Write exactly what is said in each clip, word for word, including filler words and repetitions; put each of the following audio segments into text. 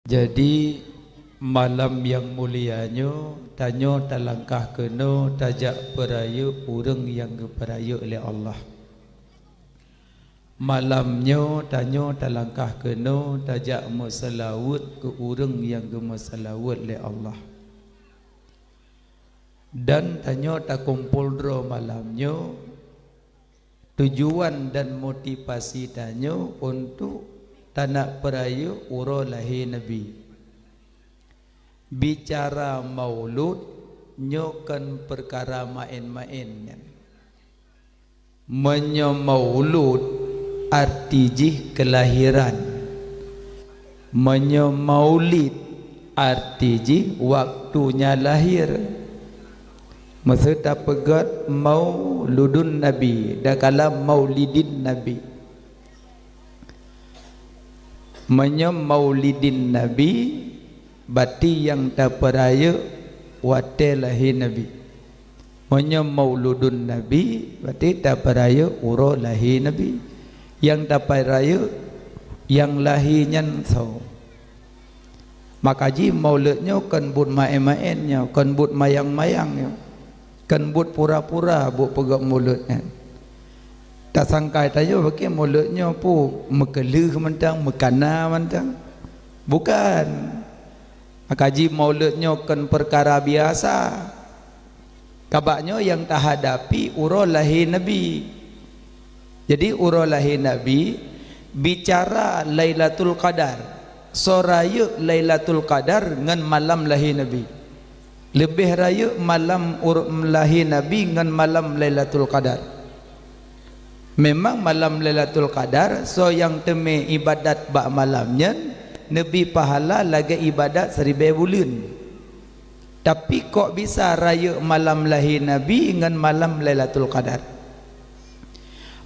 Jadi, malam nyang mulia nyoe, tanyoe talangkah keunoe tajak peurayeuk ureuëng nyang geupeurayeuk lé Allah. Malam nyoe, tanyoe talangkah keunoe tajak meuseulaweuet keu ureuëng nyang geumeuseulaweuet lé Allah. Dan tanyoe takumpul droe malam nyoe, tujuan dan motivasi tanyoe untuk tanak peurayeuk uroe lahé Nabi. Bicara maulud nyoe kon peukara maén-maén nyan. Meunyoe maulud, arti jih keulahiran. Meunyoe maulid, arti jih waktunya lahir. Meuseu tapeugét mauludun Nabi, dakala maulidin Nabi. Meunyoe maulidin Nabi, berarti nyang tapeurayeuk watée lahé Nabi. Meunyoe mauludun Nabi, berarti tapeurayeuk uroe lahé Nabi. Nyang tapeurayeuk nyang lahé nyan soe? Maka jih maulud nyoe kon buet maén-maén nyoe, kon buet mayang-mayang nyoe, kon buet pura-pura buet peugét maulud nyan. Tasangkai tanyoe bukon maulud nyoe peue meukeuleuh mantong, meukana mantong. Bukan. Maka jih maulud nyoe kon peukara biasa. Kabak nyoe nyang tahadapi uroe lahé Nabi. Jadi uroe lahé Nabi, bicara Lailatul Qadar, soe rayeuk Lailatul Qadar ngon malam lahé Nabi. Leubeh rayeuk malam ur-, lahé Nabi ngon malam Lailatul Qadar. Memang malam Lailatul Qadar, soe nyang teumé ibadat bak malam nyan, neubri pahala lagée ibadat siribée buleuen. Tapi kok bisa rayeuk malam lahé Nabi ngon malam Lailatul Qadar?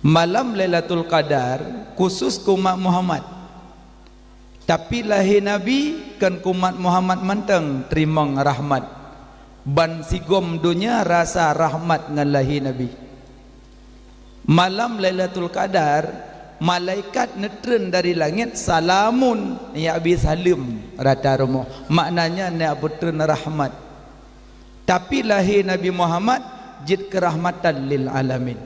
Malam Lailatul Qadar khusus keu umat Muhammad. Tapi lahé Nabi kon keu umat Muhammad mantong teurimong rahmat. Ban sigom donya rasa rahmat ngon lahé Nabi. Malam Lailatul Qadar, malaikat neutreun dari langét, "Salamun", ya, bri saleuem rata rumoh. Maknanya na peutreun rahmat. Tapi lahé Nabi Muhammad jeuet keurahmatan lil alamin.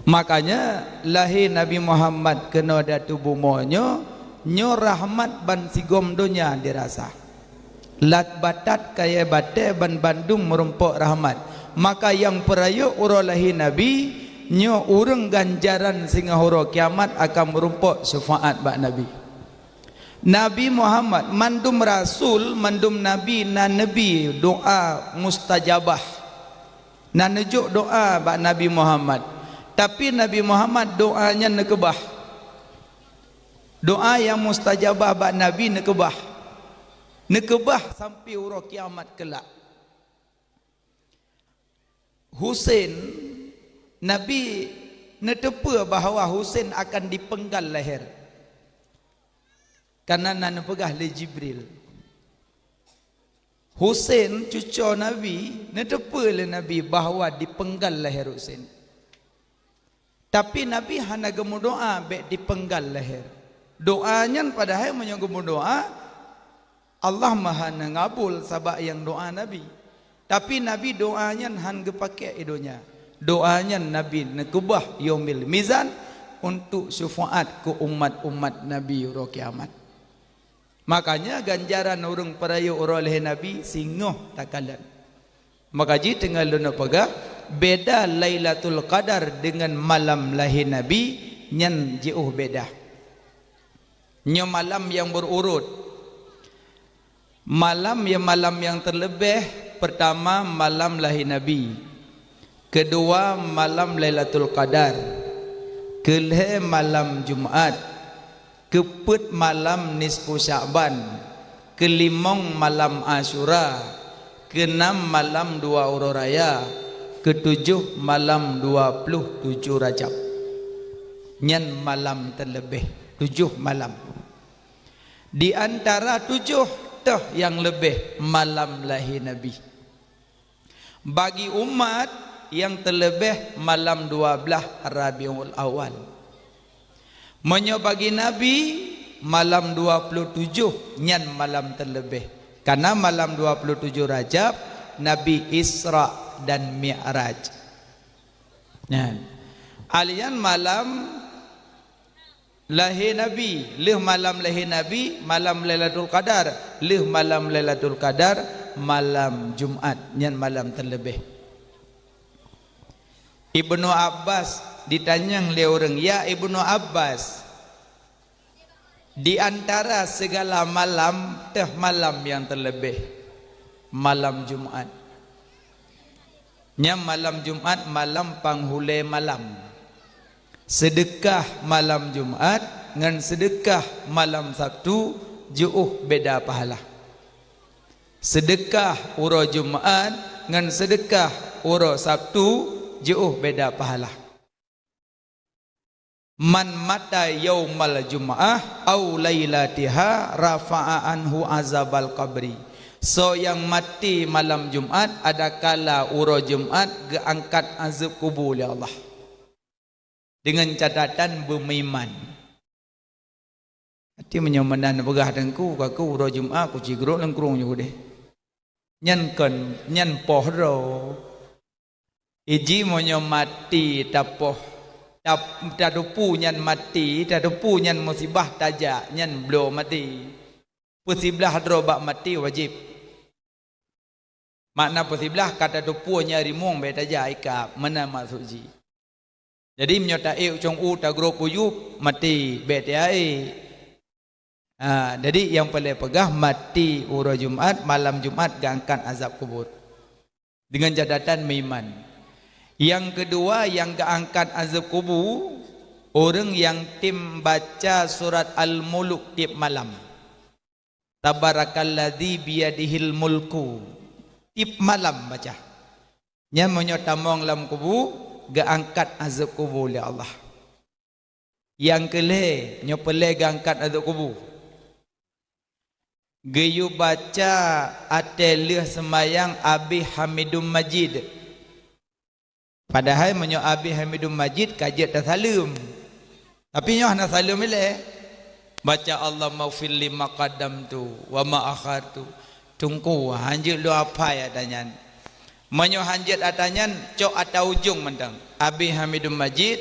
Makanya lahé Nabi Muhammad keunoe di ateueh bumoe nyoe, nyoe rahmat ban sigom donya dirasa. Lat batat kayée batée ban bandum meurumpok rahmat. Maka nyang peurayeuk uroe lahé Nabi, nyoe ureuëng ganjaran singoh uroe kiamat akan meurumpok syeufaat bak Nabi. Nabi Muhammad, mandum rasul, mandum nabi na neubri doa mustajabah. Na neujok doa bak Nabi Muhammad. Tapi Nabi Muhammad doa nyan neukeubah. Doa nyang mustajabah bak Nabi neukeubah. Neukeubah sampai uroe kiamat keulak. Husen, Nabi neuteupeue bahwa Husen akan dipenggal leher. Karena na neupeugah lé Jibril. Husen, cucoe Nabi, neuteupeue lé Nabi bahwa dipenggal leher Husen. Tapi Nabi hana geumeudoa bék dipenggal leher. Doa nyan padahai meunyoe geumeudoa, Allah meuhana ngabul sabab nyang doa Nabi. Tapi Nabi doa nyan han geupakék i donya. Doa nyan Nabi neukeubah Yaumil Mizan untuk syufaat keu umat-umat Nabi uroe kiamat. Makanya ganjaran ureuëng peurayeuk uroe lahé Nabi singoh takalon. Maka jih teungoh lôn peugah, beda Lailatul Qadar deungon malam lahé Nabi nyan jiôh beda. Nyoe malam nyang beururot. Malam ya malam nyang teuleubeh, peurtama malam lahé Nabi, keudua malam Lailatul Qadar, keulhée malam Jumat, keupeuet malam nisfu Sya'ban, keulimong malam Asyura, keunam malam dua uroe raya, keutujôh malam dua ploh tujoh Rajab. Nyan malam teuleubeh, tujoh malam. Di antara tujoh teuh nyang leubeh malam lahé Nabi. Bagi umat nyang teuleubeh malam dua blaih Rabiul Awal. Meunyoe bagi Nabi, malam dua puluh tujoh nyan malam teuleubeh. Karena malam dua puluh tujoh Rajab Nabi Isra dan Mi'raj. Nyan. Alian malam lahé Nabi, lheueh malam lahé Nabi, malam Lailatul Qadar, lheueh malam Lailatul Qadar, malam Jumat, nyan malam teuleubeh. Ibnu Abbas ditanyong lé ureuëng, "Ya Ibnu Abbas, di antara segala malam, teuh malam nyang teuleubeh, malam Jumat." Nyang malam Jumat malam panghulée malam. Seudeukah malam Jumat ngon seudeukah malam Sabtu jiôh beda pahala. Seudeukah uroe Jumat ngon seudeukah uroe Sabtu jiôh beda pahala. "Man mata yaumal jum'ah au lailatiha rafa'a anhu azabal qabri." Soe nyang maté malam Jumat, adakala uroe Jumat geuangkat azeueb kubu lé Allah. Deungon catatan beumeuiman. Até meunyoe meunan peugah teungku, kaku uroe Jumat kuci grok lengkrong ju deh. Nyan kon, nyan poh droe. Iji meunyoe maté tapoh, tap-, tateupeue nyan maté, tateupeue nyan musibah tajak, nyan bloe maté. Peusiblaih droe bak maté wajéb. Makna peusiblaih ka tateupeue nyan rimueng bèk tajak ikab, meunan maksud jih. Jadi meunyoe taék u cong u tagrob u yup, maté bèk taék. Ha, jadi nyang peureulèe peugah maté uroe Jumat, malam Jumat geuangkat azab kubur. Deungon catatan meuiman. Nyang keudua nyang geuangkat azab kubu, ureuëng nyang tem baca surat Al-Muluk tieb malam. Tabarakalladzi biyadihil mulku. Tieb malam baca. Nyan meunyoe tamong lam kubu, geuangkat azab kubu lé Allah. Nyang keulhèe, nyoe peureulèe geuangkat azab kubu. Geuyue baca ateueh lheueh seumayang abéh Hamidum Majid. Padahai meunyoe abéh Hamidum Majid ka jeuet tasaleuem. Tapi nyoe hana saleuem ilèe. Baca Allahummaghfirli ma qaddamtu wa ma akhartu. Teungku, hanjeuet lôn apai ata nyan. Meunyoe hanjeuet ata nyan, cok ata ujong mantong. Abéh Hamidum Majid,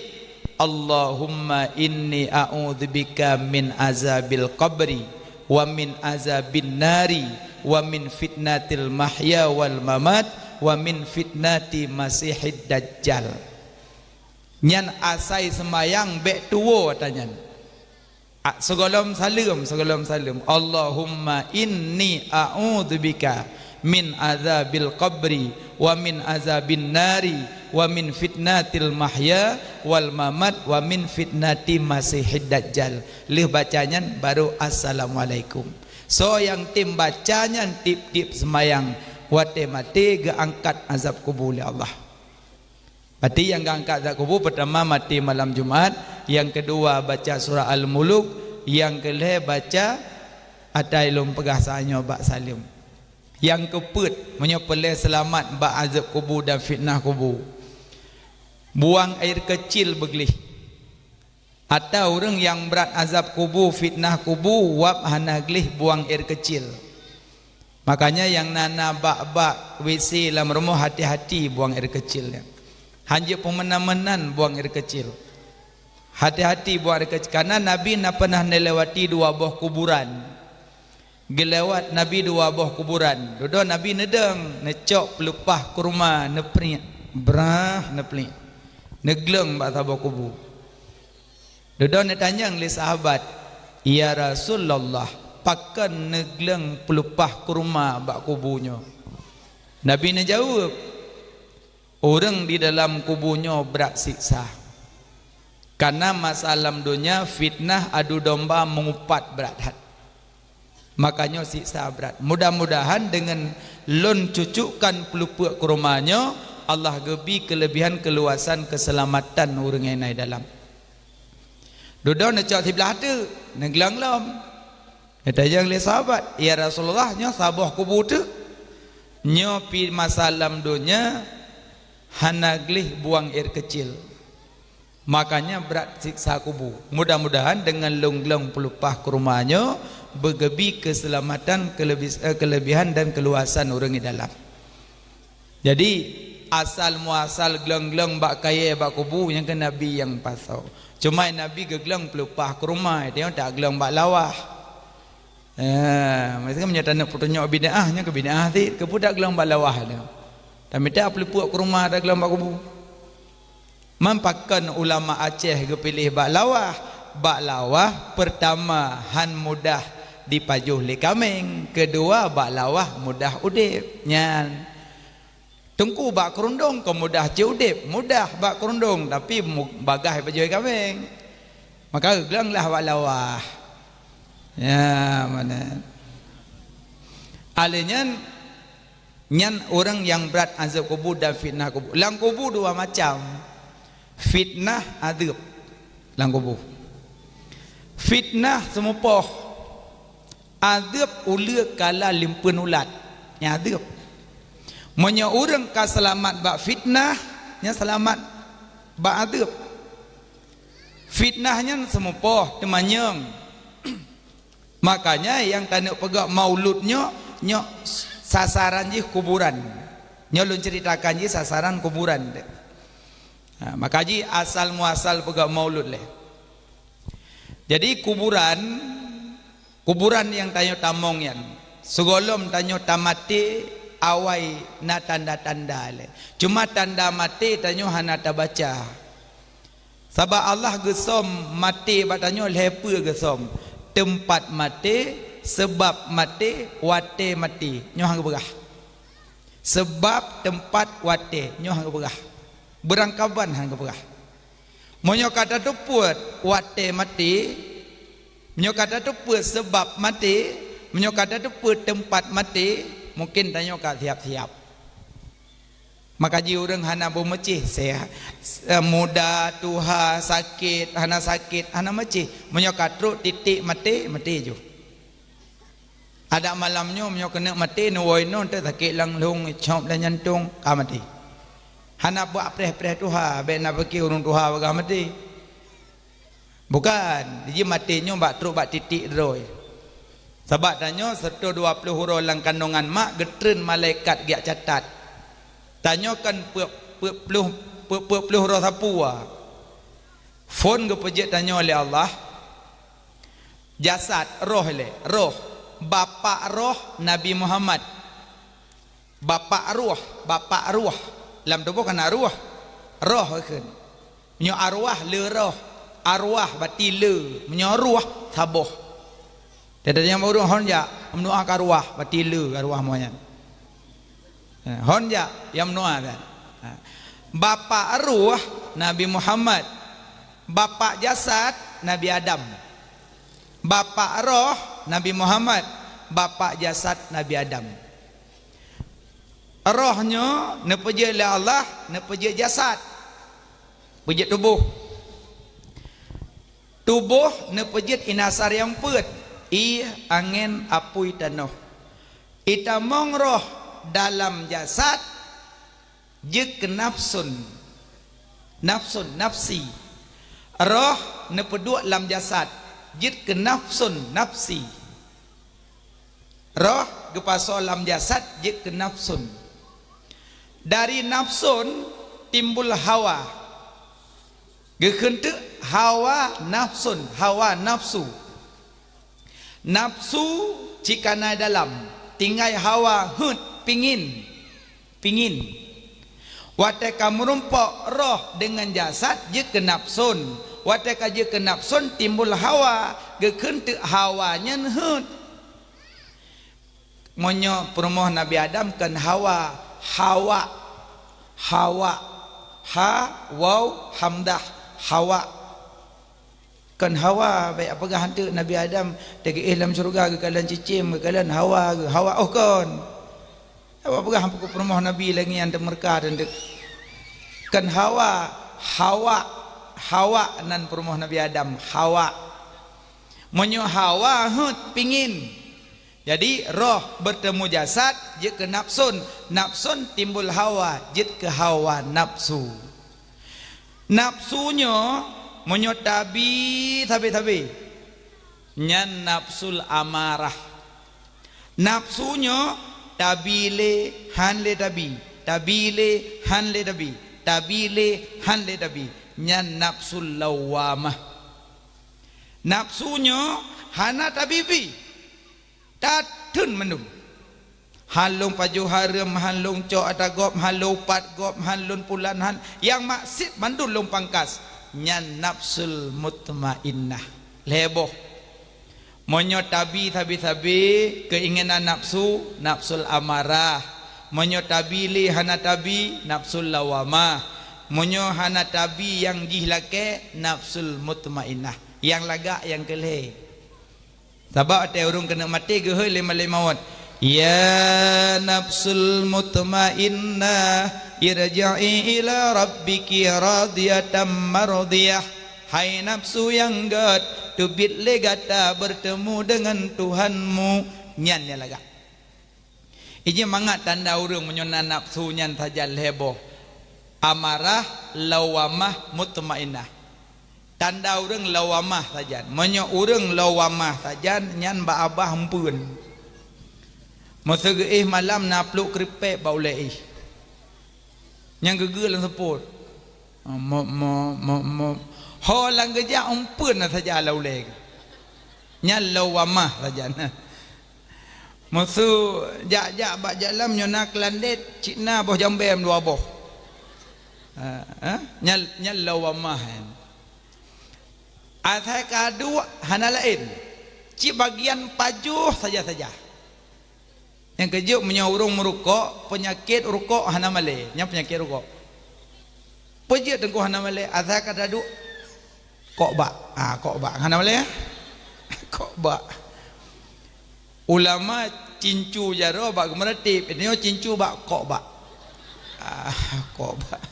Allahumma inni a'udzubika min azabil qabri, wa min azabin nari, wa min fitnatil mahya wal mamat, wa min fitnati masihid dajjal. Nyan asai seumayang bèk tuwoe ata nyan. A, sigohlom saleuem, sigohlom saleuem. Allahumma inni a'udzubika min azabil qabri, wa min azabin nari, wa min fitnatil mahya wal mamat, wa min fitnati masihid dajjal. Lheueh baca nyan baru assalamualaikum. Soe nyang tem baca nyan tieb-tieb seumayang, watèe maté geuangkat azab kubu lé Allah. Berarti nyang geuangkat azab kubu, peutama maté malam Jumat, nyang keudua baca surah Al-Muluk, nyang keulhèe baca ata lôn peugah saát nyoe bak saleuem. Nyang keupeuet, meunyoe peureulèe seulamat bak azab kubu dan fitnah kubu, buang air kecil beugleh. Ata ureuëng nyang brat azab kubu, fitnah kubu, wab hana gleh buang air kecil. Makanya nyang na-na bak-bak W C lam rumoh hati-hati buang air kecil nyan. Hanjeuet peumeunan-meunan buang air kecil. Hati-hati buang air kecil. Karena Nabi na pernah neulewati dua boh kuburan. Geulewat Nabi dua boh kuburan. Dudoe Nabi neudong, neucok peulupah kurma, neupriek. Brah, neupriek. Neugleueng bak saboh kubu. Dudoe neutanyong lé sahabat, "Ya Rasulullah, pakon neugleueng peulupah kurma bak kubu nyoe?" Nabi neujaweueb, "Ureuëng di dalam kubu nyoe brat siksa. Karena masa lam donya fitnah adu domba meungupat brat that. Makanya siksa brat. Mudah-mudahan deungon lôn cucukkan peulupeuek kurma nyoe, Allah geubi keuleubihan, keuluwasan, keuseulamatan ureuëng nyang na di dalam." Dudoe neucok siblah teuk, neugleueng lom. Neutanyong lé sahabat, "Ya Rasulullah, nyoe saboh kubu teuk. Nyoe pih masa lam donya hana gleh buang air kecil. Makanya brat siksa kubu. Mudah-mudahan dengan lôn glöng peulupah kurma nyoe beugeubri keuseulamatan, keuleubi-, eh, keuleubihan dan keuluwasan ureuëng di dalam. Jadi, asal muasal glöng-glöng bak kayée bak kubu nyang keu Nabi nyang pasoe. Cuma Nabi geuglöng peulupah kurma, dia tak glöng bak lawah. Eh, maksudnya meunyoe taneuk peutunyok bid'ah, nyoe keu bid'ah cit, keupeue tak glöng bak lawah dia. Tamita peulupah kurma tak glöng bak kubu. Man pakon ulama Aceh geupiléh bak lawah? Bak lawah, peurtama, han mudah dipajoh lé kaméng, keudua, bak lawah mudah udeb. Nyan. Teungku bak keurundong kon mudah cit udeb, mudah bak keurundong, tapi mu-, bagaih pajoh lé kaméng. Maka geuglöng lah bak lawah. Ya, mana? Alé nyan, nyan ureuëng nyang brat azab kubu dan fitnah kubu. Lam kubu dua macam. Fitnah, azab lam kubu. Fitnah seumupoh. Azab uleue kala limpeuen ulat. Nyan azab. Meunyoe ureuëng ka seulamat bak fitnah, nyan seulamat bak azab. Fitnah nyan seumupoh, teumanyong. Makanya nyang taneuk peugah maulud nyoe, nyoe sasaran jih kuburan. Nyoe lôn ceuritakan jih sasaran kuburan. Ha, maka jih asal muasal peugah maulud lé. Jadi kuburan, kuburan nyang tanyoe tamong nyan, sigohlom tanyoe tamaté awai na tanda-tanda lé. Cuma tanda maté tanyoe hana tabaca. Sabab Allah geusom maté bak tanyoe lhée peue geusom. Teumpat maté, seubab maté, watée maté. Nyoe han geupeugah. Seubab, teumpat, watée. Nyoe han geupeugah. Beurangkaban han geupeugah. Meunyoe ka tateupeue watée maté, meunyoe ka tateupeue seubab maté, meunyoe ka tateupeue teumpat maté, mungken tanyoe ka siab-siab. Maka jih ureuëng hana beumeucéh, sehat, muda, tuha, sakét, hana sakét, hana meucéh. Meunyoe ka trok titék maté, maté ju. Adak malam nyoe meunyoe keuneuk maté, neuwoe inoe teuk sakét lam lhong, cop lam jantong, ka maté. Hana bak preh-preh tuha, bék na pike ureuëng tuha bagaih maté. Bukan, jih maté nyoe bak trok bak titék droe. Sabab tanyoe seratus dua puluh uroe lam kandongan mak geutreun malaikat geujak catat. Tanyoe kan peuet, peuet ploh, peuet, peuet ploh uroe sapeue. Phon geupeujeuet tanyoe lé Allah. Jasad, roh ilée, roh. Bapak roh Nabi Muhammad. Bapak roh, bapak roh. Lam tuboh kan roh. Roh kheun. Meunyoe arwah le roh, arwah bati le. Meunyoe roh saboh. Teuh nyang ureuëng hon jak, meunyoe ka arwah bati le arwah moe nyan. Eh, hon jak, nyang meunyoe kan. Ha. Bapak roh Nabi Muhammad. Bapak jasad Nabi Adam. Bapak roh Nabi Muhammad, bapak jasad Nabi Adam. Roh nyoe neupeujeuet lé Allah, neupeujeuet jasad, peujeuet tuboh. Tuboh neupeujeuet inasar nyang peuet, ié, angén, apui, tanoh. Itamong roh dalam jasad, jeuet keu nafsun, nafsun, nafsi. Roh neupeuduek lam jasad, jeuet keu nafsun, nafsi. Roh geupasoe lam jasad, jeuet keu nafsun. Dari nafsun timbul hawa. Geukheun teuk hawa nafsun, hawa nafsu. Nafsu cit ka na dalam, tinggai hawa, heuet, pingin, pingin. Watée ka meurumpok roh deungon jasad jeuet keu nafsun. Watée ka jeuet keu nafsun timbul hawa, geukheun teuk hawa nyan heuet. Meunyoe peurumoh Nabi Adam kon Hawa, Hawa, Hawa, ha, waw, hamzah, Hawa. Kon Hawa, bék peugah hanteuk Nabi Adam teugeuéh lam syeuruga geukalon cicém, geukalon Hawa, geu-, Hawa, oh kon. Awak peugah peurumoh Nabi lagée nyan teumeureuka dan teuk. Kon Hawa, Hawa, Hawa nan peurumoh Nabi Adam, Hawa. Meunyoe hawa heuet pingin. Jadi roh beutemu jasad jeuet keu nafsun, nafsun timbul hawa jeuet keu hawa nafsu. Nafsu nyoe meunyoe tabi sabe-sabe, nyan nafsul amarah. Nafsu nyoe tabi lé han lé tabi, tabi lé han lé tabi, tabi lé han lé tabi, nyan nafsul lawwamah. Nafsu nyoe hana tabi-bi, tatheun mandum. Han lôn pajoh hareuem, han lôn cok ata gob, han lôn pat gob, han lôn pulan, han nyang maksiet mandum lôn pangkas. Nyan nafsul mutmainnah. Lhée boh. Meunyoe tabi sabe-sabe keuinginan nafsu, nafsul amarah. Meunyoe tabi lé hana tabi, nafsul lawamah. Meunyoe hana tabi nyang jih lakée, nafsul mutmainnah. Nyang lagak nyang keu lhée. Sabab watée ureuëng keuneuk maté geuhôi lé malaikat maut, "Ya nafsul mutmainnah, irji'i ila rabbiki radiyatan mardiyah." Hai nafsu nyang gét, teubiet lé gata beurteumé deungon Tuhanmu. Nyan nyang lagak. Ijih mangat tanda ureuëng meunyoe na nafsu nyan sajan lhée boh, amarah, lawamah, mutmainnah. Tanda ureuëng lawamah sajan. Meunyoe ureuëng lawamah sajan, nyan bak babah eumpeuen. Meuseu geuéh malam na pluek keuripék bak ulée éh. Nyang geugeu lam seupôt. Mop, mop, mop, mop. Ho lam geujak eumpeuen na saja lam ulée. Nyan lawamah sajan. Meuseu jak-jak bak jalam nyoe na keulandét, cit na boh jambém dua boh. Ha, ha? Nyan, nyan lawamah nyan. Asai ka duek hana laén. Cit bagian pajoh saja-saja. Nyang keujeuet meunyoe ureuëng meurukok, peunyakét rukok hana malée. Nyan peunyakét rukok. Peue jeuet teungku hana malée? Asai ka taduek. Kok bak. Ah, kok bak. Hana malée, ya? Kok bak. Ulama cincu jaroe bak geumeuratéb, nyoe cincu bak kok bak. Ah, kok bak.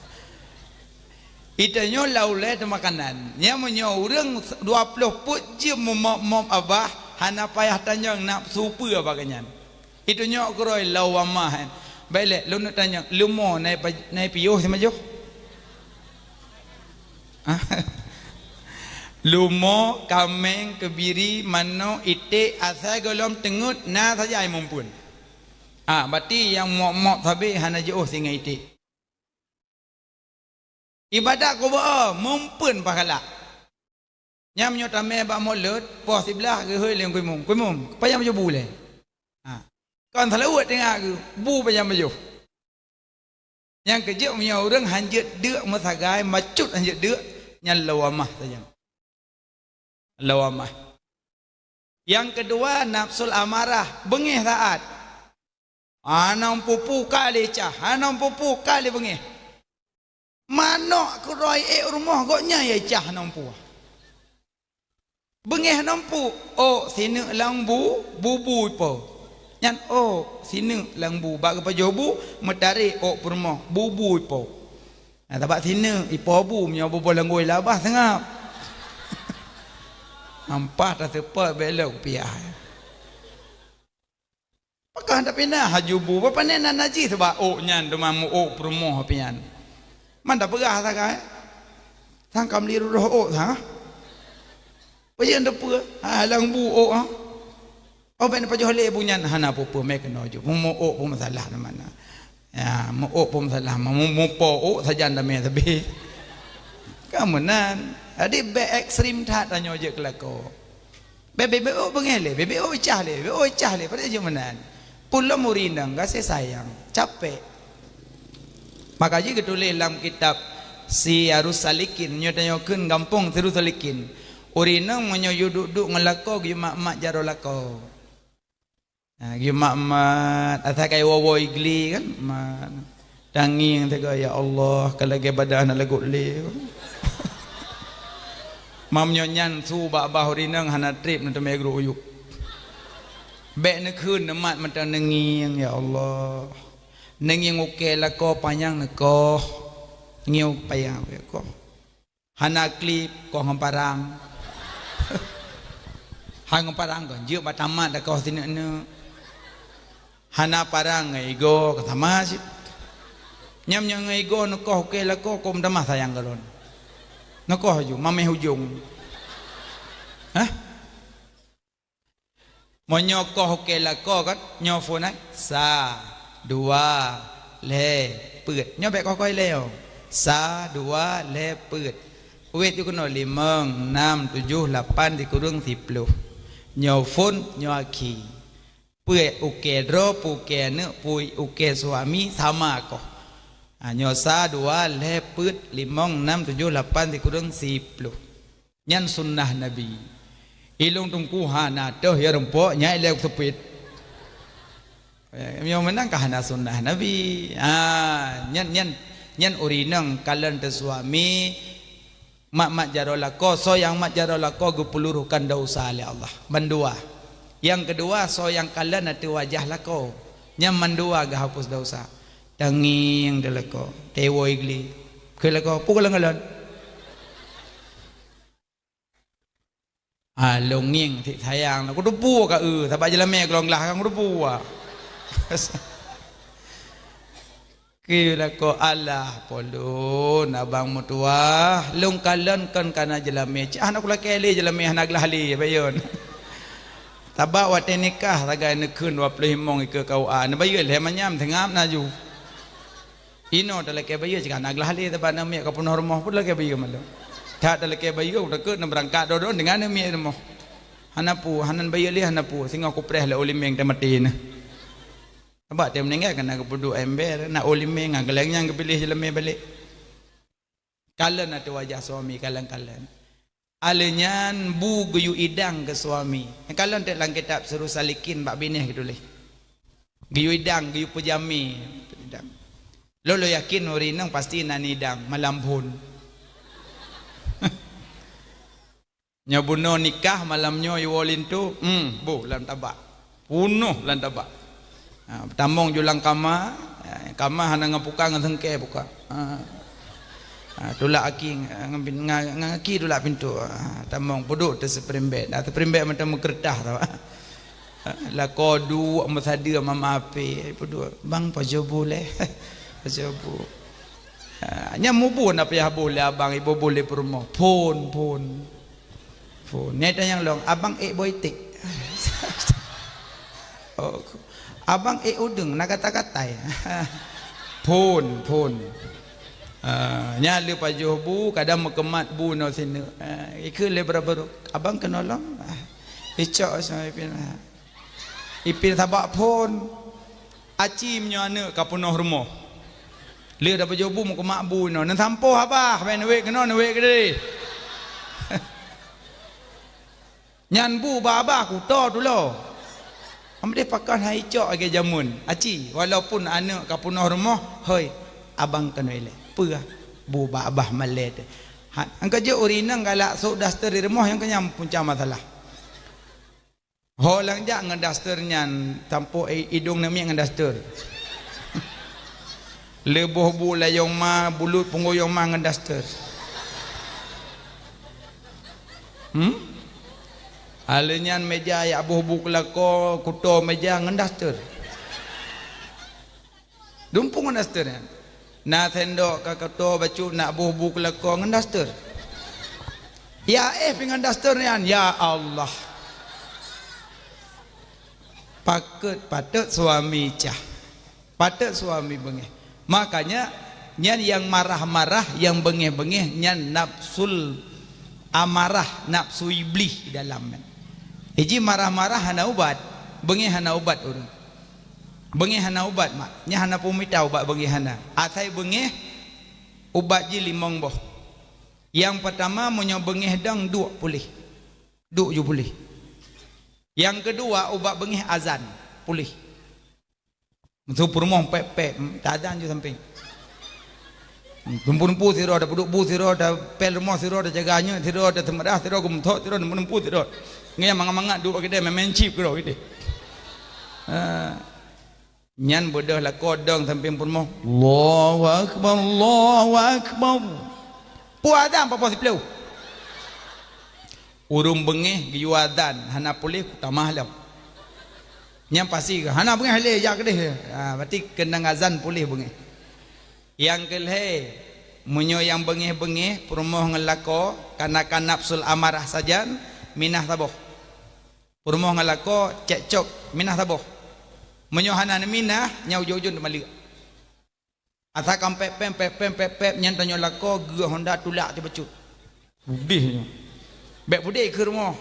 Ita nyoe lam ulée teumakanan. Nyan meunyoe ureuëng dua ploh peuet jeuem meumop-mop babah, hana payah tanyong nafsu peue bak geuhnyan. Itunyok keurôi lawamah. Bék lé, lôn neuk tanyong, leumo na i pa-, na i piôh simajoh? Leumo, kaméng, keubiri, manok, iték, asai gohlom teungeut, na saja ai muphom. Ah, berarti nyang mop-mop sabe hana jiôh singoh iték. Ibadat kubu, muphom pahala. Nyan meunyoe tamé bak mulod, poh siblaih geuhôi lé Teungku Imum. Teungku Imum, payah bajoh bu lé. Ha. Kon seulaweuet teungoh geuh, bu payah bajoh. Nyang keujeuet meunyoe ureuëng hanjeuet deuk meusagai, macut hanjeuet deuk, nyan lawamah sajan. Lawamah. Nyang keudua, nafsul amarah, beungéh saát. Hana meupupu ka lé cah, hana meupupu ka lé beungéh. Manok keurôi ék rumoh gobnyan ya cah hana meupupu. Beungéh hana meupupu, ôk sineuk lam bu, bubu ipo. Nyan ôk sineuk lam bu, bak geupajoh bu, meutarek ôk peurumoh, bubu ipo. Nah, tabak sineuk, ipo bu, meunyoe buboh lam gui labah seungab. Ampah taseupôt bék lé kupiah. Pakon tapinah haju bu, bapane na najih sabab ôk nyan teuma meu-ôk peurumoh pian. Man tapeugah sagai. Sang ka meuli rudôh ôk sa. Pajan teupeu, ha, lam bu ôk, ha. Oh, bék neupajoh lé bu nyan, hana peue-peue, mé keunoe ju. Meu-ôk pun masalah na mana. Ya, meu-ôk pun masalah, meu-, mupo ôk sajan damé sabe. Ka meunan. Jadi, bék ekstrem that tanyoe jeuet keu lakoe. Bébé-bébé ôk beungéh lé, bébé ôk cah lé, bébé ôk cah lé, padahai jeuet meunan. Peulom ureueng inong gaséh sayang, capék. Maka jih geutuléh lam kitab Siyarus Salikin, nyoe tanyoe kheun gampông Siyarus Salikin. Ureueng inong meunyoe yue duek-duek ngon lakoe geuyue mat-mat jaroe lakoe. Ha, geuyue mat-mat, asai ka iwoe-woe igle kan, mat. Tangieng teuka, "Ya Allah, ka lagée badan hana lagot lé." Mam nyoe nyan su bak babah ureueng inong hana treb neuteumé geuruek uyuek. Bék neukheun neumat mantong neungieng, "Ya Allah." Neungieng ukée lakoe panyang neukoh. Ngieng panyang neukoh. Hana klip, koh ngon parang. Han ngon parang kon, jeuet bak tamat dak koh sineuk-neuk. Hana parang ngon igoe, kon sama cit. Nyam nyoe ngon igoe neukoh ukée lakoe, kon meutamah sayang keu lôn. Neukoh ju, mameh ujong. Hah? Meunyoe koh ukée lakoe kan, nyoe phon ai. Sa, dua, lhée, peuet. Nyoe bék koh-koh ilée nyoe. Sa, dua, lhée, peuet. Wét ju keunoe limong, nam, tujoh, lapan, sikureueng, siploh. Nyoe phon, nyoe akhé. Peue ukée droe, peue ukée aneuëk, peue ukée suami, sama koh. Ha, nyoe sa, dua, lhée, peuet, limong, nam, tujoh, lapan, sikureueng, siploh. Nyan sunnah Nabi. Ilong teungku hana toh ya rempok nyai lé seupit. Eh, nyoe meunan ka hana sunnah Nabi. Ha, nyan, nyan, nyan ureuëng inong kalon teuh suami, mat-mat jaroe lakoe, soe nyang mat jaroe lakoe geupeuluruhkan desya lé Allah. Mandua. Nyang keudua, soe nyang kalon ateueh wajah lakoe. Nyan mandua geuhapus desya. Tangieng teuh lakoe, teuwoe glé. Keu lakoe, peue kalon-kalon? Ah, lôn ngieng cit sayang, kuteupeue ka eu, sabab jeulamé keulong glah kan kuteupeue. Keu lakoe, alah, po lôn, abang meutuwah, lôn kalon kon kana jeulamé. Cit hana kulakée lé jeulamé hana glah lé, bayeuen. Sabab watée nikah sagai neukheun dua ploh limong ikeue K U A, neubayeue lhée manyam seungab na ju. Inoe talakée bayeue cit hana glah lé, sabab na miet ka peunoh rumoh pun talakée bayeue malam. That talakée bayeue, takot na beurangkat dodon deungon na miet rumoh. Hana peue, hana bayeue lé hana peue, singoh kupreh lé uliméng teuh maté na. Sabab teuh meuninggai kana geupeuduek ember, na uliméng, ngon geuléng nyan geupiléh jeulamé balek. Kalon ateueh wajah suami, kalon-kalon. Alheuh nyan bu geuyue idang keu suami. Kalon teuk lam kitab Sirus Salikin bak binéh geutuléh. Geuyue idang, geuyue peujamé. Idang. Lôn, lôn yakin ureuëng inong pasti na idang malam phon. Nyoe bunoe nikah malam nyoe iwoe linto, hmm, boh lam tabak. Peunoh lam tabak. Ha, tamong ju lam kama, ha, kama hana ngon puka, ngon seungkée puka. Ha. Ha, tulak aki, ngon, ngon, ngon aki tulak pintoe. Ha, tamong peuduek teuh seupeurimbat. Ha, seupeurimbat mantong meukeureudah tawak. Ha, lakoe duek meusadeue mama apé, peuduek. Bang, pajoh bu lé. Pajoh bu. Ha, nyan mubu na payah bu lé abang, ibu bu lé peurumoh. Phon, phon. Phon. Nyan tanyong lom, "Abang ék boh iték?" Oh, "Abang ék udeueng na gata-gatai?" Phon, phon. Ah, nyan lé pajoh bu, kadang meukeumat bu nyoe sineuk. Ah, ikheun lé baro-baro, "Abang keunoe lom?" Ah, icok sama ipin. Ah. Ipin sabak phon. Aci meunyoe aneuëk ka peunoh rumoh. Lheueh dapeujoh bu meukeumak bu inoe. Neusampoe abah, bèk neuwet keunoe, neuwet keudeh. Nyan bu bak abah kuto tulo. Amdeh pakon hai cok lagèe jameun. Aci, walaupun aneuëk ka peunoh rumoh, hoi, abang keunoe ilèe. Peue bu bak abah malèe teuh. Ha, angka jeuet ureueng inong galak sôk daster di rumoh nyang keu nyan punca masalah. Ho lam jak ngon daster nyan, tampôk i-, idông namiet ngon daster. Leuboh bu layông ma, bulut punggông yông ma ngon daster. Hmm? Alèh nyan meja jak boh bu keu lakoe, kuto meja ngon daster. Dumpung ngon daster nyan. Na sendok ka kuto bacut nak boh bu keu lakoe ngon daster. Ya éh pih ngon daster nyan, ya Allah. Paket patut suami cah. Patut suami beungéh. Makanya nyan nyang marah-marah, nyang beungéh-beungéh nyan nafsul amarah, nafsu iblih di dalam nyan. Iji marah-marah hana ubat, beungéh hana ubat ureueng. Beungéh hana ubat, mak. Nyan hana peumita ubat beungéh hana. Asai beungéh, ubat jih limong boh. Nyang peutama, meunyoe beungéh dong, duek puléh. Duek ju puléh. Nyang keudua, ubat beungéh azan, puléh. Meusu peurumoh pép-pép, hmm, ta azan ju sampéng. Dumpu-dumpu sidroe, tapeuduek bu sidroe, tapél rumoh sidroe, tajaga anyeuëk sidroe, taseumeurah sidroe, geumeuthok sidroe, dumpu-dumpu sidroe. Ngieng mangat-mangat duek keudeh, main-main chip keudroe keudeh. Ah. Nyan beudôh lakoe dong sampéng peurumoh. Allahu Akbar, Allahu Akbar. Peue azan poh-poh siplôh. Ureueng beungéh geuyue azan, hana puléh kutamah lom. Nyan pasti ka, hana beungéh lé, jak keudeh. Ha, berarti keunong azan puléh beungéh. Nyang keulhèe, Meunyoe nyang beungéh-beungéh peurumoh ngon lakoe, kana-kana nafsul amarah sajan, minah saboh. Peurumoh ngon lakoe cekcok, minah saboh. Meunyoe hana neuminah, nyan ujoe-ujoe teumaleuek. Asa ka pép-pép, pép-pép, pép-pép, nyan tanyoe lakoe geuh honda tulak teuh bacut. Pudeh nyoe. Bèk pudeh keu rumoh.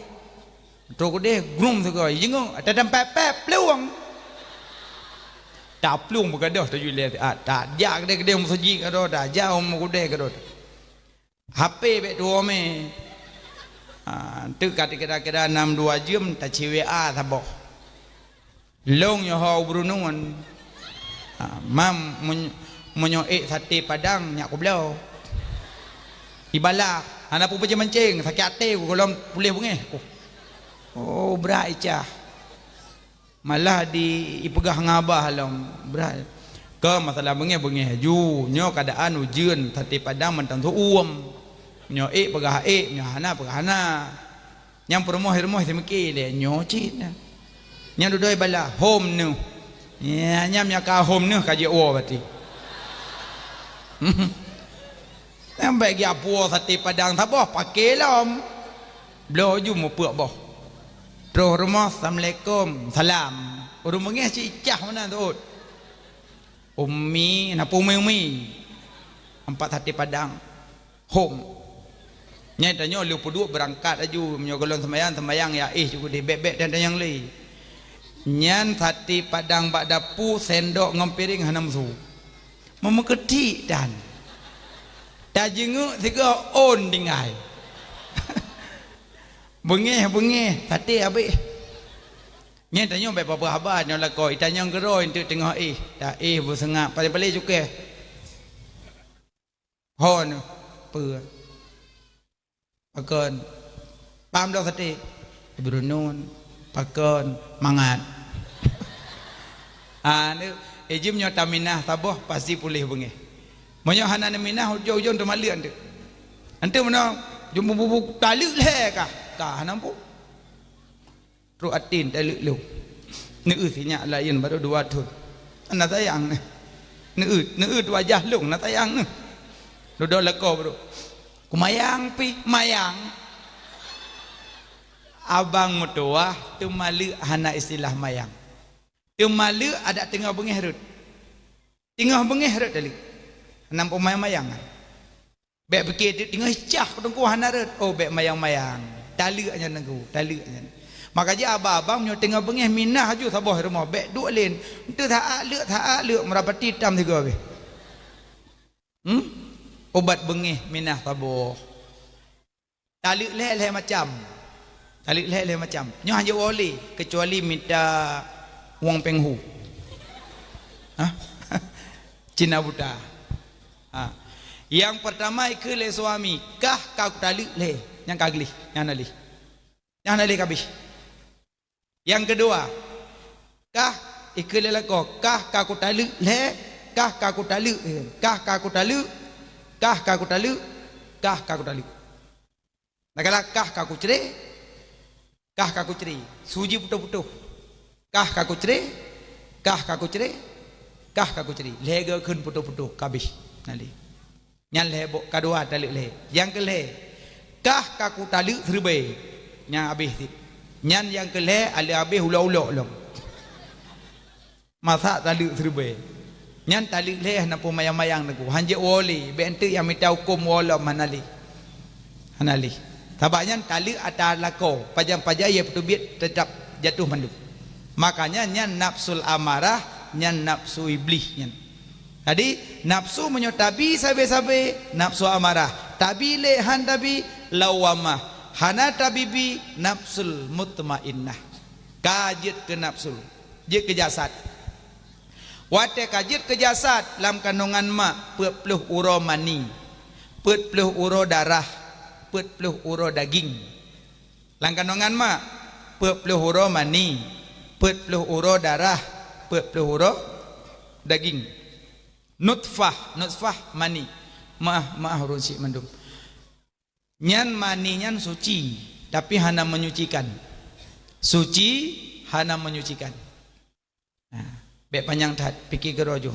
Trok keudeh grum sigoe, jingok, ata dam pép-pép, plueng. Taplueng beugadoh taju ilèe siat, tajak keudeh-keudeh meuseujid gadoh, tajak u meukeudeh gadoh. H P bèk tuwoe mé. Ha, teuk ka kira-kira nam dua jeuem taci W A saboh. Lôn nyoe ho u Brunun. Ha, mam, meunyo-, meunyoe ék saté Padang nyak kubloe. Ibalah, hana peue-peue mancéng, sakét até ku gohlom puléh beungéh ku. Oh, brat icah. Malah di ipeugah ngon abah lom, brat. Kon masalah beungéh-beungéh aju, nyoe keuadaan ujeuen, saté Padang mantong seuuem. Nyoe ék peugah ék, nyoe hana peugah hana. Nyang peurumoh-rumoh seumiké lé, nyoe cit na. Nyang dudoe bala, hom neuh. Nya, nyam nyang ka hom neuh ka jeuet woe berarti. Nyang bèk geujak puwoe saté Padang saboh, paké lom. Bloe ju meupeuk boh. Troh rumoh, "Assalamualaikum." Salam. Ureueng beungéh cit icah meunan teuôt. "Ummi," na peue ummi-ummi? Ampat saté Padang. Hom. Nyan tanyoe lheueh peuduek beurangkat laju, meunyoe gohlom seumayang, seumayang ya éh cukup deh, bèk-bèk dan nyang lé. Nyan saté Padang bak dapu, sendok ngon piréng hana meusu. Meumeukeutik dan tajingeuk sigoe ôn tinggai. Beungéh-beungéh, saté habéh. Nyan tanyoe bèk peue-peue haba nyoe lakoe, itanyong keudroe eunteuk teungoh éh. Ta éh beuseungab, paléng-paléng cukéh. Ho neuh, peue? Pakon? Pam dong saté? Brunun. Pakon? Mangat. Ah, neuh, eh, jeuem nyoe taminah saboh pasti puléh beungéh. Meunyoe hana neuminah, ujong-ujong teumaleuek eunteuk. Eunteuk meunoe, jeuem bu-bu-bu taleuek lhèe kah? Kah hana peue. Trok até taleuek lôn. Neueu si nyak laén barô dua thôn. Na sayang neh. Neueu, neueu wajah lôn na sayang neh. Dudoe lakoe barô. Kumayang pih, mayang. Abang meutuwah, teumaleuek hana istilah mayang. Teumaleuek adak teungoh beungéh rhot. Teungoh beungéh rhot taleuek. Hana peumayang-mayang. Bèk pike teuk teungoh cah teungku hana rhot. Oh, bèk mayang-mayang. Taleuek nyan teungku, taleuek nyan. Maka jih abang-abang meunyoe teungoh beungéh minah aju saboh rumoh, bèk duek lén. Eunteuk saát leuek, saát leuek, meurapati tam sigoe habéh. Hmm? Ubat beungéh minah saboh. Taleuek lhèe-lhèe macam. Taleuek lhèe-lhèe macam. Nyoe hana jeuet woe lé, keucuali mita Wang Penghu. Hah? Cina buta. Ha. Nyang peurtama ikheun lé suami, "Kah ka kutaleuek lhèe." Nyang ka gleh, nyang na lé. Nyang na lé ka abéh. Nyang keudua, kah ikheun lé lakoe, "Kah ka kutaleuek lhèe, kah ka kutaleuek, eh, kah ka kutaleuek, kah ka kutaleuek, kah ka kutaleuek." Nah, kala, "Kah ka kucré, kah ka kucré." Su jiputôh-putôh. "Kah ka kucré, kah ka kucré, kah ka kucré." Lhèe geukheun putôh-putôh, ka abéh. Na lé. Nyan lhèe boh, ka dua taleuek lhèe. Nyang keu lhèe, "Kah ka kutaleuek siribèe." Nyan abéh cit. Nyan nyang keu lhèe, alèh abéh ulok-ulok lom. Masa taleuek siribèe. Nyan taleuek lhèe hana peumayang-mayang teungku. Hana jeuet woe lé, bèk eunteuk nyang mita hukôm woe lom, hana lé. Hana lé. Sabab nyan taleuek ata lakoe, pajan-pajan nyang peuteubiet teutap jatuh mandum. Makanya nyan nafsul amarah, nyan nafsu iblih nyan. Jadi, nafsu meunyoe tabi sabe-sabe, nafsu amarah. Tabi lé han tabi, lawamah. Hana tabi-bi, nafsul mutmainnah. Ka jeuet keu nafsu, jeuet keu jasad. Watèe ka jeuet keu jasad, lam kandongan mak peuet ploh uroe mani, peuet ploh uroe darah, peuet ploh uroe daging. Lam kandongan mak, peuet ploh uroe mani, peuet ploh uroe darah, peuet ploh uroe daging. Nutfah, nutfah mani. Meu'ah, meu'ah ureueng syik mandum. Nyan mani nyan suci, tapi hana menyucikan. Suci, hana menyucikan. Nah, bèk panyang that, pike keudroe ju.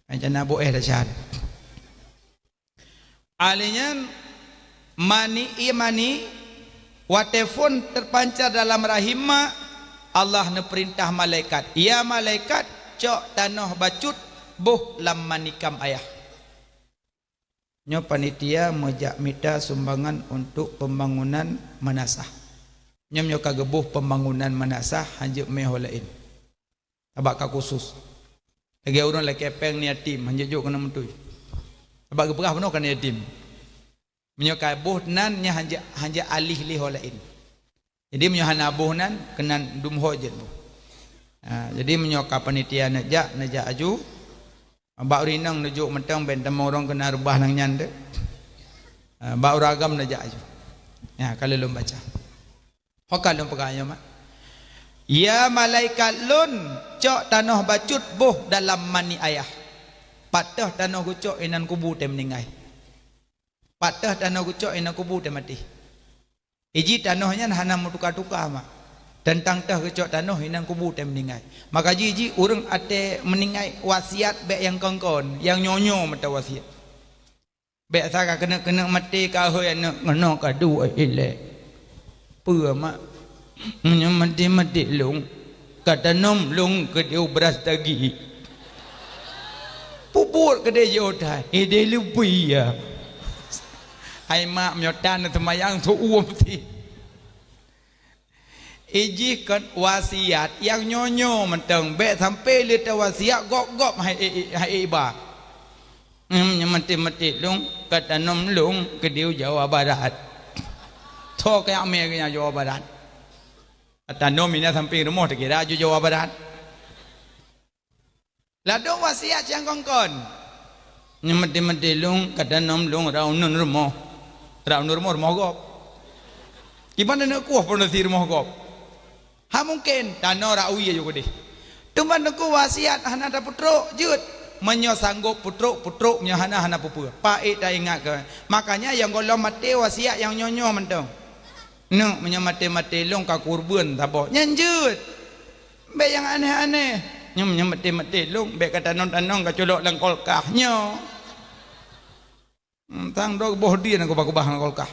Rencana boh eh dasar. Alèh nyan mani, ie mani, watèe phon teupanca dalam rahim mak, Allah neupeurintah malaikat, "Ya malaikat, cok tanoh bacut boh lam manikam ayah." Nyoe panitia meujak mita sumbangan untuk pembangunan meunasah. Nyoe, nyoe ka geuboh pembangunan meunasah, hanjeuet mé ho laén. Sabab ka khusus. Lagèe ureueng lakèe pèng neu yatim, hanjeuet jok keuneuk meutui. Sabab geupeugah bunoe ka neu yatim. Meunyoe ka boh nan, nyan hanjeuet, hanjeuet alih lé ho laén. Jadi meunyoe hana boh nan, keunan dum ho jeuet boh. Ha, jadi meunyoe ka panitia neujak, neujak aju. Bak ureueng inong neujok mantong, bèk tamong ureueng keunan reubah nang nyan teuh. Ha, bak ureueng agam neujak aju. Nyan ka lôn baca. Ho ka lôn peugah nyoe mak. "Ya malaikat lôn, cok tanoh bacut boh dalam mani ayah." Pat teuh tanoh geucok inan kubu teuh meuninggai. Pat teuh tanoh geucok inan kubu teuh maté. Iji tanoh nyan hana meutuka-tuka mak. Teuntang teuh geucok tanoh inan kubu teuh meuninggai. Maka ji, ji ureueng até meuninggai wasiat bèk nyang kon-kon, nyang nyoe-nyoe mantong wasiat. Bèk sa ka keuneuk-keuneuk maté ka hôi aneuk, "Ngon nyoe ka duek ilèe." Peue mak? "Meunyoe maté-maté lôn, ka tanom lôn keudéh u bras dagi." Peubuet keudéh jiôh that, idéh leubeh ya. Hai mak, meunyoe tan seumayang seuuem sih. Ijih kon wasiat nyang nyoe-nyoe mantong, bèk sampoe lé tawasiat gop-gop hai, hai, hai iba. "Nyoe maté-maté lôn, ka tanom lôn keudéh Jawa Barat." Tho keuyak mé geuhnyan Jawa Barat. Ka tanom inan sampéng rumoh, takira aju Jawa Barat. Ladôm wasiat nyang kon-kon. "Nyoe maté-maté lôn, ka tanom lôn rot uneuen rumoh." Rot uneuen rumoh, rumoh gop. Kiban aneuk kueh pondasi rumoh gop. Hana mungken, tanoh rot wie aju keudéh. Teuma teungku wasiat hana tapeutrok, jeuet. Meunyoe sanggop peutrok, peutrok, meunyoe hana, hana peue-peue. Pah ék taingat keu. Makanya nyang gohlom maté wasiat nyang nyoe-nyoe mantong. "Neuk, meunyoe maté-maté lôn ka kurban saboh." Nyan jeuet. Bèk nyang aneh-aneh. "Nyoe, nyoe maté-maté lôn, bèk ka tanom-tanom ka culok lam kulkas." Nyoe. Hmm, tang dok boh dien kubah-kubah lam kulkas.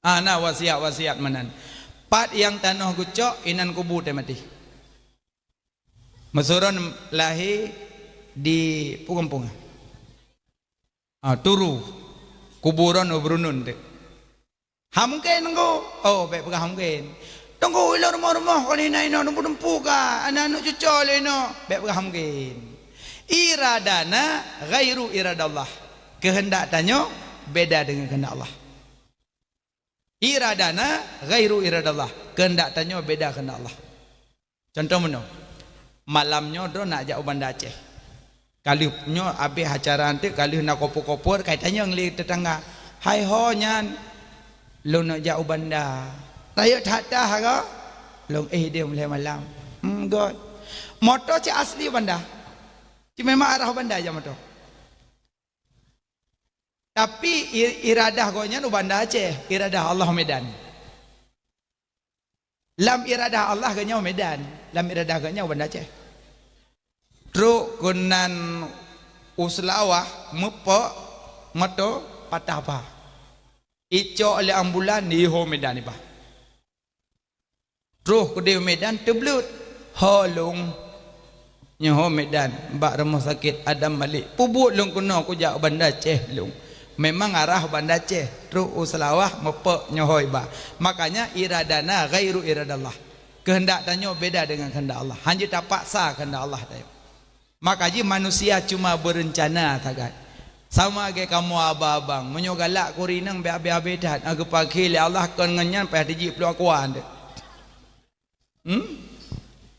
Ah, na wasiat-wasiat meunan. Pat nyang tanoh geucok, inan kubu teuh maté. Meusurôn lahé di Pungon-pungon. Ah, Turu. Kubu droen u Brunun teuh. "Hana mungken, Teungku." "Oh, bèk peugah hana mungken." "Teungku, ilôn rumoh-rumoh kon inan inoe, dumpu-dumpu ka, aneuk-aneuk cuco lé inoe." "Bèk peugah hana mungken. Iradana ghairu iradallah." Keuheundak tanyoe beda deungon keuheundak Allah. "Iradana ghairu iradallah." Keuheundak tanyoe beda keuheundak Allah. Cuntoh meunoe, malam nyoe droe nak jak u Banda Aceh. Ka lheueh nyoe abéh acara nteuk, ka lheueh na kopo-kopo, ka itanyong lé teutangga, "Hai ho nyan?" "Lôn neuk jak u Banda." "Rayeuk that-that ka?" "Lôn éh deh mulai malam." "Hmm, göt." Moto cit asli Banda. Cit memang arah Banda jak moto. Tapi i-, iradah gobnyan u Banda Aceh, iradah Allah Medan. Lam iradah Allah gobnyan u Medan, lam iradah gobnyan u Banda Aceh. Trok keunan u Seulawah, meupok moto, patah paha. Icok lé ambulan, di ho Medan iba. Troh keudeh u Medan, teubleut. "Ho lôn." "Nyoe ho Medan, bak rumoh sakét Adam Malik." "Peubuet lôn keunoe kujak u Banda Aceh lôn." Memang arah Banda Aceh, troh u Seulawah, meupok nyoe ho iba. Makanya iradana ghairu iradallah. Keuheundak tanyoe beda deungon keuheundak Allah. Hanjeuet tapaksa keuheundak Allah tanyoe. Maka jih manusia cuma beureuncana sagai. Sama lagèe kamoe abang-abang, meunyoe galak keu ureueng inong bèk abéh-abéh that, na geupaké lé Allah kon ngon nyan payah teujiek pluek kuah teuh. Hmm?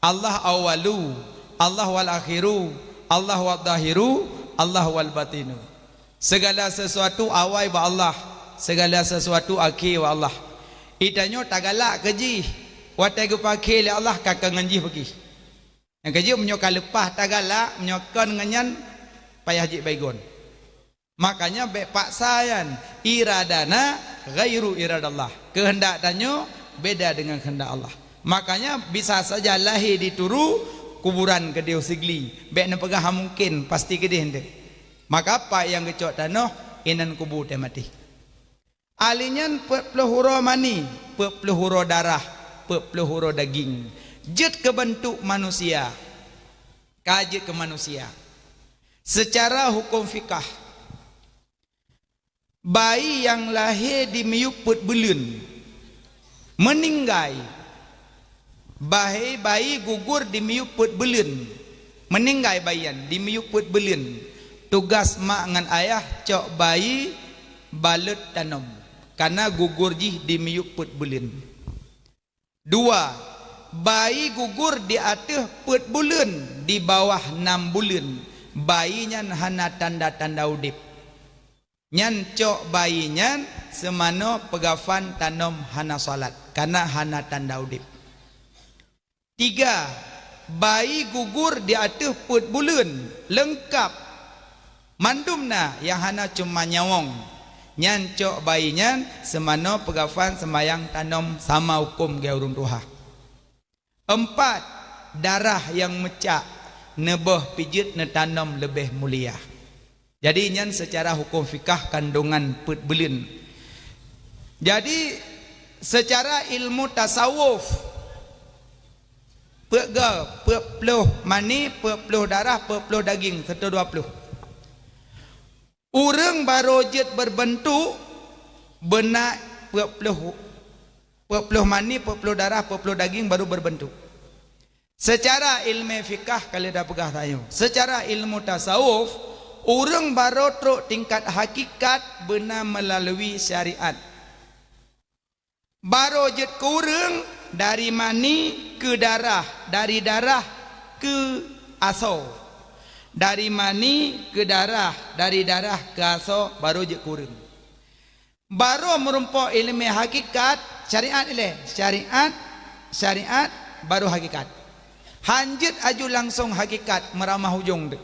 Allah awwalu, Allah wal akhiru, Allah wal zahiru, Allah wal batinu. Segala sesuatu awai bak Allah, segala sesuatu akhé bak Allah. Itanyoe tagalak keu jih, watèe geupaké lé Allah ka kon ngon jih peuki. Nyang keujeuet meunyoe ka leupah tagalak, meunyoe kon ngon nyan payah jeuet baygon. Makanya bèk paksa nyan, iradana ghairu iradallah. Keuheundak tanyoe beda deungon keuheundak Allah. Makanya bisa saja lahé di Turu, kuburan keudeh u Sigli. Bèk neupeugah hana mungken, pasti keudeh enteuk. Maka pat nyang geucok tanoh, inan kubu teuh maté. Ahli nyan peuet ploh uroe mani, peuet ploh uroe darah, peuet ploh uroe daging, jeuet keu beuntuk manusia. Ka jeuet keu manusia. Seucara huköm fikah, bayi nyang lahé di miyueb peuet buleuen, meuninggai. Bahi bayi gugur di miyueb peuet buleuen, meuninggai bayi nyan di miyueb peuet buleuen. Tugaih mak ngon ayah cok bayi balot tanom, kana gugur jih di miyueb peuet buleuen. Dua, bayi gugur di ateueh peuet buleuen, di bawah nam buleuen, bayi nyan hana tanda-tanda udeb. Nyan cok bayi nyan seumanoe peugafan tanom hana salat, kana hana tanda udeb. Tiga, bayi gugur di ateueh peuet buleuen, leungkab mandum na nyang hana cuma nyawöng. Nyan cok bayi nyan seumanoe peugafan seumayang tanom sama huköm gaya ureuëng tuha. Empat, darah nyang meucak, neuboh pijeut neutanom leubeh mulia. Jadi nyan seucara huköm fikah kandongan peuet buleuen. Jadi seucara ilmu tasawuf, peuet go, peuet ploh mani, peuet ploh darah, peuet ploh daging, seutoe dua ploh. Ureuëng barô jeuet beureubeuntuk beuna peuet ploh, peuet ploh mani, peuet ploh darah, peuet ploh daging barô beureubeuntuk. Seucara ilmu fikah ka lheueh tapeugah tanyoe, seucara ilmu tasawuf, ureuëng barô trok tingkat hakikat beuna meulalu syariat. Barô jeuet keu ureuëng dari mani keu darah, dari darah keu asoe. Dari mani keu darah, dari darah keu asoe, barô jeuet keu ureuëng. Barô meurumpok iéleumé hakikat, syariat ilée, syariat, syariat, barô hakikat. Han jeuet aju langsong hakikat meuramah ujong deuh.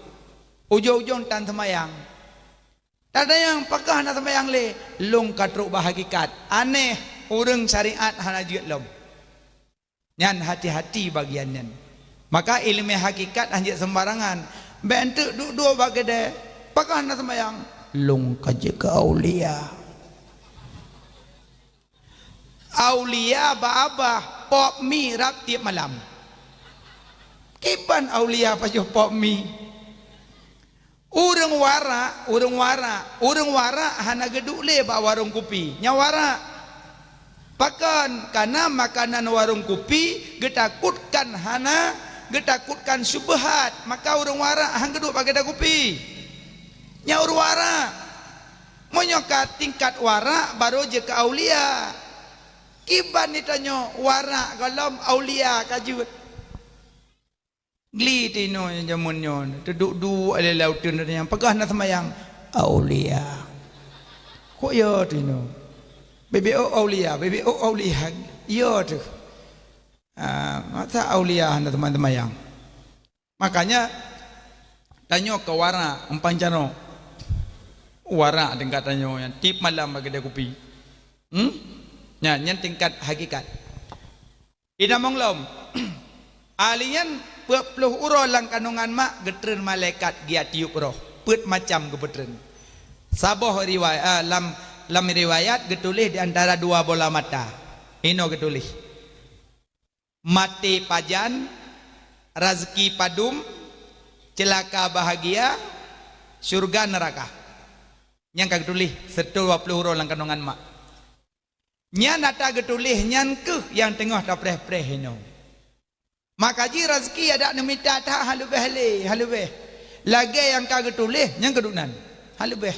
Ujong-ujong tan seumayang. Tadayang pakah na seumayang lé, lôn ka trok bak hakikat. Aneh, ureuëng syariat hana jeuet lom. Nyan hati-hati bagian nyan. Maka iéleumé hakikat han jeuet seumbarangan. Bék enteuk duek-duek bak keudée, pakah na seumayang, lôn ka jeuet keu aulia. Aulia bak abah pop mi rab tieb malam. Kiban aulia pajoh pop mi. Ureuëng warak, ureuëng warak, ureuëng warak hana geuduek lé bak warong kupi. Nyan warak. Pakon? Kana makanan warong kupi geutakotkan hana, geutakotkan syubhat, maka ureuëng warak han geuduek bak keudée kupi. Nyan ureuëng warak. Meunyoe ka tingkat warak, barô jeuet keu aulia. Kiban di tanyoe warak gohlom aulia ka jeuet. Gli tinoe nyang jameun nyoe, teuduek-duek lé lam uteuen tanyong, pakah na seumayang? Aulia. Kok ya tinoe? Bibit ôk aulia, bibit ôk aulia. Ya teuh. Ah, masa aulia hana teuma seumayang? Makanya tanyoe keu warak umpan carông. Warak tingkat tanyoe nyan tieb malam bak keudée kupi. Hmm? Nyan, nyan tingkat hakikat. Inamong lom. Ahli nyan peuet ploh uroe lam kandongan mak geutreun malaikat geujak tiup roh. Peuet macam geupeutreun. Saboh riwayat, ah, lam, lam riwayat geutuléh di antara dua bola mata. Inoe geutuléh. Maté pajan, razeuki padum, ceulaka bahagia, syeuruga neuraka. Nyang ka geutuléh seutoe dua ploh uroe lam kandongan mak. Nyan ata geutuléh nyan keuh nyang teungoh tapreh-preh inoe. Maka jih razeuki adak neumita that hana leubeh lé, hana leubeh. Lagée nyang ka geutuléh nyang keuduek nan, hana leubeh.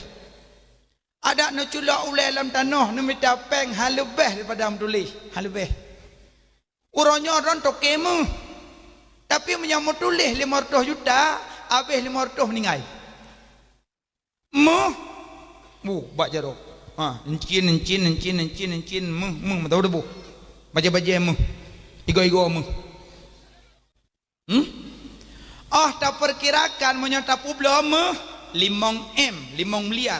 Adak neuculok ulée lam tanoh neumita péng hana leubeh daripada meutuléh, hana leubeh. Uroe nyoe droe toke méuh. Tapi meunyoe meutuléh limong reutôh juta, habéh limong reutôh meuninggai. Méuh, buh, bak jaroe. Ha, encin, encin, encin, encin, encin, méuh, méuh, meutabah buh. Bajée-bajée méuh. Igoe-igoe méuh. Hmm? Oh, tapeukirakan meunyoe tapeubloe méuh limong M, limong miliar.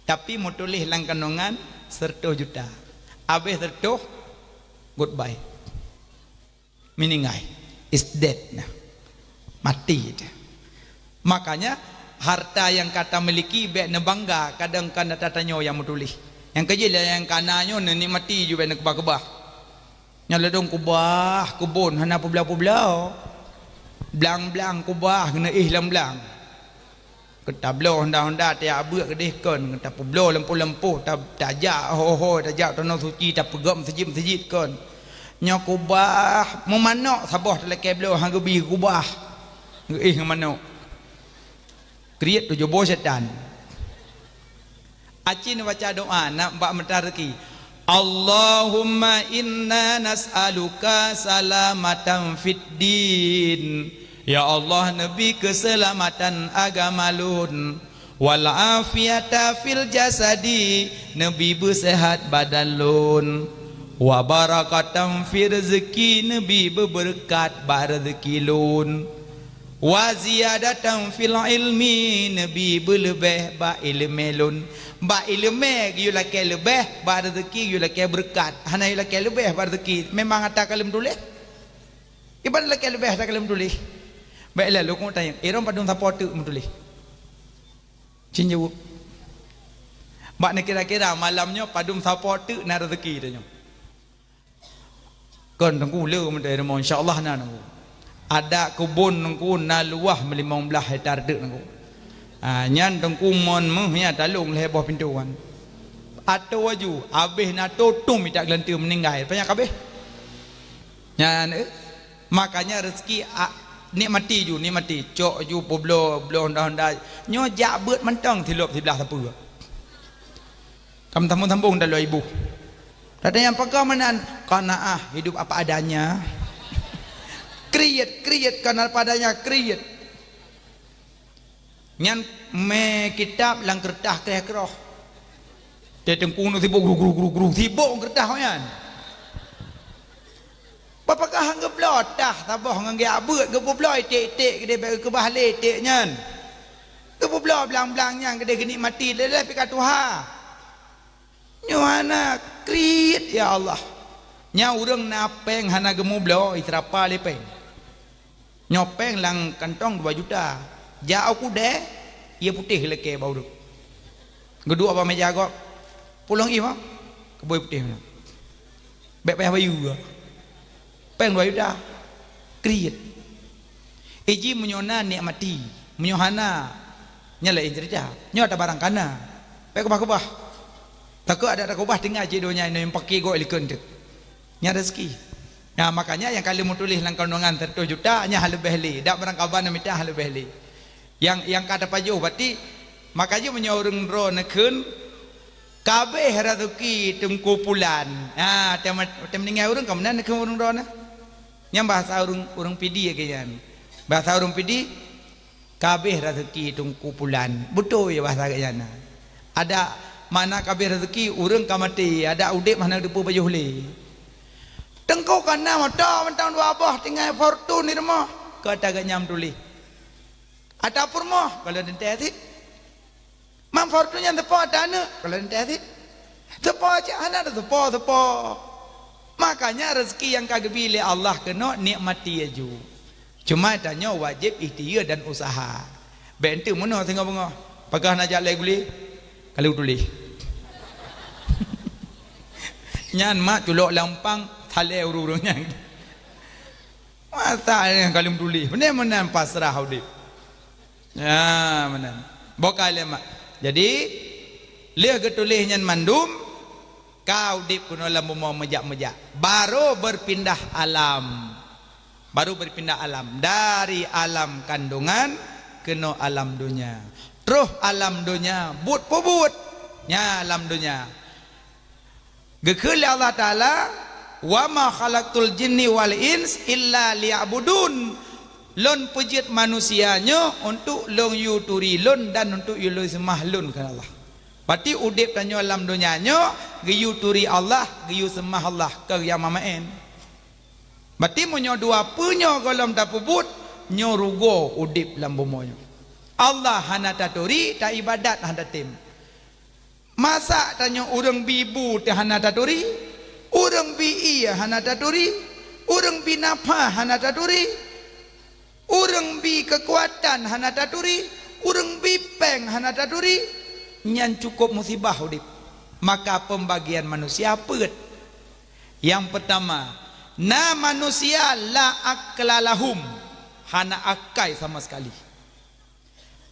Tapi meutuléh lam kandongan seureutôh juta. Habéh seureutôh, goodbye. Meuninggai. Is dead nah. Mati dah. Makanya Harta nyang ka tamiliki bék neubangga, kadang kan ata tanyoe nyang meutuléh. Nyang keujih lé nyang kana nyoe neunikmati ju bék neukeubah-keubah. Nyan ladôm kubah keubon hana peubloe-peubloe. Blang-blang kubah neuéh lam blang. Keu tabloe honda-honda tajak beuet keudeh kon, tapeubloe lampôh-lampôh, ta-, tajak ho-ho, tajak tanoh suci, tapeugöt meuseujid-meuseujid kon. Nyoe kubah meumanök saboh talakée bloe han geubi kubah. Geuéh ngon manök. Kriet tujoh boh setan. Aci neubaca doa na bak meuta rezeki. Allahumma inna nas'aluka salamatan fid din. Ya Allah, neubi keuseulamatan agama lôn. Wal afiyata fil jasadi, neubi beuseuhat badan lôn. Wa barakatan fi rizqi, neubi beubeureukat bak rezeki lôn. Wa ziyadatan fil ilmi, neubi beuleubeh bak ileumé lôn. Bak ileumé geuyue lakée leubeh, bak rezeki geuyue lakée beureukat. Hana geuyue lakée leubeh bak rezeki, memang ata ka lheueh meutuléh. Iban lakée leubeh ata ka lheueh meutuléh. Bék lé lôn tanyong, "Irong padum sapo teuk meutuléh?" Cen jaweueb. Bak neukira-kira malam nyoe padum sapo teuk na rezeki tanyoe. Kon Teungku le meutai rumoh, insya Allah na Teungku. Adak keubon Teungku na luwah meulimong blaih hektar teuk Teungku. Ha, nyan Teungku mon meuh nyan talong lhée boh pintoe kan. Atô aju, abéh na tô tum itak geulanteue meuninggai, panyang kabéh. Nyan, eh, makanya rezeki a-, nikmati ju, nikmati. Cok ju peubloe, bloe honda-honda. Nyoe jak beuet mantong silop siblaih sapeue. Kam sambung-sambung dan lheueh iboh. Teunyang peugah meunan, qanaah, hidup apa adanya. Kriet, kriet, kon apa adanya, kriet. Nyan mé kitab lam keureutah kréh keudroe. Teuh Teungku nyoe sibok gru, gru, gru, gru, sibok keureutah nyan. Bak peugah han geubloe tah saboh ngon geujak beuet, geupeubloe iték-iték keudeh bék geukeubah lé iték nyan. Geupeubloe blang-blang nyan keudeh geunikmati lé lheueh pih ka tuha. Nyoe hana kriet, ya Allah. Nyan ureuëng na péng hana geumubloe, iseurapa lé péng. Nyoe péng lam kantong dua juta. Jak u keudè, ie putéh lakée bak ureuëng. Geuduek bak méja gob. Pulang ie ma? Keuboi putéh meunan. Bék payah bayeue. Péng dua juta. Kriet. Iji meunyoe na nikmati, meunyoe hana, nyan laén ceurita. Nyoe ata barang kana. Bék keubah-keubah. Takot adak takeubah tinggai cit donya inoe nyang paké gob likot teuk. Nyan rezeki. Nah, makanya nyang ka lheueh meutuléh lam kandungan seratus juta, nyan hana leubeh lé. Dak barang kaban mita hana leubeh lé. Nyang, nyang ka tapajoh bati, makajih meunyoe ureuëng droe neukheun, "Kabéh rezeki Teungku Pulan." Ha, tem-, tem meuninggai ureuëng ka meunan neukheun ureuëng droe na. Nyan bahasa ureuëng, ureuëng Pidie lagée nyan. Bahasa ureuëng Pidie, "Kabéh rezeki Teungku Pulan." Beutôi ya bahasa geuh nyan na. Ada makna kabéh rezeki ureuëng ka maté, ada udeb hana geuteupeue pajoh lé. Teungku ka na moto mantong dua boh tinggai Fortuner di rumoh, ka ata geuh nyan meutuléh. Ata peurumoh, ka lheueh teuntée cit. Mam Fortuner nyan teupo ata aneuëk, ka lheueh teuntée cit. Teupo cit hana ada teupo-teupo. Makanya rezeki nyang ka geubi lé Allah keunoe nikmati aju. Cuma tanyoe wajéb ikhtiar dan usaha. Bék enteuk meunoe singoh beungoh. Pakon hana jak lé gulé? Ka lheueh tuléh. Nyan mak culok lampang salée ureuëng-ureuëng nyan. Masa nyan ka lheueh tuléh. Beuna meunan pasrah udeb. Ya, meunan. Boh ka lé mak. Jadi, lheueh geutuléh nyan mandum, ka udeb keunoe lam bumoe meujak-meujak. Baru berpindah alam. Baru berpindah alam. Dari alam kandungan keunoe alam donya. Troh alam donya, buet peubuet. Nyan alam donya. Geukheun lé Allah Taala, "Wa ma khalaqtul jinni wal ins illa liya'budun." Lôn peujeuet manusia nyoe untuk lôn yue turi lôn dan untuk yue lôn seumah lôn, kheun Allah. Berarti udeb tanyoe lam donya nyoe geuyue turi Allah, geuyue seumah Allah, kon nyang meumaén. Berarti meunyoe dua peue nyoe gohlom tapeubuet, nyoe rugoe udeb lam bumoe nyoe. Allah hana taturi, taibadat hana tatem. Masa tanyoe ureuëng bi bu teuh hana taturi, ureuëng bi ié hana taturi, ureuëng bi nafah hana taturi, ureuëng bi keukuatan hana taturi, Ureuëng bi péng hana taturi, nyan cukup musibah udeb. Maka pembagian manusia peuet. Yang pertama, na manusia la akla lahum, hana akai sama sekali.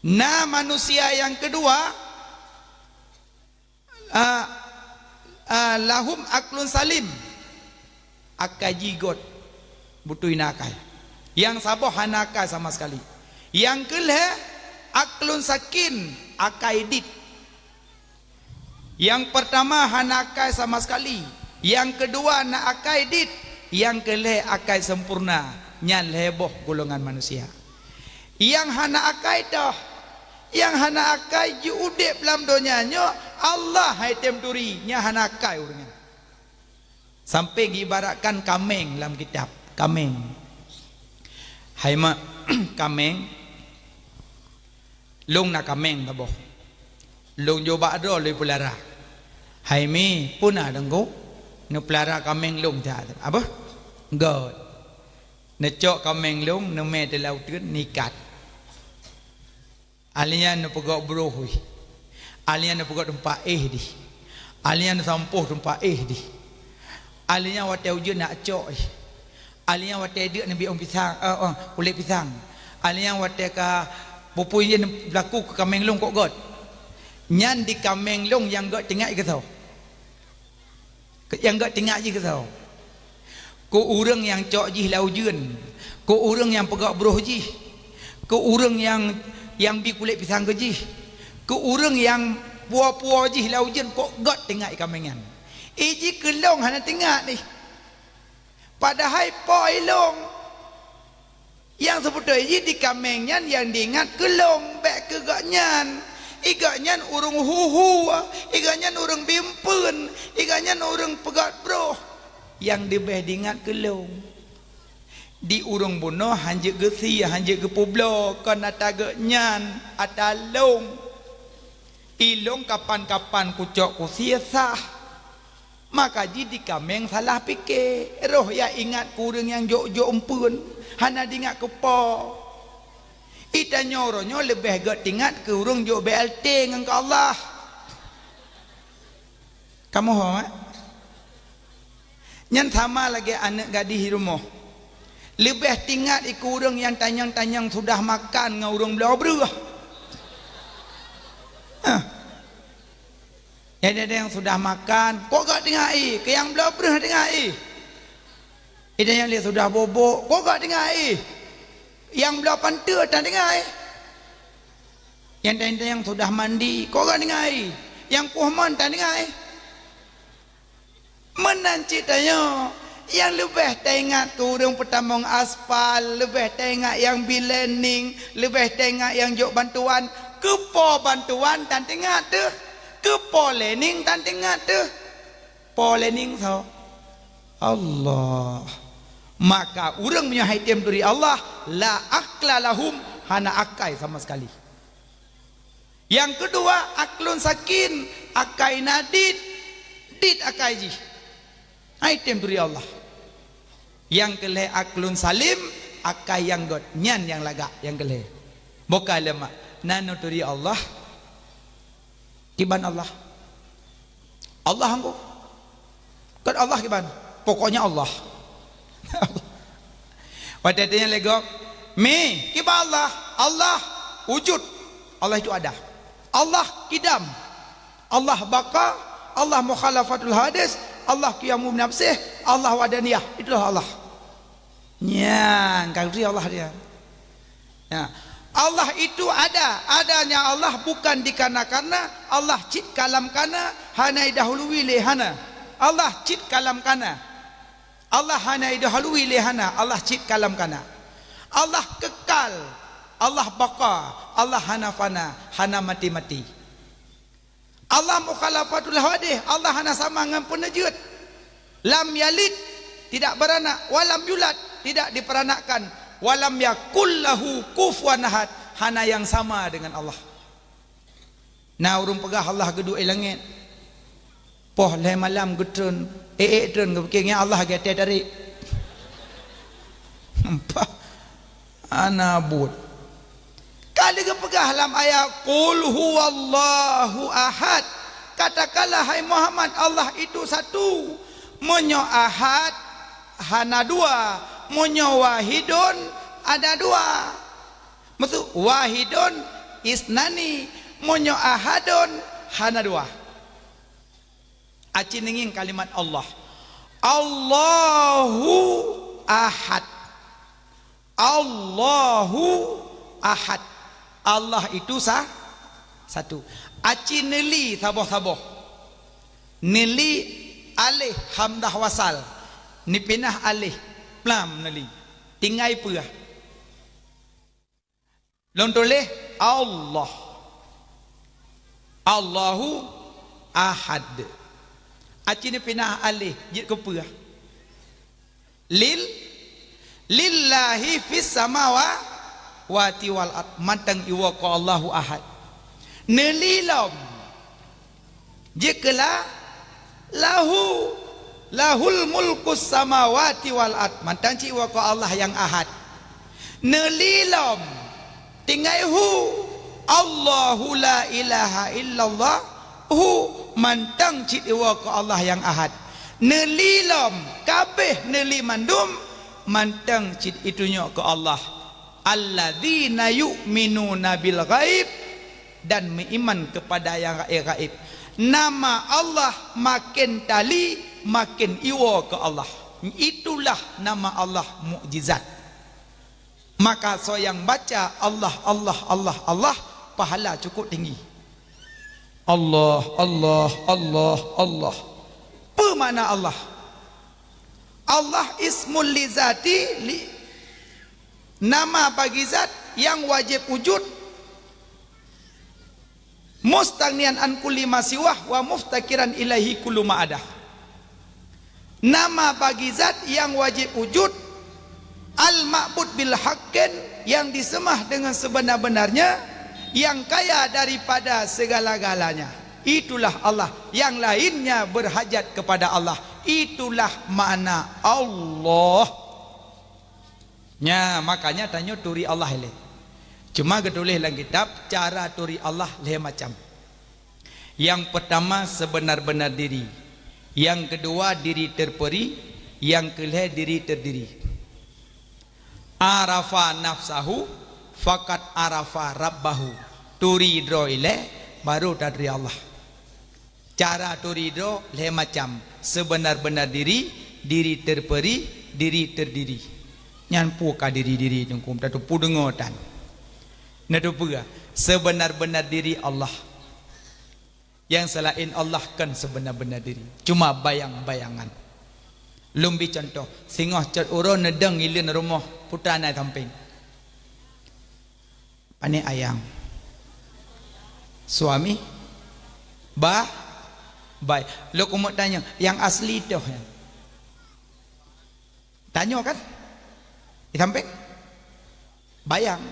Na manusia yang kedua, a, a, lahum aklun salim, akai jih göt, beutôi na akai. Yang saboh hana akai sama sekali. Yang keulhée, aklun sakin, akai dit. Yang pertama hana akai sama sekali. Yang kedua na akai dit. Yang keulhée akai sempurna. Nyan lhée boh golongan manusia. Nyang hana akai toh, nyang hana akai jiudeb lam donya nyoe, Allah hai tem turi, nyang hana akai ureuëng nyan. Sampai geuibaratkan kaméng lam kitab, kaméng. Hai mak, kaméng, lôn na kaméng saboh. Lôn jok bak droe lôn peulara. Hai mi, peue na teungku? Neupeulara kaméng lôn that. Apa? Göt. Neucok kaméng lôn, neumè teuh lam uteuen, neuikat. Alèh nyan neupeugöt broh jih. Alèh nyan neupeugöt teumpat éh jih. Alèh nyan neusampôh teumpat éh jih. Alèh nyan watèe ujeuen neuk cok jih. Alèh nyan watèe deuk neubi ôn pisang, eh, oh, kulét pisang. Alèh nyan watèe ka pupui jih neublaku keu kaméng lôn kok göt. Nyan di kaméng lôn nyang göt teuingat jih keu soe? Nyang göt teuingat jih keu soe? Keu ureuëng nyang cok jih lam ujeuen, keu ureuëng nyang peugöt broh jih, keu ureuëng nyang, nyang bi kulét pisang keu jih, keu ureuëng nyang puwoe-puwoe jih lam ujeuen, kok göt teuingat kaméng nyan. Iji keu lôn hana teuingat jih. Padahai po ilôn. Nyang seubeutôi jih di kaméng nyan nyang diingat keu lôn, bék keu gobnyan. I gobnyan ureuëng huhu, i gobnyan ureuëng bimpeuen, i gobnyan ureuëng peugöt broh. Nyang leubeh diingat keu lôn. Di ureuëng bunoe hanjeuet geusie, hanjeuet geupeubloe, kon ata gobnyan, ata lôn. Ilôn kapan-kapan kucok kusie sah. Maka jih di kaméng salah pike, roh ya ingat keu ureuëng nyang jok-jok eumpeuen, hana diingat keu po. Itanyoe uroe nyoe leubeh göt teuingat keu ureuëng jok B L T ngon keu Allah. Kamoe ho, eh? Nyan sama lagée aneuëk gadih di rumoh. Leubeh teuingat i keu ureuëng nyang tanyong-tanyong sudah makan ngon ureuëng bloe breueh. Hah. Nyang ada nyang sudah makan, kok göt teuingat i, keu nyang bloe breueh teuingat i. Ada nyang lé sudah bobok, kok göt teuingat i. Nyang bloe panteue tan teuingat i. Nyang ada nyang sudah mandi, kok göt teuingat i. Nyang poh mon tan teuingat i. Meunan cit tanyoe, nyang leubeh taingat keu ureuëng peutamong aspal, leubeh taingat nyang bi lining, leubeh taingat nyang jok bantuan. Keu po bantuan tan teuingat teuh, keu po lining tan teuingat teuh. Po lining soe? Allah. Maka ureuëng meunyoe hai tem turi Allah, la akla lahum, hana akai sama sekali. Nyang keudua, aklun sakin, akai na dit, dit akai jih. Hai tem turi Allah. Nyang keulhée aklun salim, akai nyang göt, nyan nyang lagak, nyang keulhée. Boh ka leumak, na neuturi Allah, kiban Allah. Allah anggô. Kon Allah kiban. Pokoknya Allah. Watée tanya lé gob, "Mi, kiban Allah?" Allah wujud. Allah itu ada. Allah kidam. Allah baqa. Allah mukhalafatul hadis. Allah qiyamun nafsih. Allah wahdaniyah. Itulah Allah. Nyan, ka geuturi Allah dia. Ya. Allah itu ada. Adanya Allah bukan dikarena-karena. Allah cit kalam kana, hana idahului lé hana. Allah cit kalam kana. Allah hana idahului lé hana. Allah cit kalam kana. Allah kekal. Allah baqa. Allah hana fana, hana mati-mati. Allah mukhalafatul hawadith, Allah hana sama ngon peuneujeuet. Lam yalid, tidak beranak, walam yulad, tidak diperanakkan, walam yakul lahu kufuwan ahad, hana nyang sama dengan Allah. Na ureuëng peugah Allah geuduek i langét. Poh lhée malam geutreun, ék-ék treun geupike ngon Allah geutéh tarék. Nampak? Ana buet. Ka lheueh geupeu- Peugah lam ayat, "Qul huwallahu ahad." Katakanlah, hai Muhammad, Allah itu satu. Meunyoe ahad, hana dua. Meunyoe wahidun, ada dua. Maksud wahidun isnani. Meunyoe ahadun, hana dua. Aci neungieng kalimat Allah. Allahu ahad. Allahu ahad. Allah itu sa-, satu. Aci neuli saboh-saboh. Neuli alif hamzah wasal. Neupinah alif lam neuli. Tinggai peue? Lôn tuléh Allah. Allahu ahad. Aci neupinah alif jeuet keu peue? Lil, lillahi fis samawati wal ard. Mantong iwoe keu Allahu ahad. Neuli lom. Jeuet keu la, lahu, lahul mulkus samawati wal ard. Mantong cit iwoe keu Allah nyang ahad. Neuli lom. Tinggai hu. Allahu la ilaha illallah. Hu. Mantong cit iwoe keu Allah nyang ahad. Neuli lom. Kabeh neuli mandum. Mantong cit itunyok keu Allah. Alladzina yu'minuna bil ghaib, dan meuiman kepada yang gaib-gaib. Nama Allah makin tali, makin iwoe keu Allah. Itulah nama Allah mukjizat. Maka soe nyang baca Allah, Allah, Allah, Allah, pahala cukup tinggi. Allah, Allah, Allah, Allah. Peue makna Allah? Allah ismul li zati, li, nama bagi zat nyang wajéb wujud, mustaghniyan an kulli ma siwah wa muftakiran ilaihi kullu ma adah. Nama bagi zat nyang wajéb wujud, al-ma'bud bil haqqin, yang disembah dengan sebenar-benarnya, yang kaya daripada segala-galanya. Itulah Allah, yang lainnya berhajat kepada Allah. Itulah makna Allah. Nya, makanya tanyoe turi Allah ilée. Cuma geutuléh lam kitab, cara turi Allah lhée macam. Yang pertama, sebenar-benar diri. Yang kedua, diri terperi. Yang kelhée, diri terdiri. Arafa nafsahu, faqad arafa rabbahu. Turi droe ilée, baru taturi Allah. Cara turi droe lhée macam, sebenar-benar diri, diri terperi, diri terdiri. Nyan peue ka diri-diri teungku, tateupeue deungoe tan. Neuteupeue, sebenar-benar diri Allah. Nyang seulaén Allah kon sebenar-benar diri, cuma bayang-bayangan. Lôn bi cuntoh, singoh cot uroe neudong ileuen rumoh putra na sampéng. Pane ayang. Suami. Bah. Baik. Lôn keumeung tanyong, nyang asli toh nyan? Tanyoe kan? Di sampéng? Bayang.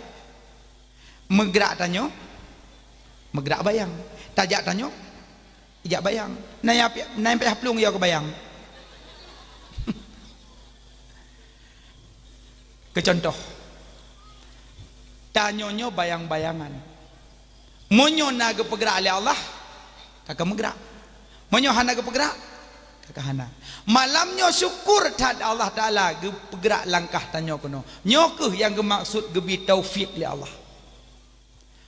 Meugrak tanyoe? Meugrak bayang. Tajak tanyoe? Ijak bayang. Na nyang pi-, na nyang payah plueng yo keu bayang. Keu cuntoh, tanyoe nyoe bayang-bayangan. Meunyoe na geupeugrak lé Allah, ka ka meugrak. Meunyoe hana geupeugrak, ka ka hana. Malam nyoe syukur that Allah Taala geupeugrak langkah tanyoe keunoe. Nyoe kheueh nyang geumaksud geubi taufik lé Allah.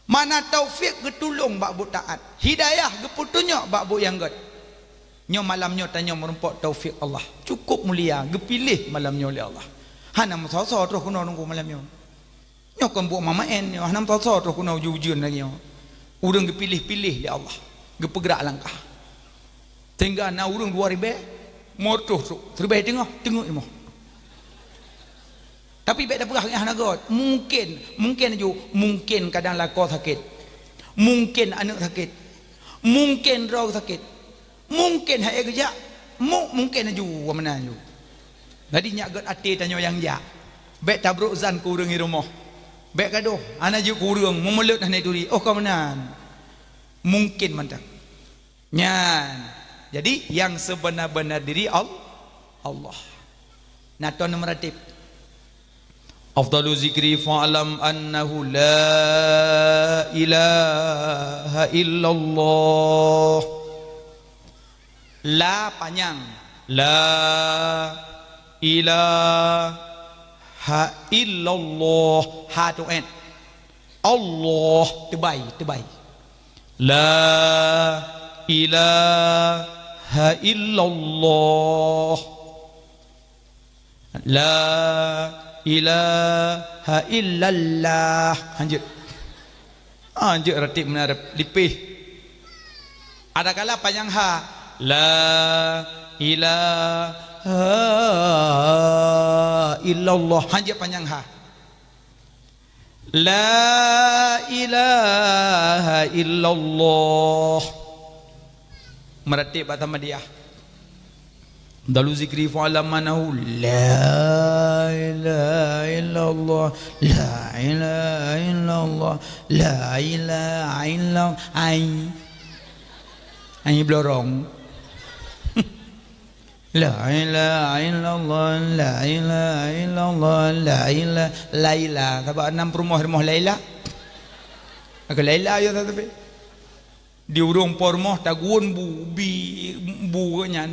Mana taufik geutulông bak buet taat, hidayah geupeutunyok bak buet nyang gét. Nyoe malam nyoe tanyoe meurumpok taufik Allah. Cukup mulia, geupiléh malam nyoe lé Allah. Hana meusoe-soe troh keunoe nunggu malam nyoe. Nyoe kon buet mamaén nyoe, hana meusoe-soe troh keunoe ujeuen-ujeuen lagée nyoe. Ureuëng geupiléh-piléh lé Allah, geupeugrak langkah. Sehingga na ureuëng dua ribée, meureutôh trok, siribée teungoh, teungeut imoh. Tapi bék tapeugah nyan hana göt. Mungken, mungken aju, mungken kadang lakoe sakét. Mungken aneuëk sakét. Mungken droe sakét. Mungken hai geujak. Mu-, mungken aju, wa meunan aju. Jadi nyak göt até tanyoe nyang jak. Bék tabrôk zan keu ureuëng di rumoh. Bék gadoh, hana jeuet keu ureuëng, meumeuleut hana turi. Oh, ka meunan. Mungken mantong. Nyan. Jadi, nyang seubeunar-beunar diri Al-, Allah. Na ton meuratéb. Afdalu zikri fa'lam annahu la ilaha illallah. La panyang. La ilaha illallah. Ha tu et. Allah, teubai, teubai. La ilaha illallah. La ilaha illallah. Hanjeuet. Hanjeuet ratéb meunan lipéh. Adakala panyang ha. La ilaha illallah. Hanjeuet panyang ha. La ilaha illallah. Meuratéb bak Samadiyah. Dalu zikri fa'lam annahu la ilaha illallah, la ilaha illallah, la ilaha illallah. Ai. Ai blorong. La ilaha illallah, la ilaha illallah, la ilaha, Laila. Sabab nam peurumoh, rumoh Laila. Maka Laila yo tapi. Di ureuëng po rumoh tagun bu, bi, bu nyan.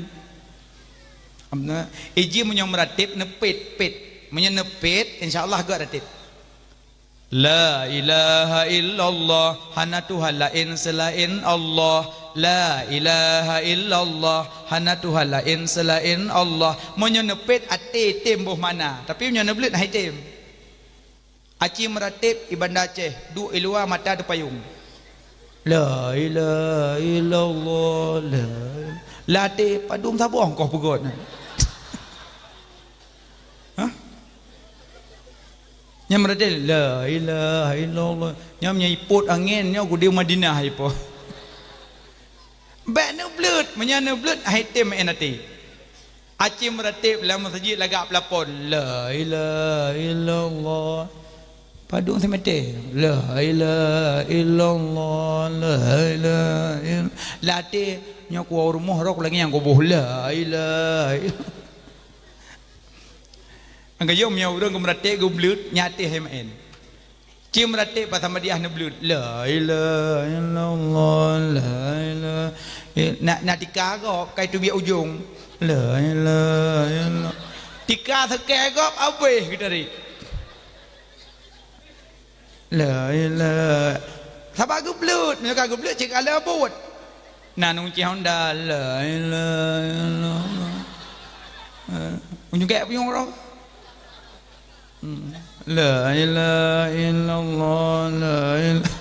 Amna, iji meunyoe meuratéb neupet, pet. Meunyoe neupet, insya Allah geuh ratéb. La ilaha illallah, hana Tuhan laén seulaén Allah. La ilaha illallah, hana Tuhan laén seulaén Allah. Meunyoe neupet até tem boh makna, tapi meunyoe neubleuet hai tem. Aci meuratéb i Banda Aceh, duek i luwa mata teupayong. La ilaha illallah, la ilaha. Lam até padum saboh koh peugöt nyan. Hah? Nyang meuratéb, la ilaha illallah. Nyang meunyoe ipot angén nyoe gudée Madinah ipo. Bék neubleuet, meunyoe neubleuet hai tem meu'en até. Aci meuratéb lam meuseujid lagak peulapon, la ilaha illallah. Padum seumeuté, la ilaha illallah, la ilaha ill-, lam até nyoe kuwoe rumoh roh lagée nyang goboh, la ilaha ill-, Angka yom nyang ureuëng geumeurateb geubleuet nyatéh hai meu'en. Cim ratéb bak Samadiyah neubleuet. La ilaha illallah, la ilaha ill-, na, na tika gob kai teubiet ujong. La ilaha illallah. Tika seukée gob abéh geutarék. La ilaha. Sabab geubleuet, meunyoe ka geubleuet cit ka lheueh buet. Na nuncéh honda, la ilaha illallah. Eh, meunyoe gét punyueng roh. Hmm. La ilaha illallah, la ilaha.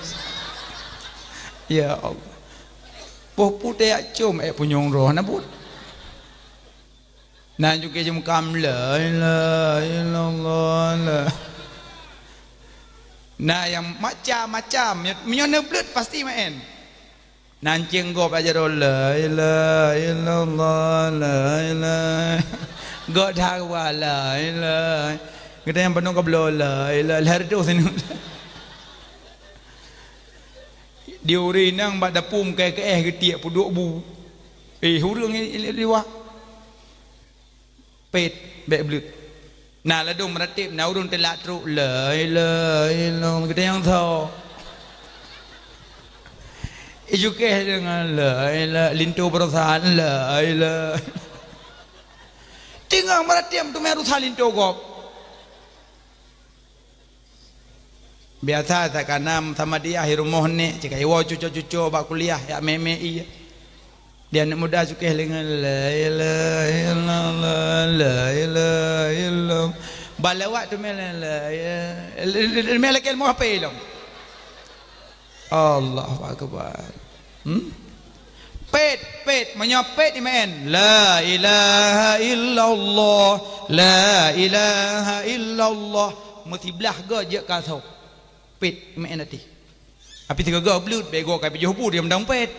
Ya Allah. Poh putéh jak com ék punyueng roh na buet. Na juga jimeukalam, la ilaha illallah, la. Na nyang macam-macam, meunyoe neubleuet pasti meu'en. Na ancéng gob jak jaroe, la ilaha illallah, la ilaha. Gob that wa la ilaha. Geutanyoe bandum ka bloe, la ilaha, lhèe reutôh singoh. Di ureueng inong bak dapu meukaih-kaih geutiek peuduek bu. Eh, ureueng i-, i-, liwah. Pet, bék bleuet. Na ladôm meuratéb, na ureueng teulak trok, la ilaha illallah, geutanyoe tho. Ijukéh deungon la ilaha, linto baroesa, la ilaha. Teungoh meuratéb teumé rusa linto gob. Biasa takana Samadiyah i rumoh nek, cit ka iwoe cuco-cuco bak kuliah, jak mé-mé ie. Di aneuk muda cukéh deungon, la ilaha illallah, la ilaha illallah. Bak lewat teumé, la ilaha, teumé lakée leumo hapé lom. Allahu akbar. Hmm? Pet, pet, meunyoe pet imeu'en, la ilaha illallah, la ilaha illallah. Meusiblah goe jeuet ka soe. Pet imeu'en até. Tapi sigoe-goe bleuet, bék goe ka pijoh bu dia meudang pet.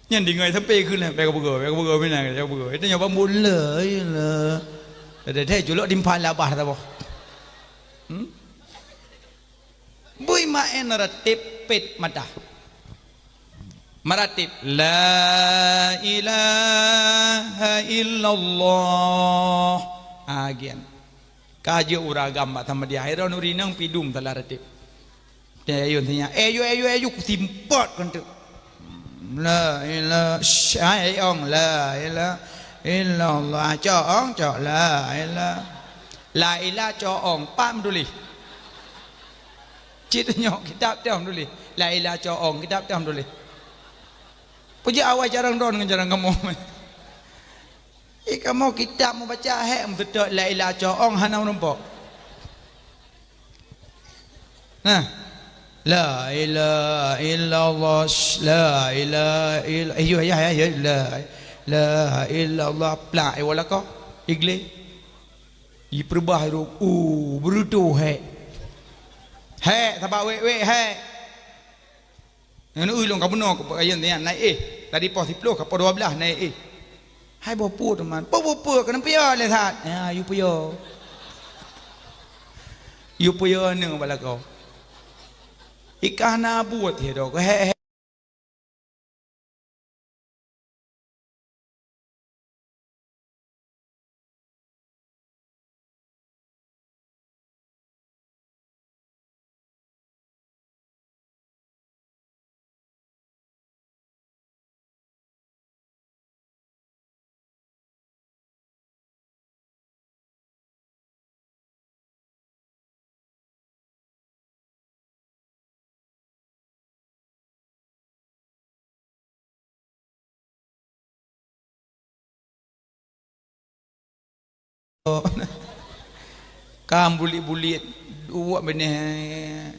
Nyan deungoe sampai kheun lah, bék ka beugöt, bék ka beugöt, bék ka beugöt. Itu nyoe bak mulut, la ilaha. Dah, dah, dah, culok timphan labah saboh. Hmm? Bui meu'en ratéb pet mata. Meuratéb, la ilaha illallah. Agian. Ka jeuet ureueng agam bak Samadiyah. Hai droeneuh ureueng inong pidum salah ratéb. Teuh ayun tanya, "Eh, yu, eh, yu, eh, yu," kusimpot keu enteuk. La ila-, syai ong, la ila illallah. Cok ong, cok la ila. La ila cok ong, pam tuléh. Cit nyoe kitab tam tuléh. La ila cok ong, kitab tam tuléh. Peujeuet awai carông droe ngon carông kamoe. Eh, kamoe kitab mubaca hék meuteutôt la ila cok ong hana meurumpok. Nah. La ilaha illallah, la ilaha ill-, eh, yu, ya, ya, ya, la ilaha illallah, plak, eh, walako, igle. Ipeurubah ru, u, beurutu, hék. Hék, sabab wék-wék, hék. Ngon ui lôn ka bunoe keu peukayaan nyan naik éh. Tadi poh siploh ka poh dua blaih naik éh. Hai boh peue teuma. Peue, peue, peue, keuneuk piôh lé that. Ya, yue piôh. Yue piôh aneuk bak lakoe. Ikah na buet he do. He, he. Kam bulit-bulit, duek binéh.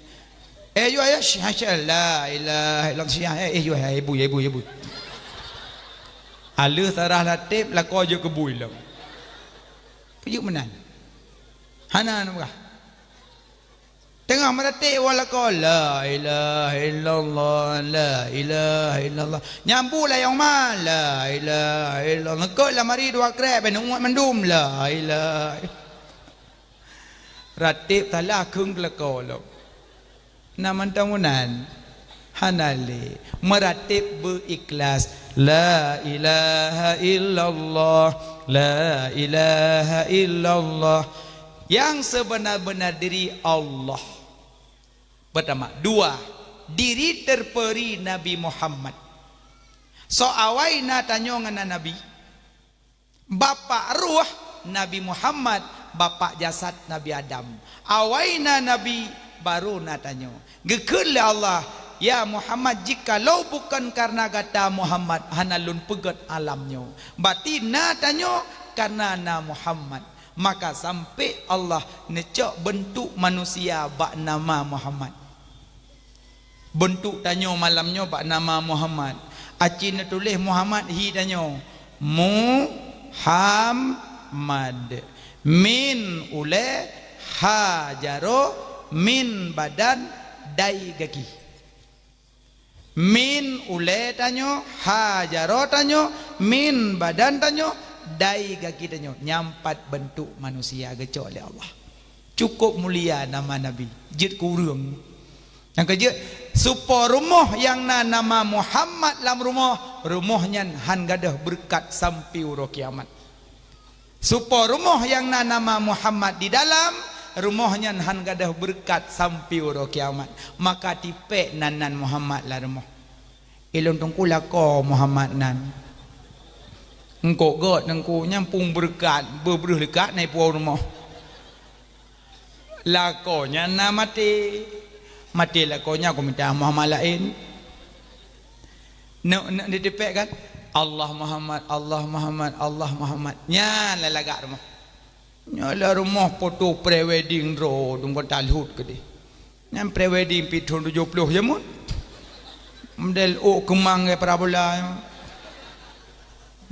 Eh, yu, ya, sya, sya, la ilaha illallah, sya, eh, eh, yu, eh, bui, eh, bui, eh, bui. Aleuh sarah latéb, lakoe jeuet keu bui lom. Peujeuet meunan. Hana neupeugah. Teungoh meuratéb walakoe, la ilaha illallah, la ilaha illallah. Nyambut layong ma, la ilaha illallah. Neukot lamari dua krek, bèk neuuet mandum, la ilaha. Ratéb salah kheun keu lakoe lom. Na mantong meunan. Hana lé. Meuratéb beu ikhlas. La ilaha illallah. La ilaha illallah. Nyang seubeuna-beuna diri Allah. Pertama. Dua. Diri terperi Nabi Muhammad. Soe awai na tanyoe ngon na Nabi? Bapak ruh Nabi Muhammad, bapak jasad Nabi Adam. Awai na Nabi, baru na tanyoe. Geukheun lé Allah, "Ya Muhammad, jikalau bukan karena gata Muhammad, hana lôn peugét alam nyoe." Berarti na tanyoe karena na Muhammad. Maka sampai Allah neucok beuntuk manusia bak nama Muhammad. Beuntuk tanyoe malam nyoe bak nama Muhammad. Aci neutuléh Muhammad hi tanyoe. Muhammad. Min ulée, ha jaroe, min badan, dai gaki. Min ulée tanyoe, ha jaroe tanyoe, min badan tanyoe, dai gaki tanyoe. Nyan pat beuntuk manusia geucok lé Allah. Cukup mulia nama Nabi. Jeuet keu ureuëng. Nyang keujeuet, supo rumoh nyang na nama Muhammad lam rumoh, rumoh nyan han gadôh beureukat sampoe uroe kiamat. Supo rumoh nyang na nama Muhammad di dalam, rumoh nyan han gadôh beureukat sampoe uroe kiamat. Maka tipék nan-nan Muhammad lam rumoh. Ilôn teungku lakoe Muhammad nan. Eungkôt gét teungku nyan pung beureukat, beubreuh leukat na ipuwoe rumoh. Lakoe nyan na maté. Maté lakoe nyan kumita Muhammad laén. Neuk, neuk ditipék kan? Allah Muhammad, Allah Muhammad, Allah Muhammad. Nyan lagak rumoh. Nyoe lé rumoh foto pre-wedding droe dum kon talhut keudeh. Nyan pre-wedding pi thon tujoh ploh jameun. Model ôk keumang ngon parabola.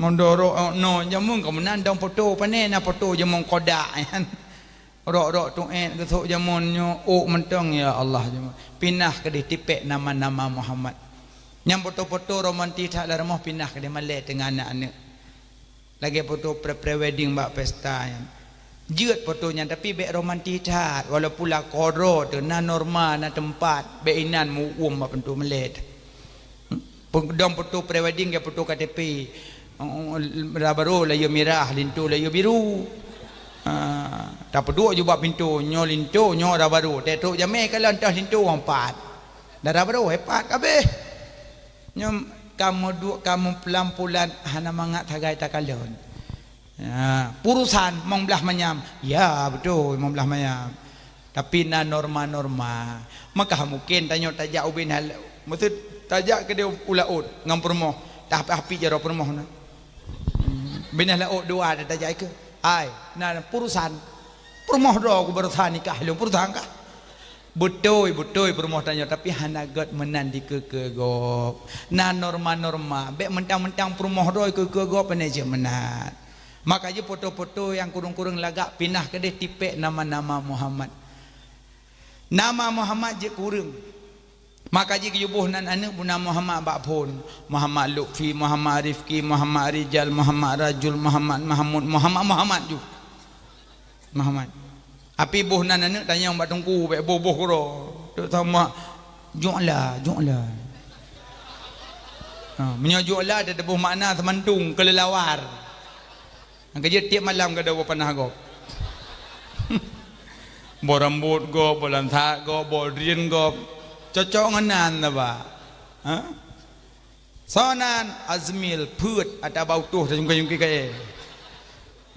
Mondoro no jameun kamoe nan dong foto pane na foto jameun kodak nyan. Rok-rok tuet geusok jameun nyoe ôk mantong ya Allah jameun. Pinah keudeh tipék nama-nama Muhammad. Nyang foto-foto romantis that lam rumoh pinah keudeh malée teungoh aneuk-aneuk. Lagée foto pre-, pre-wedding bak pesta nyan. Jeuet foto nyan, tapi bék romantis that, walaupun lakoe droe teuh na norma, na teumpat, bék inan meu-uem bak pintoe meulét. Dong foto pre-wedding lagée foto K T P. Barô layeue mirah, linto layeue biru. Ha, tapeuduek ju bak pintoe, nyoe linto, nyoe dara barô. Teutrok jamé kalon toh linto, pat. Dara barô, eh, pat kabeh. Nyoe kamoe duek, kamoe pulan-pulan, hana mangat sagai takalon. Ya, purusan mong blaih manyam. Ya, beutôi, mong blaih manyam. Tapi na norma-norma. Maka mungken tanyoe tajak ubé na, maksud tajak keudéh u laôt ngon peurumoh. Tah api jaroe peurumoh na. Binah laôt dua ada tajak ikeu. Ai, na purusan. Peurumoh droe ku baroesa nikah lôn, purusan kah? Beutôi, beutôi peurumoh tanyoe, tapi hana gét meunan dikeue-keue gob. Na norma-norma. Bék mentang-mentang peurumoh droe keue-keue gob, pane jeuet meunan. Maka jih foto-foto nyang kureueng-kureueng lagak pinah keudéh tipék nama-nama Muhammad. Nama Muhammad jeuet kureueng. Maka jih geuyue boh nan aneuëk buna Muhammad bak phon. Muhammad Lutfi, Muhammad Rifki, Muhammad Rijal, Muhammad Rajul, Muhammad Mahmud, Muhammad, Muhammad ju. Muhammad. Api boh nan aneuëk tanyong bak teungku, bék boh-boh keudroe. Teuk sama, "Jok la, jok la." Ha, meunyoe jok la, teuboh makna seumantong, keulelawar. Nyang keujeuet tieb malam geudoe boh panah gob. Boh rambot gob, boh lansat gob, boh drien gob. Cocok ngon nan saba. Ha? Soe nan? Azmil, peuet, ata bak utoh tajungkai-jungkai kayée.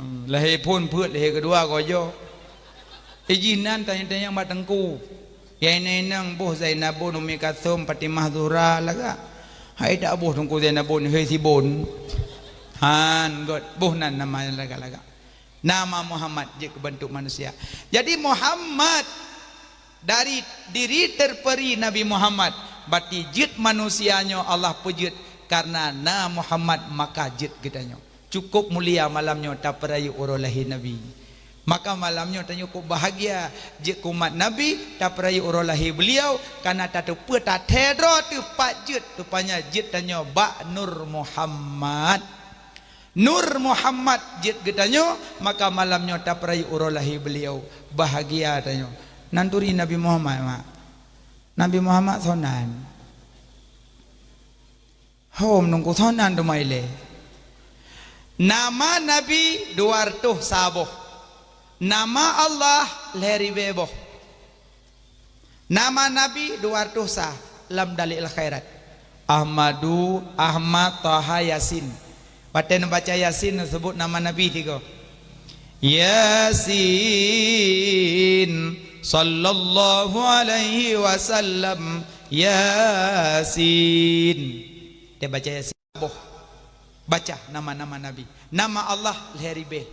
Hmm, lahé phon peuet, lahé keudua gojo. Ijih nan tanyong-tanyong bak teungku. Nyang inong-inong boh Zainabun, Ummi Kalsum, Fatimah Zuhra lagak. Hai dak boh Teungku Zainabun, hei Sibon. Han, gét boh nan nama nyang lagak-lagak. Nama Muhammad jeuet keu beuntuk manusia. Jadi Muhammad dari diri terperi Nabi Muhammad, berarti jeuet manusia nyoe Allah peujeuet karena na Muhammad maka jeuet geutanyoe. Cukup mulia malam nyoe tapeurayeuk uroe lahé Nabi. Maka malam nyoe tanyoe cukup bahagia jeuet keu umat Nabi tapeurayeuk uroe lahé beliau, karena tateupeue tathée droe teuh pat jeuet, rupanya jeuet tanyoe bak Nur Muhammad. Nur Muhammad jeuet geutanyoe, maka malam nyoe tapeurayeuk uroe lahé beliau. Bahagia tanyoe. Nan turi Nabi Muhammad, mak. Nabi Muhammad soe nan. Hom nungku soe nan teuma ilée. Nama Nabi dua reutôh sa boh. Nama Allah lhée ribée boh. Nama Nabi dua reutôh sa lam Dalail Khairat. Ahmadu, Ahmad, Taha, Yasin. Watée neubaca Yasin, neuseubut nama Nabi tiga. Yasin, sallallahu alaihi wasallam, Yasin. Dia baca Yasin. Boh. Baca nama-nama Nabi. Nama Allah lhée ribée.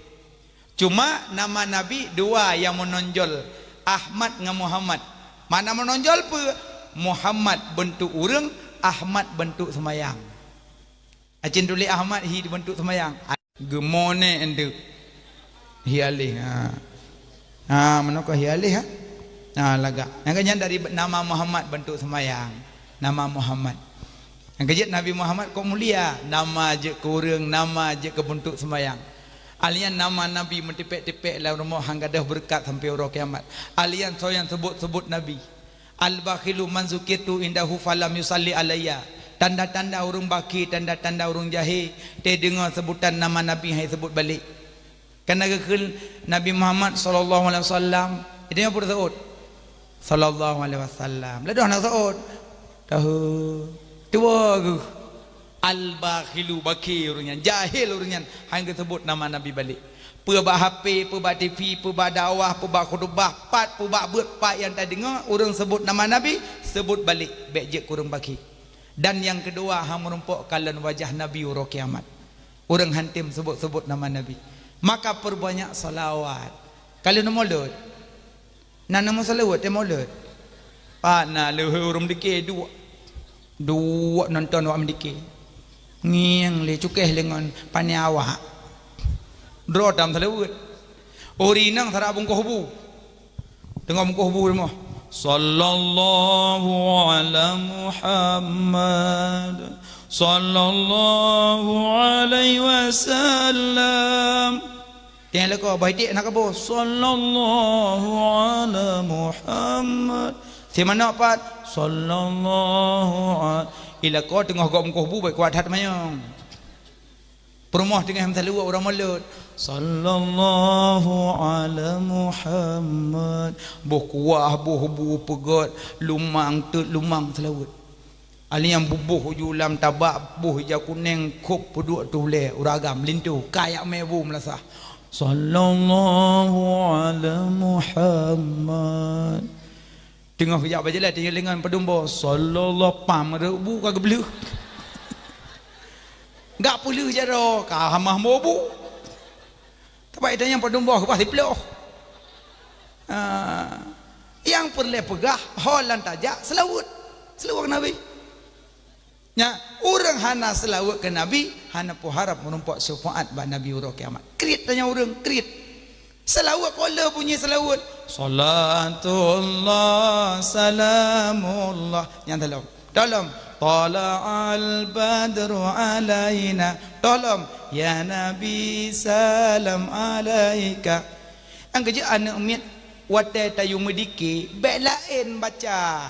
Cuma nama Nabi dua nyang meunonjol, Ahmad ngon Muhammad. Makna meunonjol peue? Muhammad beuntuk ureuëng, Ahmad beuntuk seumayang. Acin tuléh Ahmad hi beuntuk seumayang. Geumone endeuk. Hi aleh, ha. Ha, meunoe ka hi aleh, ha. Ha, lagak. Nyang ka nyan dari nama Muhammad beuntuk seumayang. Nama Muhammad. Nyang keujeuet Nabi Muhammad kok mulia, nama jeuet keu ureuëng, nama jeuet keu beuntuk seumayang. Alian nama Nabi meutipék-tipék lam rumoh han gadôh beureukat sampoe uroe kiamat. Alian soe nyang seubut-seubut Nabi. Al-bakhilu man zukirtu indahu falam yusalli alayya. Tanda-tanda ureuëng bakhé, tanda-tanda ureuëng jahé, teudeungoe seubutan nama Nabi han iseubut balek. Kana geukheun Nabi Muhammad sallallahu alaihi wasallam, itu nyang peureuseuôt. Sallallahu alaihi wasallam. Ladoh na seuôt. Tahu. Tuwo geuh. Al-bakhilu, bakhé ureuëng nyan, jahil ureuëng nyan, han geuseubut nama Nabi balek. Peue bak HP, peue bak TV, peue bak dakwah, peue bak khutubah, pat peue bak beuet pat nyang tadeungoe ureuëng seubut nama Nabi, seubut balek, bék jeuet keu ureuëng bakhé. Dan nyang keudua, han meurumpok kalon wajah Nabi uroe kiamat. Ureuëng han tem seubut-seubut nama Nabi. Maka peurbanyak shalawat. Ka lheueh neumulod. Na neumeuseulaweuet teuh mulod. Pat na lheueh ureuëng meudike duek. Duek nonton awak meudike. Ngieng lé cukéh lé ngon pane awak. Droe tam seulaweuet. Ureuëng inong sarak bungkôh bu. Teungoh bungkôh bu rumoh. Sallallahu ala Muhammad. Sallallahu alaihi wasallam. Tiang leko bah itik na kabo. Sallallahu ala Muhammad. Simano pat. Sallallahu ala. Ilako teungoh gok bungkôh bu baik kuat that mayong. Peurumoh teungoh meuseulaweuet ureueng mulod. Sallallahu ala Muhammad. Boh kuah, boh bu peugöt, lumang teut, lumang seulaweuet. Ali nyang buboh uju lam tabak, boh ija kuneng, khop peuduek tu ulèe, ureueng agam, linto, kayak mè bu meulasah. Sallallahu ala Muhammad. Teungoh geujak bak jalan, teungoh lingon padum boh, sallallahu pam, reubu ka geubleuh. Gak peuleuh jaroe, ka hamah mobu. Tapi tanyoe padum boh, bah siploh. Ah, nyang peureulèe peugah, ho lan tajak, seulaweuet. Seulaweuet keu Nabi. Nyan, ureueng hana seulaweuet keu Nabi, hana peuharap meurumpok syeufaat bak Nabi uroe kiamat. Kriet tanyoe ureueng, kriet. Seulaweuet, kok le bunyi seulaweuet. Salatullah, salamullah. Nyan tolong. Tolong. Tala'al badru alaina. Tolong. Ya Nabi, salam alaika. Nyang keujeuet aneuk miet, watèe tayue meudike, bèk laén baca.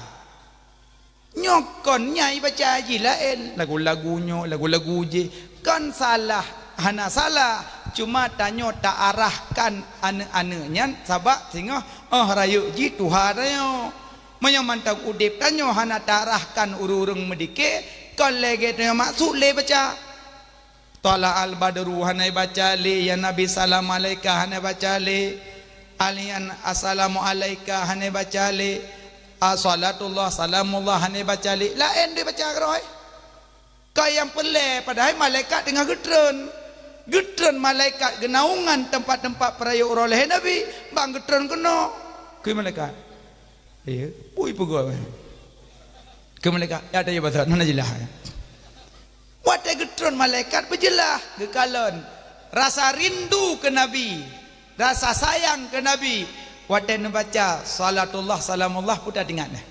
Nyoe kon nyang ibaca jih laén, lagu-lagu nyoe, lagu-lagu jih. Kon salah, hana salah. Cuma tanyoe taarahkan aneuk-aneuk nyan sabab singoh 'oh rayeuk jih tuha tanyoe. Meunyoe mantong udép tanyoe hana taarahkan ureueng-ureueng meudike, kon lagèe tanyoe maksud lé baca. Tala'al badru hana ibaca lé, ya Nabi salam alaika hana ibaca lé, alian assalamu alaika hana ibaca lé, assalatullah salamullah hana ibaca lé. Laén dibaca keudroe. Ka nyang peureulèe, padahai malaikat teungoh geutreun. Geutreun malaikat geunaungan teumpat-teumpat peurayeuk uroe lahé Nabi, ban geutreun keunoe. Keu malaikat. Iya, bui peugah. Keu malaikat, ya, ada ya, bahasa, hana jeulaih. Watèe geutreun malaikat beujeulaih, geukalon rasa rindu keu Nabi, rasa sayang keu Nabi. Watèe neubaca salatullah, salamullah, peue taingat nyan.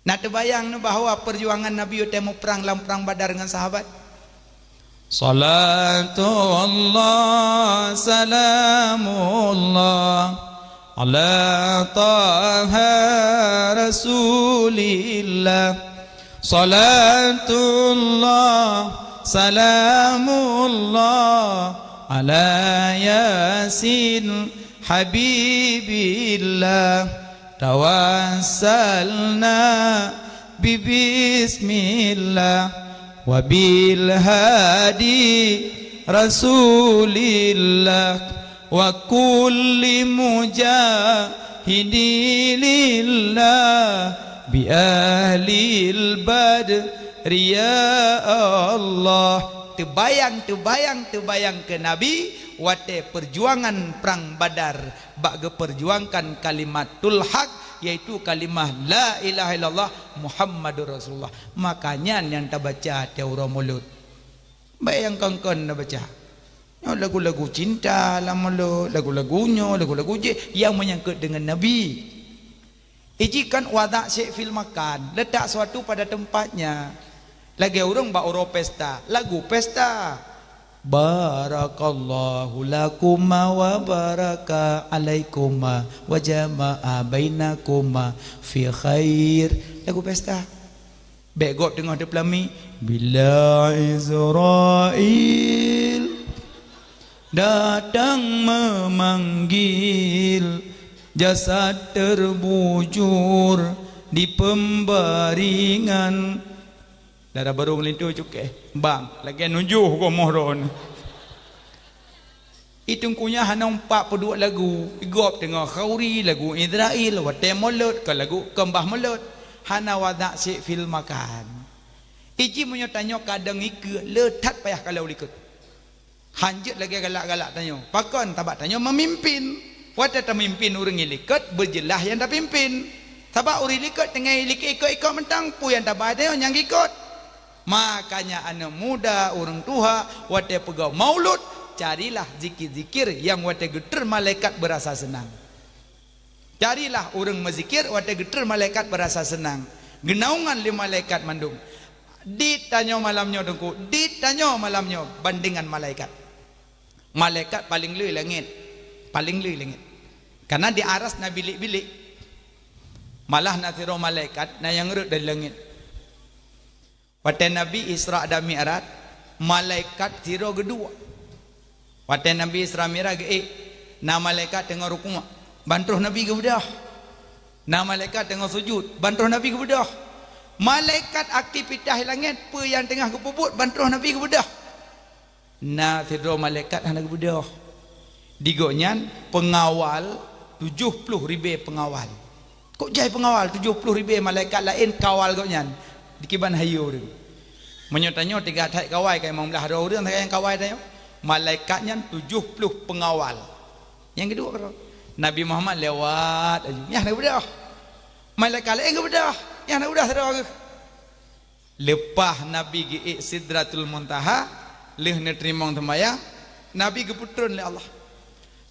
Na teubayang nyoe bahwa peujuangan Nabi watèe muprang lam prang Badar ngon sahabat? Salatullah, salamullah, ala Taha Rasulillah. Salatullah, salamullah, ala Yasin Habibillah. Tawassalna bi bismillah, wa bil hadi Rasulillah, wa kulli mujahidi lillah, bi ahlil badri ya Allah. Teubayang, teubayang, teubayang keu Nabi watèe peujuangan prang Badar. Bak geupeujuangkan kalimatul haq, yaitu kalimah la ilaha illallah Muhammadur Rasulullah. Maka nyan nyang tabaca tiep uroe mulod. Bèk nyang kon-kon tabaca. Nyoe lagu-lagu cinta lam mulod, lagu-lagu nyoe, lagu-lagu jih, nyang meunyangkot deungon Nabi. Iji kan wada' syai' fil makan, letak sesuatu pada tempatnya. Lagèe ureueng bak uroe pesta, lagu pesta. Barakallahu lakuma wa baraka alaikuma wa jama'a bainakuma fi khair. Lagu pesta. Bèk gob teungoh teupeulami, bila Israel datang memanggil, jasad terbujur di pembaringan. Dara barô ngelinto cukéh, bang, lagèe nujoh gomoh droeneuh. I Teungku nyan hana umpat peuduek lagu, i gob teungoh khauri, lagu Israel, watèe mulod, kon lagu, kon bah mulod. Hana wada' syai' fil makan. Iji meunyoe tanyoe kadang ikeu, le that payah kalon likot. Hanjeuet lagèe galak-galak tanyoe. Pakon? Sabab tanyoe meumimpin. Watèe tamimpin ureueng likot, beujeulaih nyang tapimpin. Sabab ureueng likot teungoh likot ikot-ikot mantong, peue nyang tabai tanyoe nyang ikot. Makanya aneuk muda, ureueng tuha, watèe peugah maulud, carilah zikir-zikir nyang watèe geutreun malaikat beurasa seunang. Carilah ureueng meuzikir watèe geutreun malaikat beurasa seunang. Geunaungan lé malaikat mandum. Di tanyoe malam nyoe Teungku, di tanyoe malam nyoe bandingan malaikat. Malaikat paleng le langèt, paleng le langèt. Karena di aras na bilék-bilék. Malah na sidroe malaikat na nyang rhot dari langèt. Watèe Nabi Isra dan Mi'raj, Malaikat sidroe geuduek. Watée Nabi Isra Mi'raj geuék, na malaikat teungoh rukuk, ban troh Nabi geubeudôh. Na malaikat teungoh sujut, ban troh Nabi geubeudôh. Malaikat aktivitas langét, peue nyang teungoh geupeubuet, ban troh Nabi geubeudôh. Na sidroe malaikat hana geubeudôh. Di gobnyan peungawal tujoh ploh ribée peungawal. Kok jai peungawal tujoh ploh ribée malaikat laén kawal gobnyan? Dikiban hayeue ureuëng. Meunyoe tanyoe teuga that kawai, ka limong blaih droe ureuëng sagai nyang kawai tanyoe. Malaikat nyan tujoh ploh peungawal. Nyang keudua keudroe, Nabi Muhammad lewat aju. Nyan hana geubeudôh. Malaikat laén geubeudôh. Nyan hana geubeudôh sidroe geuh. Leupah Nabi geuék Sidratul Muntaha, lheueh neuteurimong seumayang, Nabi geupeutreun lé Allah.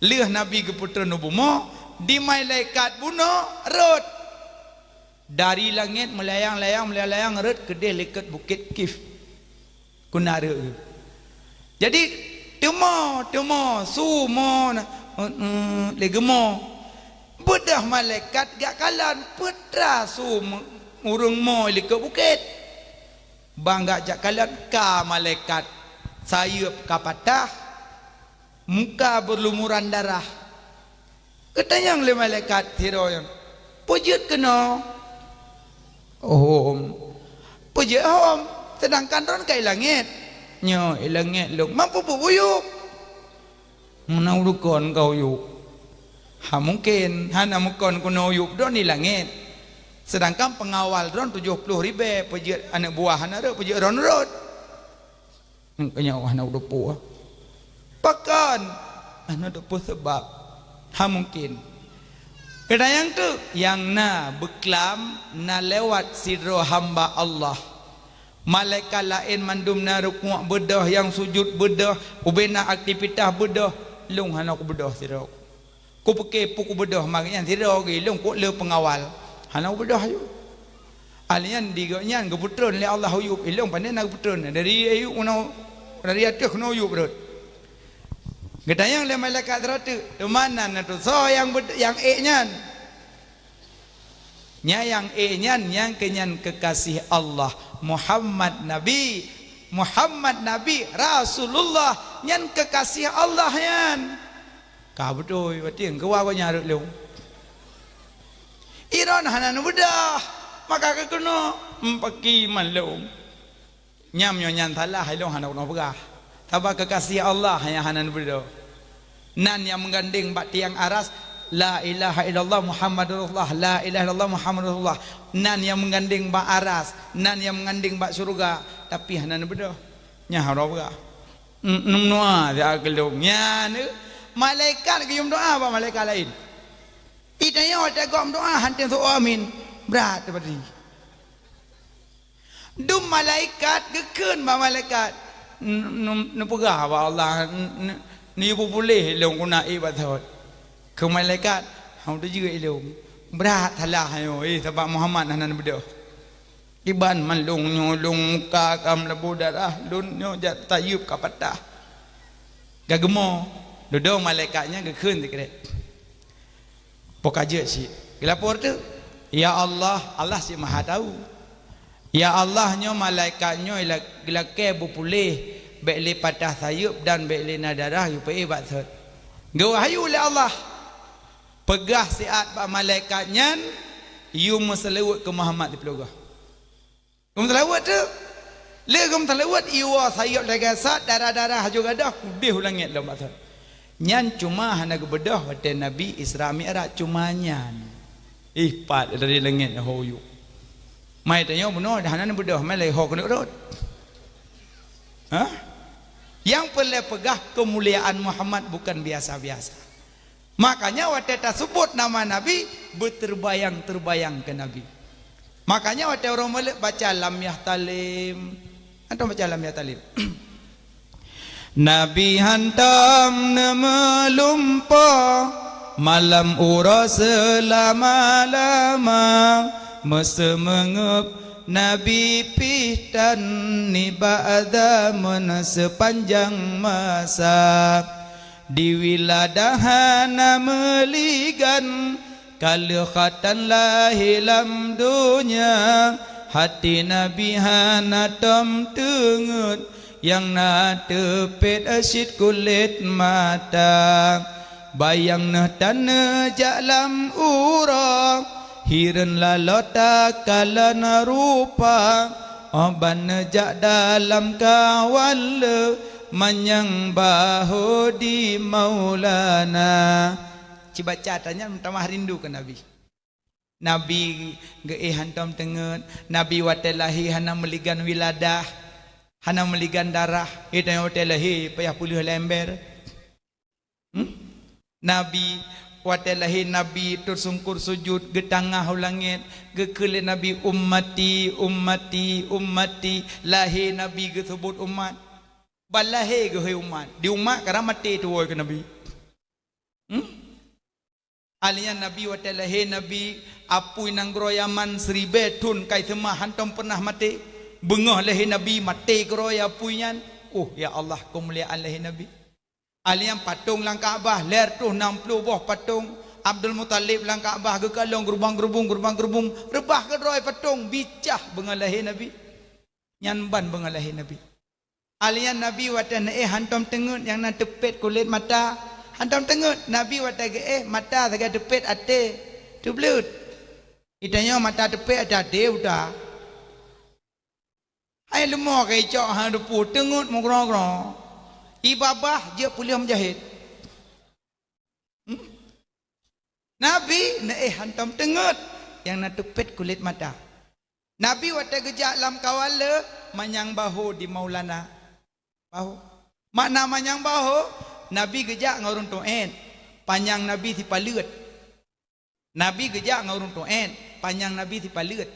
Lheueh Nabi geupeutreun u bumoe, di malaikat bunoe rhot. Dari langét meulayang-layang, meulayang-layang rhot keudeh likot Bukét Kif. Keunan rhot geuh. Jadi, teumo, teumo, su mo na, lé geumo. Beudôh malaikat gak kalon, peue teuma su me-, ureuëng mo likot bukét. Ban gak jak kalon ka malaikat, sayeuep ka patah, muka beulumuran darah. Geutanyong lé malaikat sidroe nyan, "Peue jeuet keunoe?" "Hom." "Peue jeuet hom, seudangkan droen ka i langét?" "Nyoe, i langét lôn." "Man peue peubuet uyueb?" "Meunan ureuëng kon ka uyueb." "Ha mungken, hana meukon keunoe uyueb droen i langét. Seudangkan peungawal droen tujoh ploh ribée, peue jeuet aneuëk buah hana rhot, peue jeuet droen rhot?" Nyoe hana teupeue. Pakon? Hana teupeue sabab. Ha mungken. Keudayang tu nyang na beuklam na lewat sidroe hamba Allah. Malaikat laén mandum na rukuk beudôh, nyang sujut beudôh, ubena aktivitas beudôh, lôn hana kubeudôh sidroe. Kupiké peue kubeudôh, maka nyan sidroe geuh lôn kok le peungawal. Hana kubeudôh ayue. Ahli nyan di gobnyan geupeutreun lé Allah uyueb, ilong pandai na geupeutreun. Dari ayue keunoe, dari ateueh keunoe uyueb rhot. Geutanyong lé malaikat sidroe teuk, "Teuma na neutusoe nyang beu-, nyang ék nyan?" Nyan nyang ék nyan, nyang keu nyan keukaséh Allah, Muhammad Nabi. Muhammad Nabi Rasulullah, nyan keukaséh Allah nyan. Ka beutôi, watée geuwa gobnyan rhot lôn. Droen hana neubeudôh, maka keunoe meupaké man lôn. Nyam nyoe nyan salah, ilong hana keunoe peugah. Sabab keukaséh Allah nyang hana neubeudôh. Nan nyang meugandeng bak tiang aras, "La ilaha illallah Muhammadur Rasulullah, la ilaha illallah Muhammadur Rasulullah." Nan nyang meugandeng bak aras, nan nyang meugandeng bak syeuruga, tapi hana neubeudôh. Nyan hana peugah. N-, neumeudoa siat keu lôn. Nyan, malaikat geuyue meudoa bak malaikat laén. Di tanyoe watée gob meudoa hana teuntée amin, brat teupati. Dum malaikat geukheun bak malaikat, "N-, n-, neupeugah bak Allah, n-, n-, neuyue puléh lôn keunan ék bak thot." Keu malaikat, "Hana teujeuet ilong. Brat salah nyoe, eh, sabab Muhammad hana neubeudôh." Iban mandum nyoe lôn muka ka meulabô darah, lôn nyoe jak sayeuep ka patah. Ka geumo, dudoe malaikat nyan geukheun sikrek. Poh ka jeuet cit, geulapor teuk, "Ya Allah, Allah cit Maha Tahu. Ya Allah, nyoe malaikat nyoe ila-, geulakée beupuléh, bék lé patah sayeuep dan bék lé na darah geupeuék bak thot." Geuwahyu lé Allah, Peugah siat bak malaikat nyan, "Yue meuseulaweuet keu Muhammad siplôh goe." Geumeuseulaweuet teuk. Lé geumeuseulaweuet, iwoe sayeuep lagée sat, darah-darah haju gadôh, keudeh u langét lom bak thot. Nyan cuma hana geubeudôh watée Nabi Isra Mi'raj, cuma nyan. Ih, pat dari langét ho yue. Mai tanyoe bunoe dah hana neubeudôh, mai lé ho keuneuk rhot. Hah? Nyang peureulée peugah keumuliaan Muhammad bukan biasa-biasa. Makanya watée taseubut nama Nabi, beuteurbayang-teurbayang keu Nabi. Makanya watée uroe Maulid baca lam yahtalim. Antom baca lam yahtalim. Nabi hantom neumeulumpoe malam uroe seulama-lama, meuseumeungeueb Nabi pih tan nibak zaman seupanjang masa. Di wiladah hana meuligan, ka lheueh khatan lahé lam donya, hati Nabi hana tom teungeut, Nyang na teupet cit kulét mata, bayang neuh taneujak lam uroe, hireuen laloe takalon rupa, 'oh ban neujak dalam kawan le, manyang bahô di Maulana. Cibaca tanyan meutamah rindu keu Nabi. Nabi geuéh hántom teungeut, Nabi watée lahé hana meuligan wiladah, hana meuligan darah, geutanyoe watée lahé payah peuleueh lé ember. Hmm? Nabi watée lahé Nabi teusungkur sujut, geutangah u langét, geukheun lé Nabi, "Ummati, ummati, ummati." Lahé Nabi geuseubut umat. Ban lahé geuhôi umat. Di umat kadang maté tuwoe keu Nabi. Hmm? Alheuh nyan Nabi watée lahé Nabi, apui nanggroe Yaman siribée thon kai seumah hántom peunah maté. Beungoh lahé Nabi maté keudroe apui nyan. Oh, ya Allah, keumuliaan lahé Nabi. Alheuh nyan patong lam Ka'bah, lhée reutôh nam ploh boh patong Abdul Muthalib lam Ka'bah geukalon geurubang-geurubung, geurubang-geurubung, reubah keudroe patong, bicah beungoh lahé Nabi. Nyan ban beungoh lahé Nabi. Alheuh nyan Nabi watée neuéh hántom teungeut nyang na teupet kulét mata. Hántom teungeut, Nabi watée geuéh mata sagai teupet até teubleuet. Geutanyoe mata teupet até-até buta. Hai leumo ka icok hana teupeu teungeut meugroe-groe. Ié babah jeuet peuleueh meujahét. Hmm? Nabi neuéh hántom teungeut nyang na teupet kulét mata. Nabi watée geujak lam kawan le manyang bahô di Maulana. Bahô. Makna manyang bahô, Nabi geujak ngon ureuëng tuét, panyang Nabi sipaleuet. Nabi geujak ngon ureuëng tuét, panyang Nabi sipaleuet.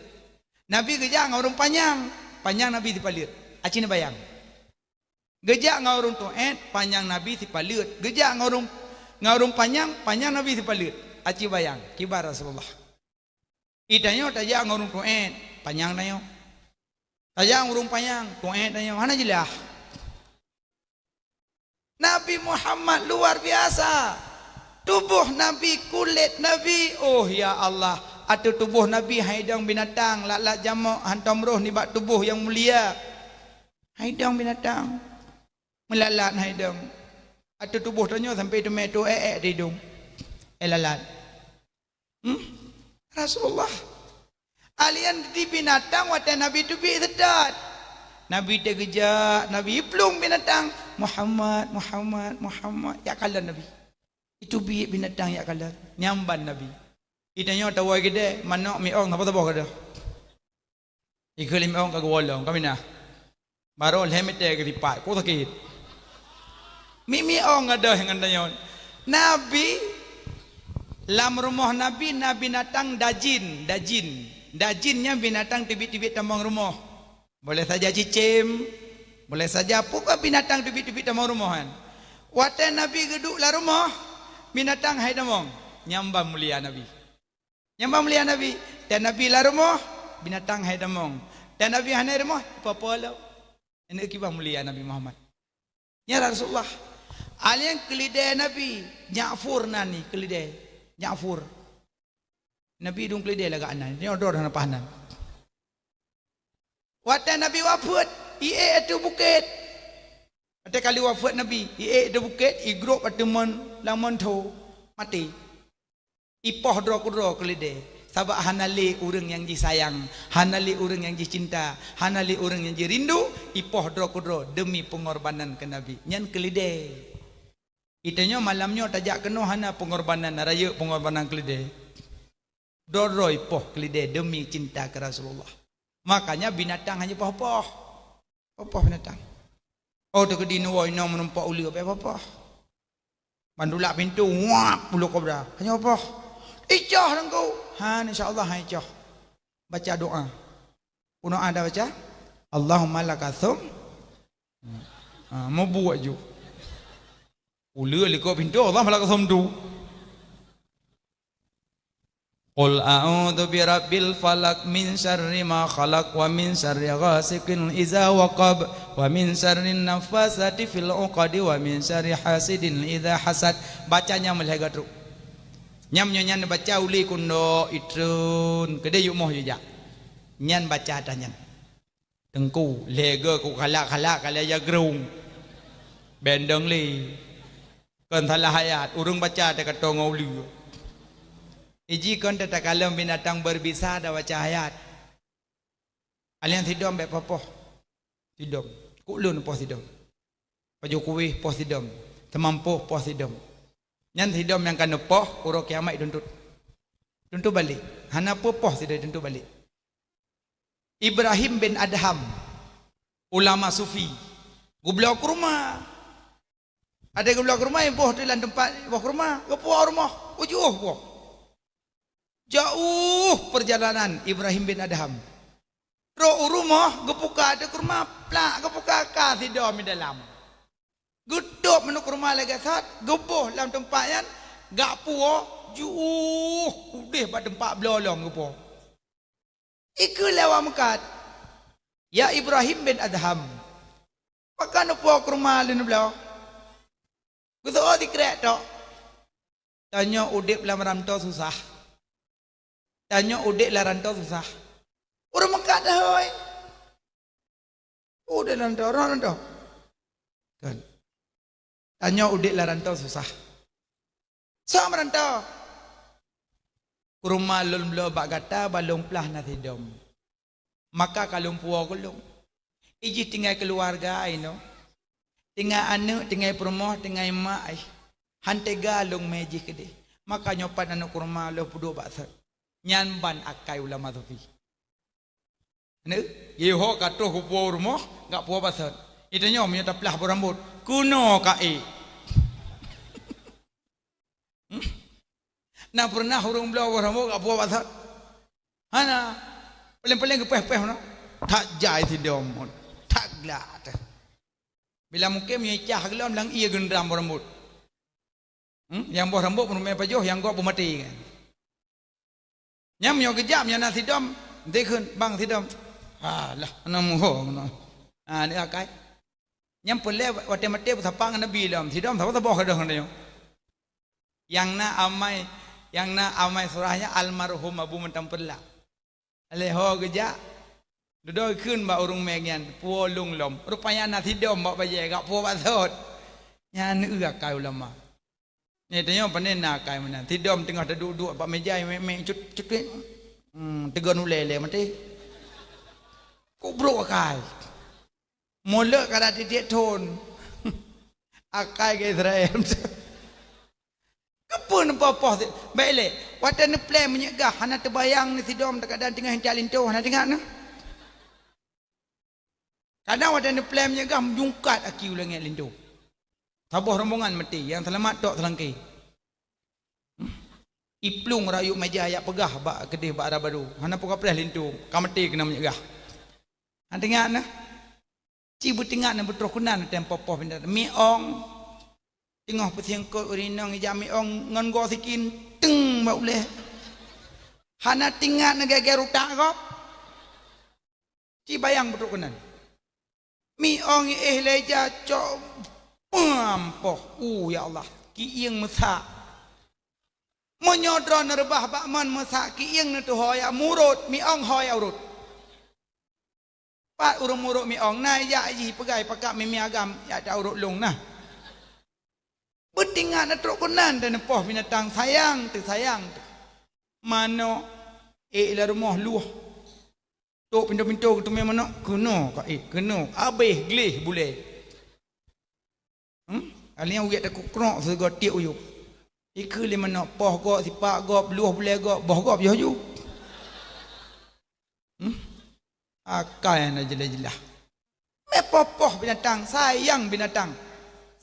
Nabi geujak ngon ureuëng panyang, panyang Nabi sipaleuet. Aci neubayang. Geujak ngon ureuëng tuét, panyang Nabi sipaleuet. Geujak ngon ureuëng, ngon ureuëng panyang, panyang Nabi sipaleuet. Aci bayang, kiban Rasulullah. Geutanyoe tajak ngon ureuëng tuét, panyang tanyoe. Tajak ngon ureuëng panyang, tuét tanyoe. Hana jeulaih. Nabi Muhammad luar biasa. Tuboh Nabi, kulét Nabi, oh ya Allah, ateueh tuboh Nabi hai dong binatang, lat-lat jamok hántom roh nibak tuboh nyang mulia. Hai dong binatang. Meulalat hai dong. Ateueh tuboh tanyoe sampai teumé tu ék-ék di idong. Eh lalat. Hmm? Rasulullah. Alheuh nyan di binatang watée Nabi teubiet seutôt. Nabi teugeujak, Nabi iplueng binatang. "Muhammad, Muhammad, Muhammad." Jak kalon Nabi. Iteubiet binatang jak kalon. Nyan ban Nabi. Geutanyoe tawoe keudée, manok miong saboh-saboh keudeh. Ikeu lima ong ka geuwolong, ka minah. Barô lhée meuté geusipat, kok sakét. Mimi ong gadôh ngon tanyoe. Nabi, lam rumoh Nabi na binatang dajin, dajin. Dajin nyan binatang teubiet-teubiet tamong rumoh. Boleh saja cicém, boleh saja pokok binatang teubiet-teubiet tamong rumoh nyan. Watée Nabi geuduek lam rumoh, binatang hai tamong. Nyan ban mulia Nabi. Nyang ban mulia Nabi, dan Nabi lam rumoh, binatang hai tamong. Dan Nabi hana rumoh, peue-peue lom. Aneuk kiban mulia Nabi Muhammad. Ya Rasulullah. Alheuh nyan keulidée Nabi, Ja'fur nan ni keulidée. Ja'fur. Nabi dong keulidée lagak nan. Nyoe droe hana pahan nan. Watée Nabi wafeuet, iék ateueh bukét. Watée kali wafeuet Nabi, iék ateueh bukét, igrôp ateueh mon, lam mon tho, maté. Ipoh droe keudroe keulidée, sabab hana lé ureuëng nyang jisayang, hana lé ureuëng nyang jicinta, hana lé ureuëng nyang jirindu, ipoh droe keudroe deumi peungorbanan keu Nabi. Nyan keulidée. Geutanyoe malam nyoe tajak keunoe hana peungorbanan, rayeuk peungorbanan keulidée. Droe-droe ipoh keulidée deumi cinta keu Rasulullah. Makanya binatang hana poh-poh. Poh-poh binatang. Oh, teukeudi neuwoe inoe meunumpok uleue, bèk poh-poh. Ban tulak pintoe, wap, bulu kobra. Hana poh-poh. Icoh Teungku. Han, insya Allah, han icoh. Baca doa. Peue doa dah baca? Allahumma laka sum. Ha, meubuet ju. Uleue likot pintoe, Allahumma laka sum tu. Qul a'udzu birabbil falaq, min syarri ma khalaq, wa min syarri ghasiqin idza waqab, wa min syarrin nafasati fil uqadi, wa min syarri hasidin idza hasad. Baca nyan meulhèe ka trok. Nyan meunyoe nyan baca ulèe kundok, itreun, keudeh yue moh yue jak. Nyan baca ata nyan. Teungku, lhèe goe ku khalak-khalak ka lhèe jagrong. Bèndong lé. Kon salah ayat, ureueng baca teuka tongo uleue. Iji kon teuka lom binatang berbisa dak baca ayat. Alèh sidom bèk poh-poh sidom. Kuk lôn poh sidom. Pajoh kuweh poh sidom. Seumampôh poh sidom. Nyan sidom nyang ka neupoh, uroe kiamat ituntut. Tuntut balek. Hana peue poh sidom tuntut balek. Ibrahim bin Adham, ulama sufi, geubloe keureuma. Ada geubloe keureuma, boh teuh lam teumpat boh keureuma, geupuwoe u rumoh, ujoh boh. Jauh perjalanan Ibrahim bin Adham. Trok u rumoh, geupuka ateueh keureuma, plak, geupuka ka sidom di dalam. Geutôp meunoe keureuma lagèe sat, geuboh lam teumpat nyan, gak puwoe, jauh udeh bak teumpat bloe lom geupuwoe. Ikeu lé awak meukat, "Ya Ibrahim bin Adham, pakon neupuwoe keureuma lôn bloe?" Geuseuôt sikrek tok, "Tanyoe udép lam rantô susah. Tanyoe udép lam rantô susah." Ureueng meukat dahôi. Udép lam rantô, rantô. Kan. Tanyoe udép lam rantô susah. Soe meurantô? Keureuma lôn bloe bak gata ban lôn plah na sidom. Maka ka lôn puwoe keu lôn. Ijih tinggai keuluwarga inoe. Tinggai aneuk, tinggai peurumoh, tinggai mak, ai. Han teuga lôn mé jih keudeh. Maka nyoe pat aneuk keureuma lôn peuduek bak sot. Nyan ban akai ulama sufi. Neu, geuho ka troh geupuwoe u rumoh, gak puwoe bak sot. Ita nyoe meunyoe taplah boh rambot, keunoe ka ék. Hmm? Na pernah ureueng bloe boh rambot gak puwoe bak sot? Hana. Paléng-paléng geupéh-péh meunoe. That jai sidom, that glak teuh. Bila mungken meunyoe icah geulom lam ié geundram boh rambot. Hmm? Nyang boh rambot meurumé pajoh, nyang gob peumaté kan. Nyang meunyoe geujak, meunyoe na sidom, dikheun, "Bang, sidom." Alah, hana muho meunoe. Ha, ni akai. Nyang peureulèe watèe maté beusapa ngon Nabi lom, sidom saboh-saboh keudroe ngon tanyoe. Nyang na amai, nyang na amai surah nyan almarhum Abu Mantong Peureulak. Lheuh ho geujak, dudoe kheun bak ureueng mé nyan, "Puwoe lôn lom." Rupanya na sidom bak bajèe, gak puwoe bak sot. Nyan eu akai ulama. Nyoe tanyoe pane na akai meunan. Sidom teungoh taduek-duek bak meuja, mek-mek cut, cut, cut. Hmm, teugon ulèe lé maté. Kok brok akai. Mulod ka na titek thon. Akai ke Israel. Keupeue neupoh-poh si-, bèk lé. Watèe neuplè minyeuk gah, hana teubayang ni sidom, teuka dan teungoh intat linto, hana teuingat na. Kadang watèe neuplè minyeuk gah, meujungkat aki u langèt linto. Saboh rombongan maté, nyang seulamat tok seulangké. Iplueng rayeuk meuja jak peugah bak keudeh bak dara baro. Hana peue kapreh linto, ka maté keunan minyeuk gah. Hana teuingat na. Ci beuteuingat na beutroh keunan tem poh-poh pinda. Miong. Teungoh peusiengkot ureueng inong ija miong ngon goe sikin teng bak ulèe. Hana teuingat na geger utak gob. Ci bayang beutroh keunan. Miong éh lé ija cok peuampoh. Uh, ya Allah, kieng meusak. Meunyoe droeneuh reubah bak mon meusak kieng neutuho ya murot, miong ho ya urot. Pat ureueng murot miong na ijak jih peugah pakak mimi agam yak ta urot lôn na. Beuteuingat na trok keunan dan neupoh binatang sayang teu sayang teu. Manok ék lam rumoh luh. Tok pinto-pinto geuteumé manok, keunoe ka ék, keunoe, abéh gleh bulèe. Hmm? Alia uyek takuk krok sigoe tiek uyuek. Ikeu lé manok poh gob, sipak gob, luh bulèe gob, boh gob yoh ju. Hmm? Akai na jeulaih-jeulaih. Mé poh-poh binatang, sayang binatang.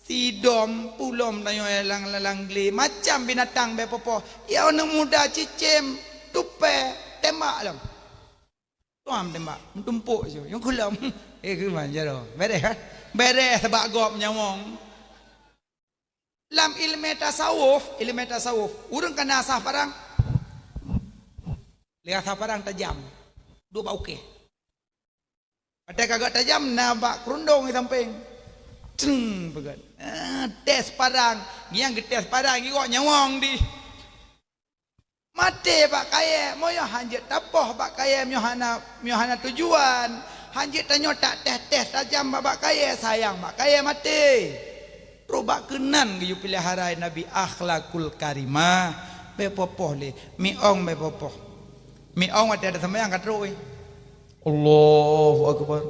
Sidom, pulom, tanyoe lalang-lalang glé, macam binatang bèk poh-poh. Ya aneuk muda cicém, tupèe, tembak lom. Tuam tembak, meutumpôk ju. Nyang kulom. Eh, keuman jaroe. Bèrèh, kan? Bèrèh sabak gob nyawöng. Lam ileumèe tasawuf, ileumèe tasawuf, ureueng ka na asah parang. Lé asah parang tajam. Duek bak ukèe. Watèe ka gèt tajam, na bak keurundong di sampéng. Ceng, peugèt. Ah, tes parang. Nyang geutés parang, igok nyawöng di. Maté bak kayèe, meunyoe han jeuet tapoh bak kayèe, meunyoe hana, meunyoe hana tujuan, Hanjeuet tanyoe tak teh-teh tajam bak, bak kayée, sayang bak kayée maté. Trok bak keunan geuyue piléhara Nabi akhlakul karimah. Bée poh-poh lé, miong bée poh-poh. Miong watée ada seumayang ka trok, eh. Allahu Akbar.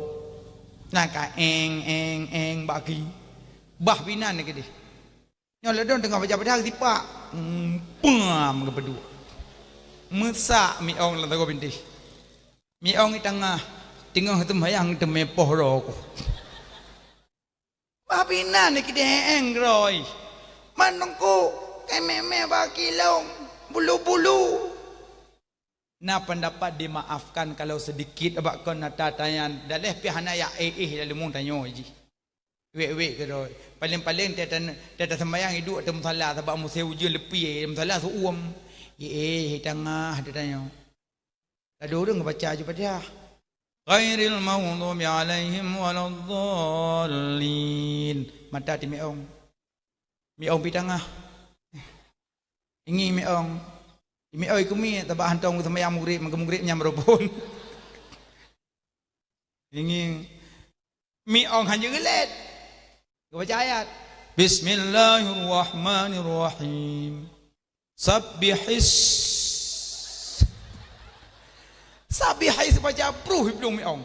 Na ka eng, eng, eng bak ki. Bah binan keudeh. Nyoe ladôm teungoh baca Fatihah sipak. Hmm, pam geupeuduk. Meusak miong lam sagoe bintéh. Miong i tangah, teungoh seumayang teumé poh roh ku. Bah binan ni kideh eng groi. Manungku, kemeh-meh bak kilong, bulu-bulu. Na pendapat dimaafkan kalau sedikit bak kon na tatayan, daleh pih hana yak éh-éh lam leumong tanyoe jih. Wék-wék keudroe. Paléng-paléng teuh tan-, teuh taseumayang iduek ateueh musala sabab musém ujeuen leupie musala seu-uem. Éh, éh, tangah teuh tanyoe. Ladôm ureuëng geubaca aju Fatihah. Ghairil maghdubi alaihim waladdallin. Mata timiong. Miong pi tangah. Ingi miong. Miong ikumi tabak hantong seumayang mugrib, meugrib nyang meureuphon. Ingi miong hana geulet. Geubaca ayat. Bismillahirrahmanirrahim. Sabbihis. Sabbihis baca bruh ibnu miong.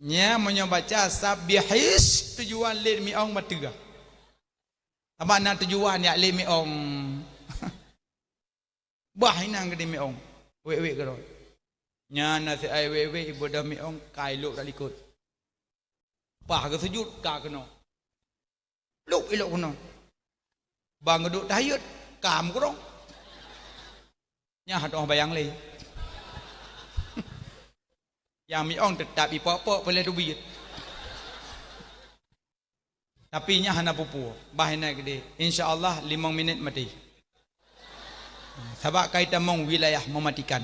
Nya meunyoe baca sabbihis tujuan lé miong bateugah. Sama na tujuan yak lé miong. Bah inang geude miong. Wék-wék keudroe. Nya na si ai wék-wék ibodah miong kai lok dak likot. Bah geusujut ka keunoe. Luk ilok keunoe. Bang geuduek tahayut, ka meukurong. Nyan hatoh bayang lé. Nyang miong teutap ipok-pok peuleh teubiet. Tapi nyan hana peue-peue. Bah inan keudeh. Insya Allah limong minit maté. Sabab kai tamong wilayah mematikan.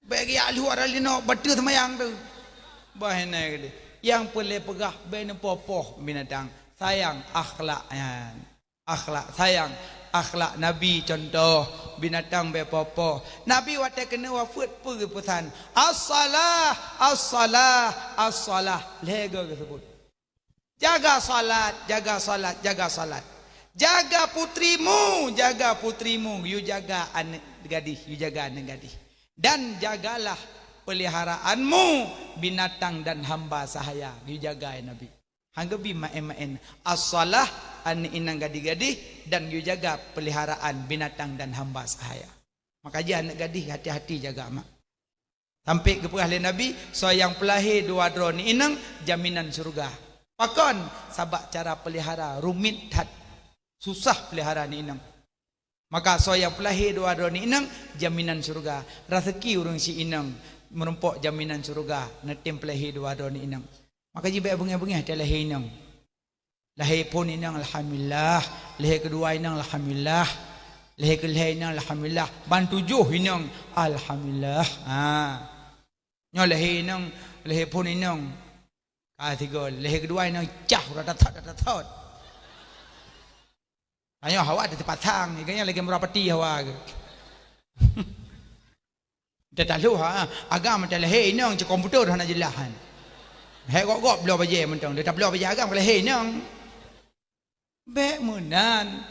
Bèk geujak luwa rali nyoe, bateue seumayang tu. Bah inan keudeh. Nyang peureulèe peugah bèk neupoh-poh binatang. Sayang akhlak nyan. Akhlak sayang, akhlak Nabi contoh, binatang bèk poh-poh. Nabi watèe keuneuk wafeuet peue geupeusan, "As-salah, as-salah, as-salah." Lhèe goe geuseubut. Jaga salat, jaga salat, jaga salat. Jaga putrimu, jaga putrimu. Yue jaga aneuk gadih, yue jaga aneuk gadih. Dan jagalah peliharaanmu binatang dan hamba sahaya. Yue jaga, ya Nabi. Hana geubi maén-maén. As-salah, aneuk inong gadih-gadih, dan yue jaga peliharaan binatang dan hamba sahaya. Maka jih aneuk gadih hati-hati jaga mak. Sampai geupeugah lé Nabi, soe nyang peulahé dua droe aneuk inong, jaminan syeuruga. Pakon? Sabab cara pelihara rumit that. Susah pelihara aneuk inong. Maka soe nyang peulahé dua droe aneuk inong, jaminan syeuruga. Raseuki ureueng si inong meurumpok jaminan syeuruga, neutem peulahé dua droe aneuk inong. Maka jih bèk beungèh-beungèh teulahé inong. Lahé phôn inong, alhamdulillah. Lahé keudua inong, alhamdulillah. Lahé keulhèe inong, alhamdulillah. Ban tujoh inong, alhamdulillah. Ha. Nyoe lahé inong, lahé phôn inong. Ka sigoe, lahé keudua inong cah, udah tathot, udah tathot. Tanyoe hawa teuh teupasang, ié nyan lagèe murah pati hawa geuh. Teutaleuh ha, agam teuh lahé inong cit komputer hana jeulaih han. Hai gop-gop bloe bajèe mantong, teutabloe bajèe agam ka lahé inong. Bèk meunan.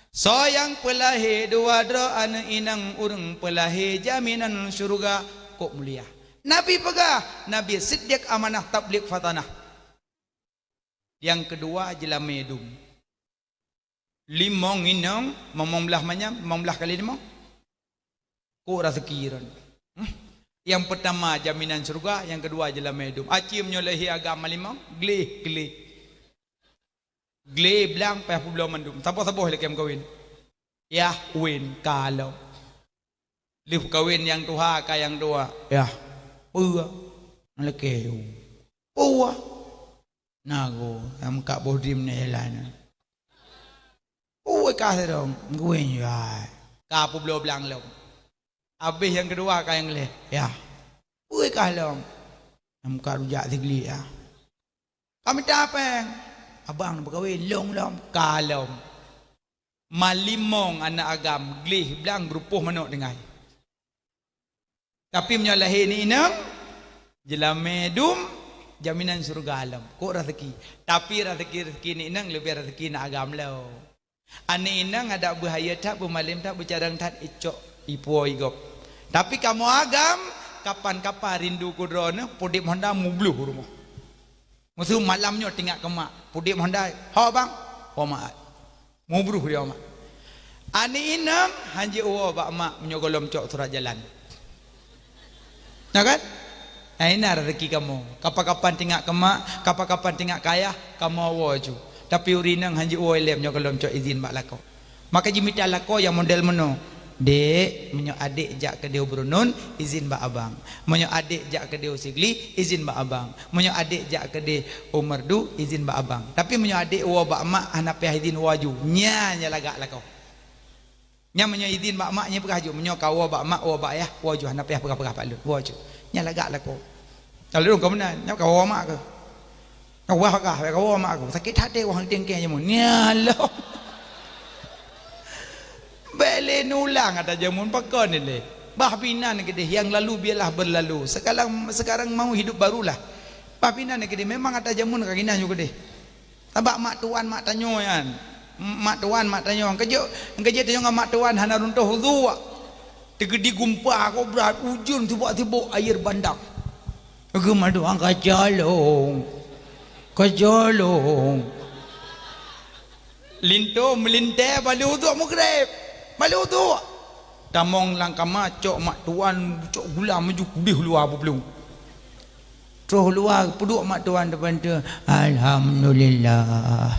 Soe nyang peulahé dua droe aneuk inong ureueng peulahé jaminan syeuruga kok mulia. Nabi peugah, Nabi Siddiq amanah tabligh fatanah. Nyang keudua jeulamé dum. Limong inong, limong blaih manyam, limong blaih kali limong. Kok raseuki ron. Hmm? Nyang peutama jaminan syeuruga, nyang keudua jeulamé dum. Acim nyoe lahé agam malimong, gleh, gleh. Gleh blang payah peubloe mandum. Saboh-saboh ilakèe meukawen. Yah, wen, ka lom. Lheueh peukawen nyang tuha ka nyang dua. Yah. Peue? Nalakèe. Peue? Nago, nyang meukat boh drim nyan jalan. Peue kah sidong? Meukawen, yah. Ka peubloe blang lom. Abéh nyang keudua ka nyang lhèe. Yah. Peue kah lom? Nyang meukat rujak siglek, yah. Ka mita péng. Abang neumeukawen, lôn lom, ka lom. Malimong aneuk agam, gleh blang beurupoh manok tinggai. Tapi meunyoe lahé ni inong, jeulamé dum, jaminan syeuruga lom. Kok raseuki. Tapi raseuki-raseuki ni inong leubeh raseuki na agam lom. Aneuk inong adak beuhayeu that, beumalém that, beucarông that, icok ipuwoe igop. Tapi kamoe agam, kapan-kapan rindu keu droeneuh, pudeb honda mubloh u rumoh. Meuseu malam nyoe tingak keu mak, pudeb honda, "Ho bang." "Ho mak." Mubloh di mak. Aneuk inong hanjeuet woe bak mak meunyoe gohlom cok surat jalan. Na kan? Nah, ina rezeki kamoe. Kapan-kapan tingak keu mak, kapan-kapan tingak keu ayah, kamoe woe ju. Tapi ureueng inong hanjeuet woe ilée nyoe gohlom cok izin bak lakoe. Maka jimita lakoe nyang model meunoe. "Dek, meunyoe adek jak keudeh u Brunun, izin bak abang. Meunyoe adek jak keudeh u Sigli, izin bak abang. Meunyoe adek jak keudeh u Merdu, izin bak abang. Tapi meunyoe adek woe bak mak, hana payah izin, woe ju." Nyan nyang lagak lakoe. Nyan meunyoe idhin bak mak, nyan peugah ju. Meunyoe ka woe bak mak, woe bak ayah, woe ju, hana payah peugah-peugah bak lôn. Woe ju. Nyan lagak lakoe. Kalau lôn ka meunan, nyan ka woe mak keuh. Ka woe peugah, ka woe mak keuh. Sakét até woe hang tingkée jameun. Nyan lom. Bék lé neulang ata jameun pakon ni lé. Bah pinan keudeh, yang lalu biarlah berlalu. Sekarang, sekarang mau hidup barulah. Bah pinan keudeh, memang ata jameun ka kinan ju keudeh. Sabab mak tuan mak tanyoe nyan. Mak tuan mak tanyoe. Keujeuet, keujeuet tanyoe ngon mak tuan hana runtoh uduk. Teugeudi gumpa kobra ujeuen sibok-sibok air bandang. Geumadu angka calong. Ka calong. Linto meulintée bali uduk Maghrib. Bali uduk. Tamong lam kama cok mak tuan, cok gula maju kudeh luwa bubelung. Troh luwa peuduek mak tuan depan tu, "Alhamdulillah."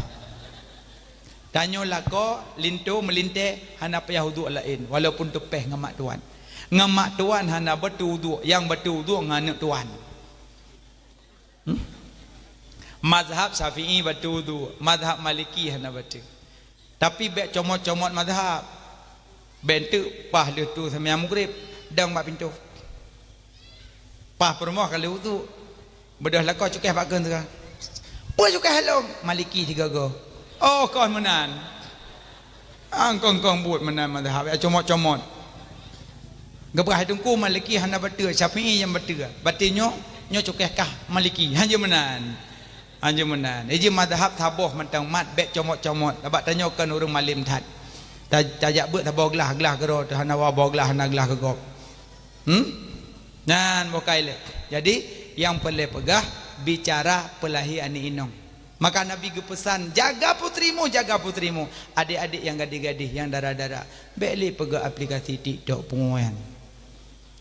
Tanyoe lakoe linto meulintée hana payah uduk laén, walaupun teupéh ngon mak tuan. Ngon mak tuan hana bateue uduk, nyang bateue uduk ngon aneuk tuan. Hmm? Mazhab Syafi'i bateue uduk, mazhab Maliki hana bateue. Tapi bék comot-comot mazhab. Bék teuk paih lheueh tu seumbahyang Maghrib, dong bak pintoe. Paih peurumoh ka lheueh uduk. Beudôh lakoe cukéh bak kheun teuka. "Peue cukéh lôn?" "Maliki sigoe-goe." "Oh, kon meunan." Angkong-kong buet meunan mazhab, ya comot-comot. Geupeugah teungku Maliki hana bateue, Syafi'i nyang bateue. Bateue nyoe, nyoe cukéh kah Maliki. Hanjeuet meunan. Hanjeuet meunan. Iji mazhab saboh mantong mat bék comot-comot. Sabab tanyoe kon ureueng malém that. Ta-, tajak beuet saboh glah, glah keudroe teuh hana wa boh glah, hana glah keu gob. Hmm? Nyan boh kai lé. Jadi, nyang peureulée peugah bicara peulahé aneuk inong. Maka Nabi geupeusan, "Jaga putrimu, jaga putrimu." Adék-adék nyang gadéh-gadéh, nyang dara-dara, bék lé peugah aplikasi TikTok pungoh nyan.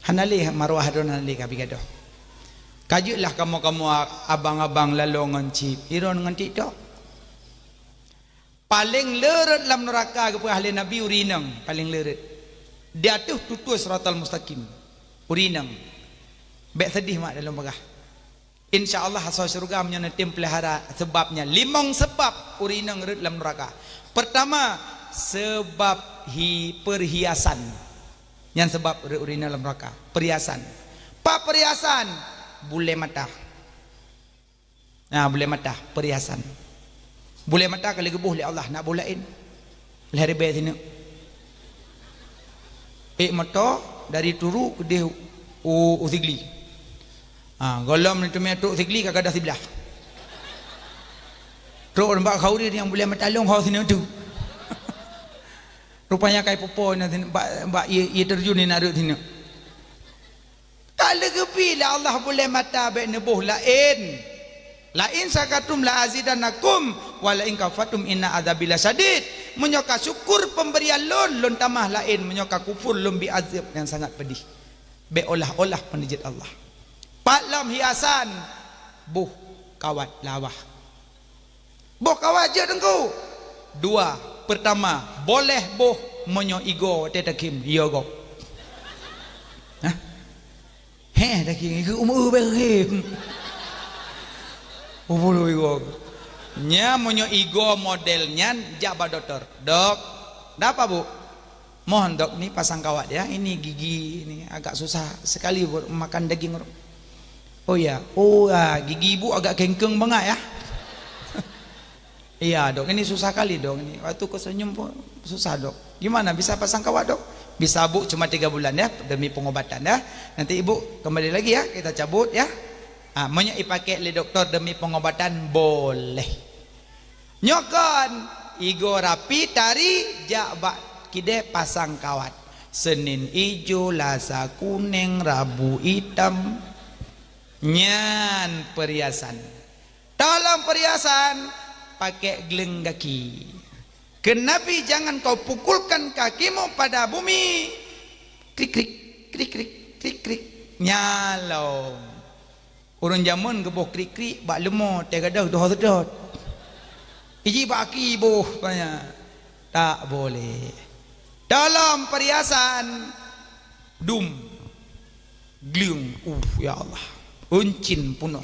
Hana lé marwah droen, hana lé ka bigadoh. Ka jeuet lah kamoe-kamoe abang-abang laloe ngon chip, iron ngon TikTok. Paléng leureut lam neuraka geupeugah lé Nabi ureueng inong, paléng leureut. Di ateueh tutoe siratal mustaqim. Ureueng inong. Bék seudeh mak dalam peugah. Insya Allah asoe syeuruga meunyoe neutem peulihara seubab nyan. Limong seubab ureueng inong rhot lam neuraka. Peurtama, seubab hi-, peurhiasan. Nyan seubab rhot ureueng inong lam neuraka. Peurhiasan. Pat peurhiasan? Bulée mata. Na bulée mata, peurhiasan. Bulée mata ka lheueh geuboh lé Allah, na boh laén. Lhée ribée sineuk. Ék moto dari Turu keudeh u, u Sigli. Ha, gohlom neuteumé trok Sigli ka gadôh siblah. Trok bak khauri nyang bulée mata lôn ho sineuk tu. Rupanya kai pupo na sineuk bak, bak ie, ie terjun ni na rhot sineuk. Ka lheueh geubri lé Allah bulée mata bék neuboh laén. "La in syakartum la azidannakum, wa la in kafartum inna adzabi lasyadid." Meunyoe ka syukur peumberian lôn, lôn tamah laén. Meunyoe ka kufur, lôn bi azeueb nyang sangat peudih. Bék olah-olah peuneuh jeuet Allah. Pat lom hiasan, boh kawat lawah. Boh kawat jeuet teungku. Dua, peurtama, boleh boh meunyoe igoe watée takhém, yo gob. Hah? Heh, takhém, igoe umu beu khém. Upulu igoe. Nya meunyoe igoe model nyan, jak bak dokto. "Dok, ada apa, Bu?" "Mohon dok ni pasang kawat ya, ini gigi ini agak susah sekali buat makan daging." "Oh ya, oh ya, gigi ibu agak kengkeng banget ya." "Iya dok, ini susah kali dok, ini waktu ku senyum pun susah dok. Gimana bisa pasang kawat dok?" Bisa bu cuma tiga bulan ya, demi pengobatan ya. Nanti ibu kembali lagi ya, kita cabut ya. Ah, meunyoe ipakai lé doktor demi pengobatan, boleh. Nyoe kon, igo rapi tari, jak bak kidée pasang kawat. Senin ijo, Lasa kuneng, Rabu itam. Nyan perhiasan. Dalam perhiasan, pakai geleng gaki. Kheun Nabi, "Jangan kau pukulkan kakimu pada bumi." Krik, krik, krik, krik, krik, krik. Nyalong. Ureuëng jameun geuboh krik-krik bak leumo, teugadôh doh seudot. Iji bak aki boh banyak. Tak boleh. Dalam perhiasan, dum, gleueng, uh, ya Allah. Uncin punoh.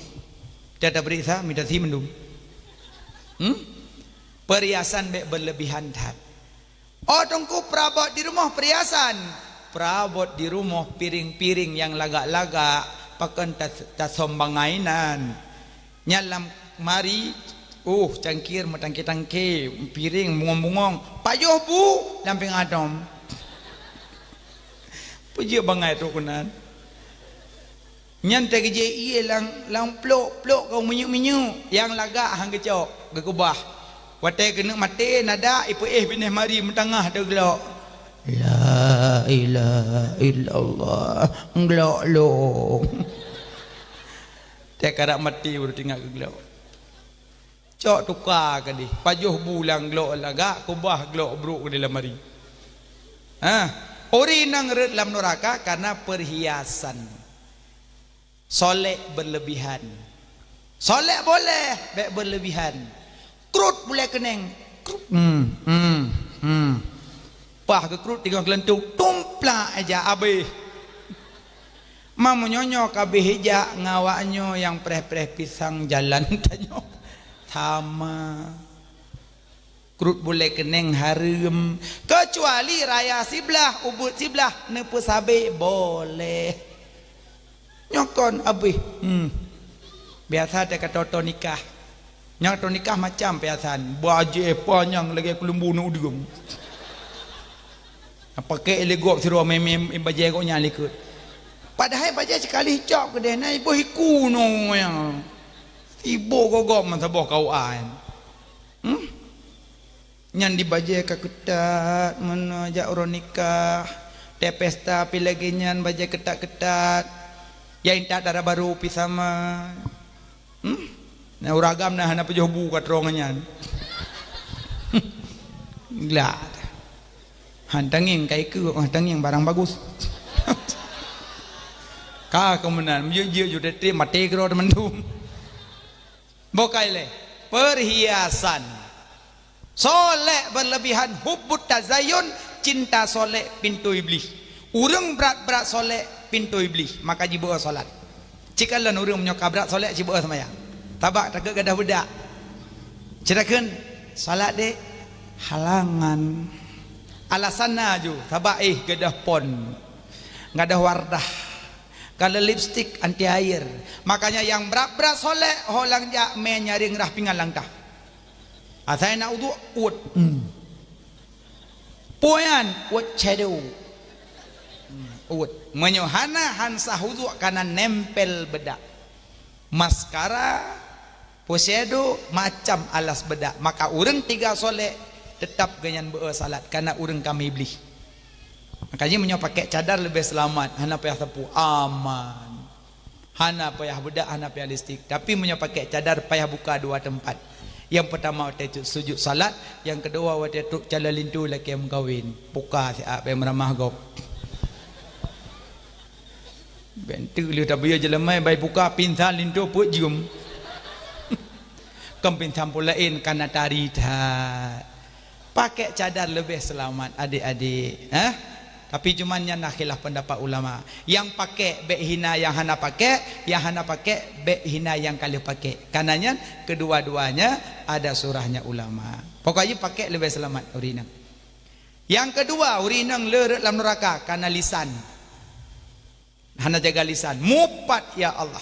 Tiada periksa, minta si mendum. Hmm? Perhiasan bek berlebihan that. Oh, teungku, perabot di rumoh perhiasan. Perabot di rumoh piring-piring nyang lagak-lagak, pakon tas-, tasombangai nan. Nyan lam mari, uh, cangkir meutangke-tangke, piring bungong-bungong, pajoh bu lam pinggan atom. Peujeuet bangai trok keunan. Nyan teugeujek ié lam, lam plok-plok keu minyeuk-minyeuk nyang lagak han geucok, geukeubah. Watée keuneuk maté, nada ipeuéh binéh mari meutangah teuglok. La ilaha illallah, glok lom. Teukarap maté baru teuingat keu glok. Cok tuka keudeh, pajoh bu lam glok lagak, keubah glok brok keudeh lam mari. Ha, ureuëng inong rhot lam nuraka karena perhiasan. Solek berlebihan. Solek boleh, bek berlebihan. Krut bulée keuneng. Krut. Hmm, hmm, hmm. Pah geukrut teungoh geuleuntung, tumplak ija abéh. Ma meunyoe nyoe ka abéh ija, ngon awak nyoe nyang preh-preh pisang jalan tanyoe. Sama. Krut bulée keuneng hareuem, keucuali raya siblah, ubeut siblah, neupeusabe boleh. Nyoe kon abéh. Hmm. Biasa teuka toto nikah. Nyang toto nikah macam piasan, bajée panyang lagée keuleumbu neu udeueng. Pakai lé gob sidroe mé-mé bajée gobnyan likot. Padahai bajée sekali cok keudeh na iboh iku nyoe. Iboh gogob meusaboh kau an. Hmm? Nyan di bajée ka keutat, meunoe jak uroe nikah, tée pesta pi lagée nyan bajée keutat-keutat, ya intat dara barô pi sama. Hmm? Nah, ureuëng agam na hana pajoh bu ka troe ngon nyan. Glak. Han tangieng ka ikeu, han tangieng barang bagus. Ka keumeunang, meujeuet-jeuet ju teutem maté keudroe teumandum. Bukai lé, perhiasan. Solek berlebihan, hubbut tazayun, cinta solek, pintoe Iblih. Ureuëng brat-brat solek, pintoe Iblih, maka jibeuo salat. Cikalon ureuëng meunyoe ka brat solek, jibeuo seumayang. Tabak takot gadoh beudak. Ceutakan salat dek halangan. Alasan na ju, tabak eh gadoh pon. Gadoh wardah. Kalau lipstik anti air. Makanya nyang brat-brat solek, ho lam jak mé nyaring rah pingan langkah. Asai na uduk, uet. Hmm. Puyan, uet cedeu. Hmm, uet. Meunyoe hana, han sah uduk kana nempel bedak. Maskara, Puseudu macam alas beudak, maka ureuëng tiga solek teutap geuhnyan beuo salat, kana ureuëng kami Iblih. Makanya meunyoe pakai cadar leubeh seulamat, hana payah sapu, aman. Hana payah beudak, hana payah lipstik. Tapi meunyoe pakai cadar payah buka dua teumpat. Nyang peutama watée sujut salat, nyang keudua watée trok calon linto lakée meukawen. Buka siat bak meuramah gob. Bentuk lheueh tabiyeu jeulaman bai buka pinsan linto peuet jeuem. Kon pinsan pue laén kana tari that. Pakai cadar leubeh seulamat adik-adik, eh? Tapi cuman nyan na khilaf pendapat ulama. Nyang pakai bek hina nyang hana pakai, nyang hana pakai bek hina nyang ka lheueh pakai. Karena nyan kedua-duanya ada surahnya ulama. Pokoknya pakai leubeh seulamat ureuëng inong. Nyang keudua, ureuëng inong le rot lam neuraka kana lisan. Hana jaga lisan. Mupat, ya Allah.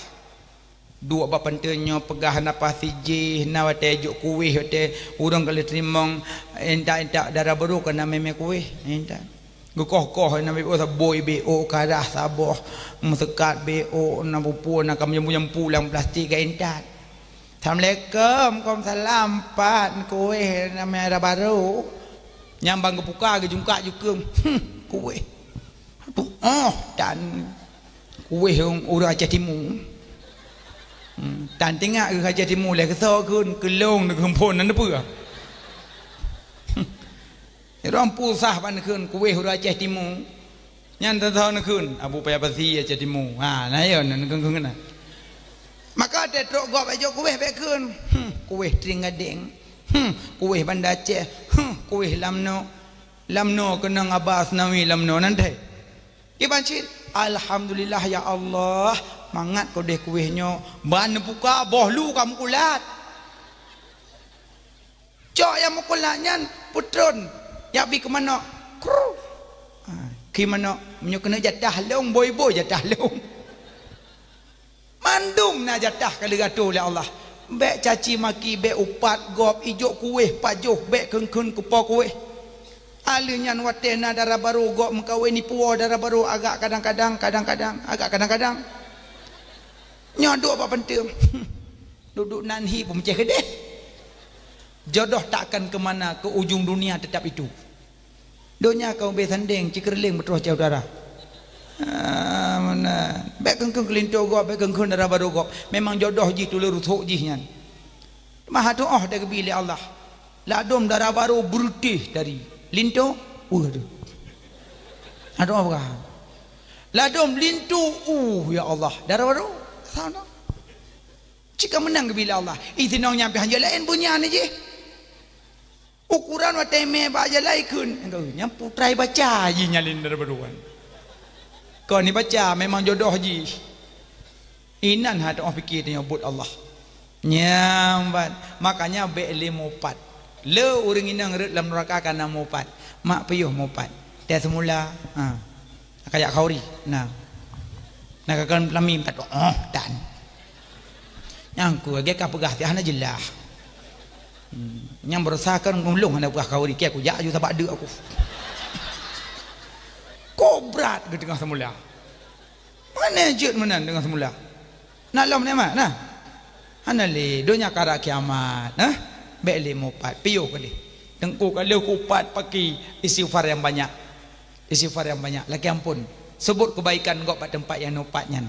Duek bak panteue nyoe peugah hana pah sijih, na watée jok kueh, watée ureuëng ka lheueh teurimong, intat-intat dara barô kana mé-mé kueh, intat. Geukoh-koh na beuôk, sabôi beuôk, karah saboh, meuseukat beuôk, na pupue, na ka meujampu-jampu lam plastik gak intat. "Assalamualaikum." "Waalaikumsalam, Pat. Kueh na merah baru." Nyang ban geupuka geujungkak jukeueng. "Hmm, kueh. Aduh, oh, tan kueh ureuëng Aceh Timu." Hmm, tan teuingat ureuëng Aceh Timu lé keusoe kheun, keulong neugeumpon nan peue. Irong pusah ban kheun kueh ureuëng Aceh Timu. Nyan teuntang neukheun, Abu Paya Pasi Aceh Timu. Ha, na yo neukheun-kheun na. Maka teutrok gob ejok kueh bék kheun. Hmm, kueh tring gadeng. Hmm, kueh Banda Aceh. Hmm, kueh lamno. Lamno keunong Aba Asnawi lamno nan deh. Iban cit, "Alhamdulillah ya Allah, mangat kodeh kueh nyoe." Ban neupuka boh lu ka meukulat. Cok nyang meukulat nyan peutron, jak bi keu manok. Kru. Ha, keu manok, meunyoe keuneuk jatah lông, boi-boi jatah lông. Mandum na jatah ka lheueh geuatoe lé Allah. Bék caci maki, bék upat gob, ijok kueh pajoh, bék kheun-kheun keu po kueh. Aleuh nyan watée na dara barô gob meukawen, ipuwoe dara barô agak kadang-kadang, kadang-kadang, agak kadang-kadang. Nyoe duek bak panteum. Duek-duek nan hi peumeucéh keudeh. Jodoh takkan ke mana, ke ujung dunia tetap itu. Donya ka ubé sandeng, cikeureuléng beutroh cahya udara. Ah, meunan. Bék kheun-kheun keu linto gob, bék kheun-kheun dara barô gob. Memang jodoh jih, tuleueng rutok jih nyan. Maha tuoh tageubi lé Allah. Ladom dara barô beureuteh dari linto, uh, tu. Aduh, apa? Ladom linto, uh, ya Allah, dara barô. Sama. Cit ka meunan geubi lé Allah. Ih, sinong nyan pih hanjeuet laén beunyan jih. Ukoran watée mé bak jalan ikheun. Nyang putrai baca jih nyalin dara barô kan. Kon ibaca memang jodoh jih. Inan ha teuoh pike tanyoe buet Allah. Nyang ban. Makanya bék lé mupat. Le ureuëng inong rhot lam nuraka kana mupat. Mak piôh mupat. Teuh seumula. Ha. Kayak khauri. Nah. Nah, kakon peulami kat, oh, dan. Nyang ku lagée ka peugah ti hana jeulaih. Hmm. Nyang beurasa kan ngulong hana peugah khauri, keu kujak aju sabak deuk aku. Kok brat geuteungoh seumula. Mana jeuet meunan deungoh seumula? Na lom nikmat, nah. Hana lé, donya ka rab kiamat, nah. Bék lé mupat, piôh keudeh. Teungku ka lheueh kupat paki istighfar nyang banyak. Istighfar nyang banyak, lakée amphon. Sebut kebaikan gob bak teumpat nyang neupat nyan.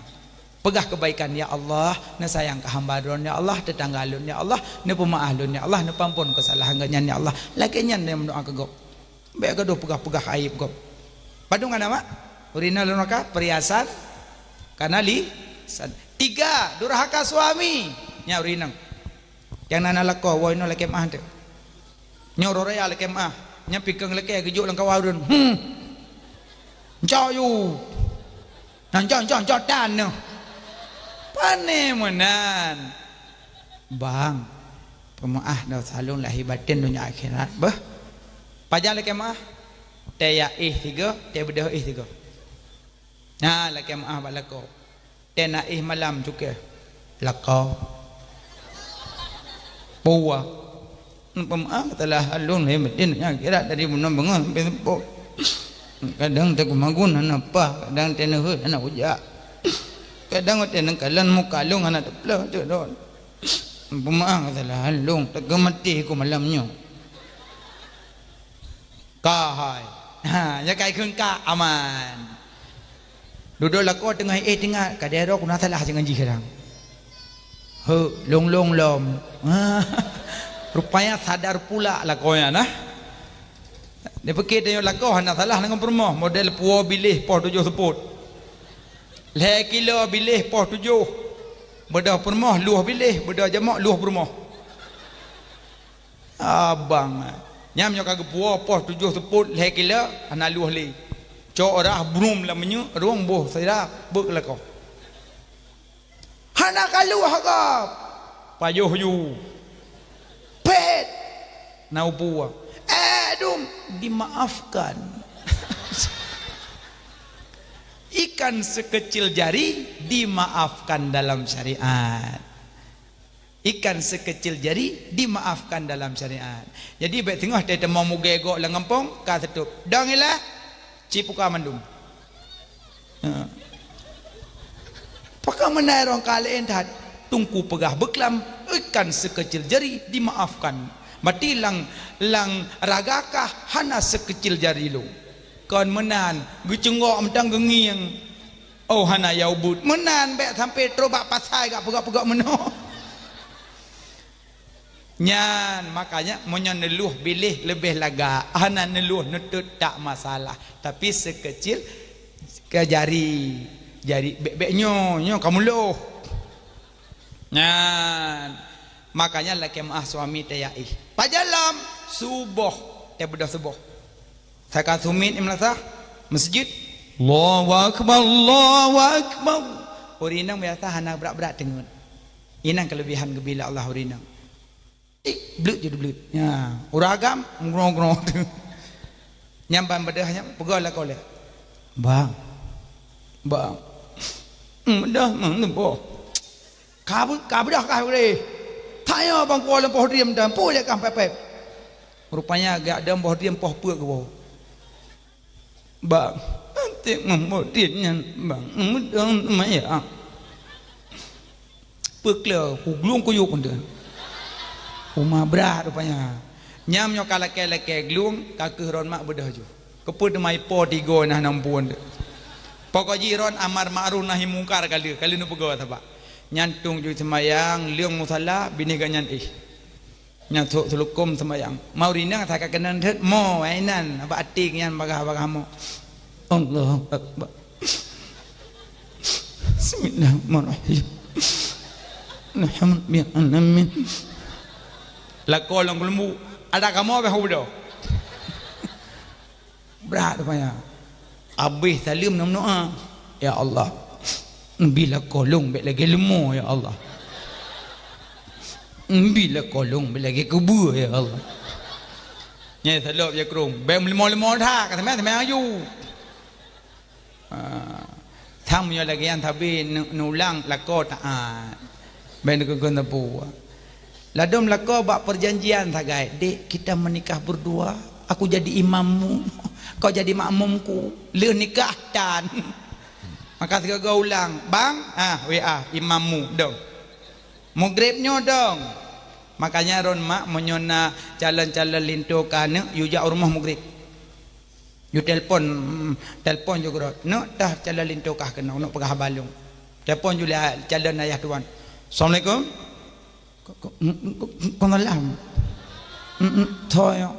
Peugah kebaikan, "Ya Allah, neusayang keu hamba Droen, ya Allah, teutangga lôn, ya Allah, neupeumaáh lôn, ya Allah, neupeuamphon keusalahan geuh nyan, ya Allah." Lakée nyan nyang meudoá keu gob. Bék gadoh peugah-peugah aéb gob. Padum kana mak? Ureuëng inong lam nuraka, peuriasan, kana lisan. Tiga, durhaka suami. Nyan ureuëng inong. Nyang na, na lakoe, woe inoe lakée meuáh teuh. Nyoe uroe raya lakée meuáh. Nyan pikeueng lakée geujok lam kawa ureuëng. Hmm. Ncok yu. Nah, ncok, ncok, ncok tan nyoe. Pane meunan. Bang, peumeuáh desya lôn lahé batén donya akhirat beuh. Pajan lakée meuáh? Teuyak éh sigoe, teubeudôh éh sigoe. Nah, lakée meuáh bak lakoe. Teunak éh malam cukéh. Lakoe. Puwoe. Peumeuáh salah lôn lahé batén donya akhirat dari bunoe beungoh sampai seupôt. Kadang teukumagun hana paih, kadang teuneuheuet hana ujak. Kadang watée neukalon muka lôn hana teupeuleueh cok dot. Peumeuáh salah lôn, teuka maté ku malam nyoe. Ka hai. Ha, nyan ka ikheun ka aman. Dudoe lakoe teungoh éh teuingat, ka dero kuna salah singon jih kadang. Heu, lôn-lôn lom. Ha. Rupanya sadar pula lakoe nyan, nah. Dipike tanyoe lakoe hana salah ngon peurumoh, model puwoe biléh poh tujoh seupôt. Lhée kilo biléh poh tujoh. Beudôh peurumoh luwah biléh, beudôh jamok luwah peurumoh. Abang, nyam nyoe ka geupuwoe poh tujoh seupôt lhée kilo, hana luwah lé. Cok rhah brum lam minyeuk, rhung boh sira, beuk lakoe. Hana ka luwah gob. Pajoh ju. Pet. Na upu. Eh, dum. Dimaafkan. Ikan sekecil jari dimaafkan dalam syariat. Ikan sekecil jari dimaafkan dalam syariat. Jadi, bék teungoh teuteumong mugée gok lam gampông, ka teutôp. Dong ilah. Cipuka mandum. Ha. Pakon meunan rong ka laén that, Teungku peugah beuklam, ikan sekecil jari dimaafkan. Berarti lam, lam raga kah hana sekecil jari lôn. Kon meunan, geuceunggok mantong geungieng. Oh, hana ya ubit. Meunan bék sampai trok bak pasai gak peugah-peugah meunoe. Nyan, makanya meunyoe neuluh biléh leubeh lagak, hana neuluh neutot tak masalah, tapi sekecil ke jari, jari bék-bék nyoe, nyoe kamoe loh. Nyan, makanya lakée meu'ah suami teuyaih. Pajan lom suboh, teubeudôh suboh. Saka sumiet i meulasah, meuseujid. Allahu Akbar, Allahu Akbar. Ureueng inong biasa hana brat-brat teungeut. Inan keulebihan geubri lé Allah ureueng inong. Tik, bleut je bleut. Ya, ureueng agam, ngrong-ngrong. Nyang ban beudôh nyan, peugah lakoe lé. Bang. Bang. Hmm, dah, hmm, boh. Ka beu-, ka beudah kah uleh. Tanya bang kuala poh diem dan pue lé kah pepet. Rupanya gak dong boh diem poh pue geuwoe. Bang, antik memboh diem nyan, bang. Mudong maya. Peukle, ku glung kuyup pun tu. Uma brat rupanya. Nyam nyoe ka lakée-lakée glung, ka keuh ron mak beudah ju. Keupeue teuma ipo tigo nah nam pun tu. Pokok jih ron amar ma'ruf nahi mungkar kali, kali nu peugah sabak. Nyan tueng ju seumayang, leung musala, binéh geuh nyan ih. Nyan sôk seulukôm seumayang. Mau rinang, saka keunan thot, mo, inan, bak até nyan bagah-bagah mo. Allahu Akbar. Bismillahirrahmanirrahim. Alhamdulillahirabbil alamin. Lakoe lam keulumbu, ada kamoe beh udah. Brat rupanya. Abéh saleuem na meudoa, "Ya Allah, bi lakoe lôn bék lagée leumo, ya Allah. Bi lakoe lôn bék lagée keubue, ya Allah." Nyai salop ya krong, bék meuleumo-leumo that, ka seumai-seumai aju. Ha. Sang meunyoe lagée nyan sabe nu-, neulang lakoe taát. Bék neukheun-kheun sapeue. Ladôm lakoe bak peujanjian sagai, "Dek, kita menikah berdua, aku jadi imammu, kau jadi makmumku, lheueh nikah tan." Maka sigoe-goe ulang, "Bang, ah, W A, imammu, dong. Mugreb nyoe dong." Makanya ron mak meunyoe na calon-calon linto keu aneuk, yue jak u rumoh mugreb. Yue telpon, mm, telpon ju keudroe. Neuk tah calon linto kah keunoe, neuk peugah haba lôn. Telpon ju lé calon ayah tuan. "Assalamualaikum." "Ko-, ko-, mm, mm, ko-, ko-, ko-, salam." "Mm, mm, tho nyoe.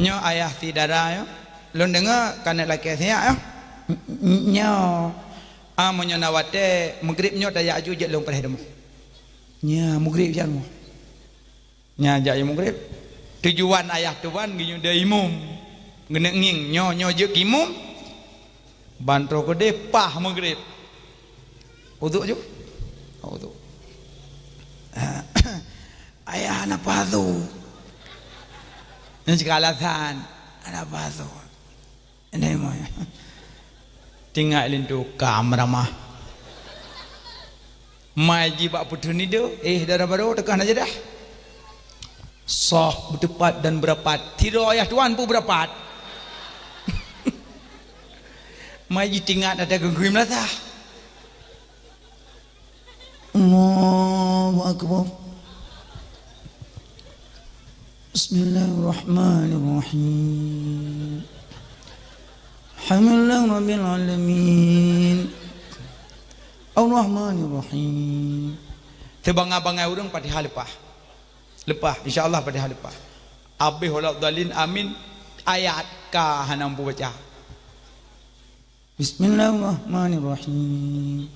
Nyoe ayah si dara nyoe. Lôn deungoe ka neuk lakée siyak nyoe." "Mm, mm, nyoe. Ah, meunyoe na watée, mugreb nyoe tajak aju jeuet lôn preh deungoe." Nya, mugreb jak rumoh. Nya jak mugreb. Tujuan ayah tuan geuyue deuh imum. Geuneuk ngieng nyoe, nyoe jeuet keu imum. Ban troh keudeh pah mugreb. Uduk ju. Uduk. Ayah hana pasu. Nyan cit alasan. Hana pasu. Ini mah. Tinggai linto ka meuramah. Mai jibak puteuh nide, eh, dara baro teuka na jadah. Soh, beuteupat dan beurapat. Sidroe ayah tuan pun beurapat. Mai jitingat ada geugui meulasah. Allahu Akbar. Bismillahirrahmanirrahim. Alhamdulillahirabbil alamin. Arrahmanirrahim. Sibangai-bangai ureuëng Fatihah leupah. Leupah, insya Allah Fatihah leupah. Abéh wala dhalin, amin. Ayat ka hana mampu baca. Bismillahirrahmanirrahim.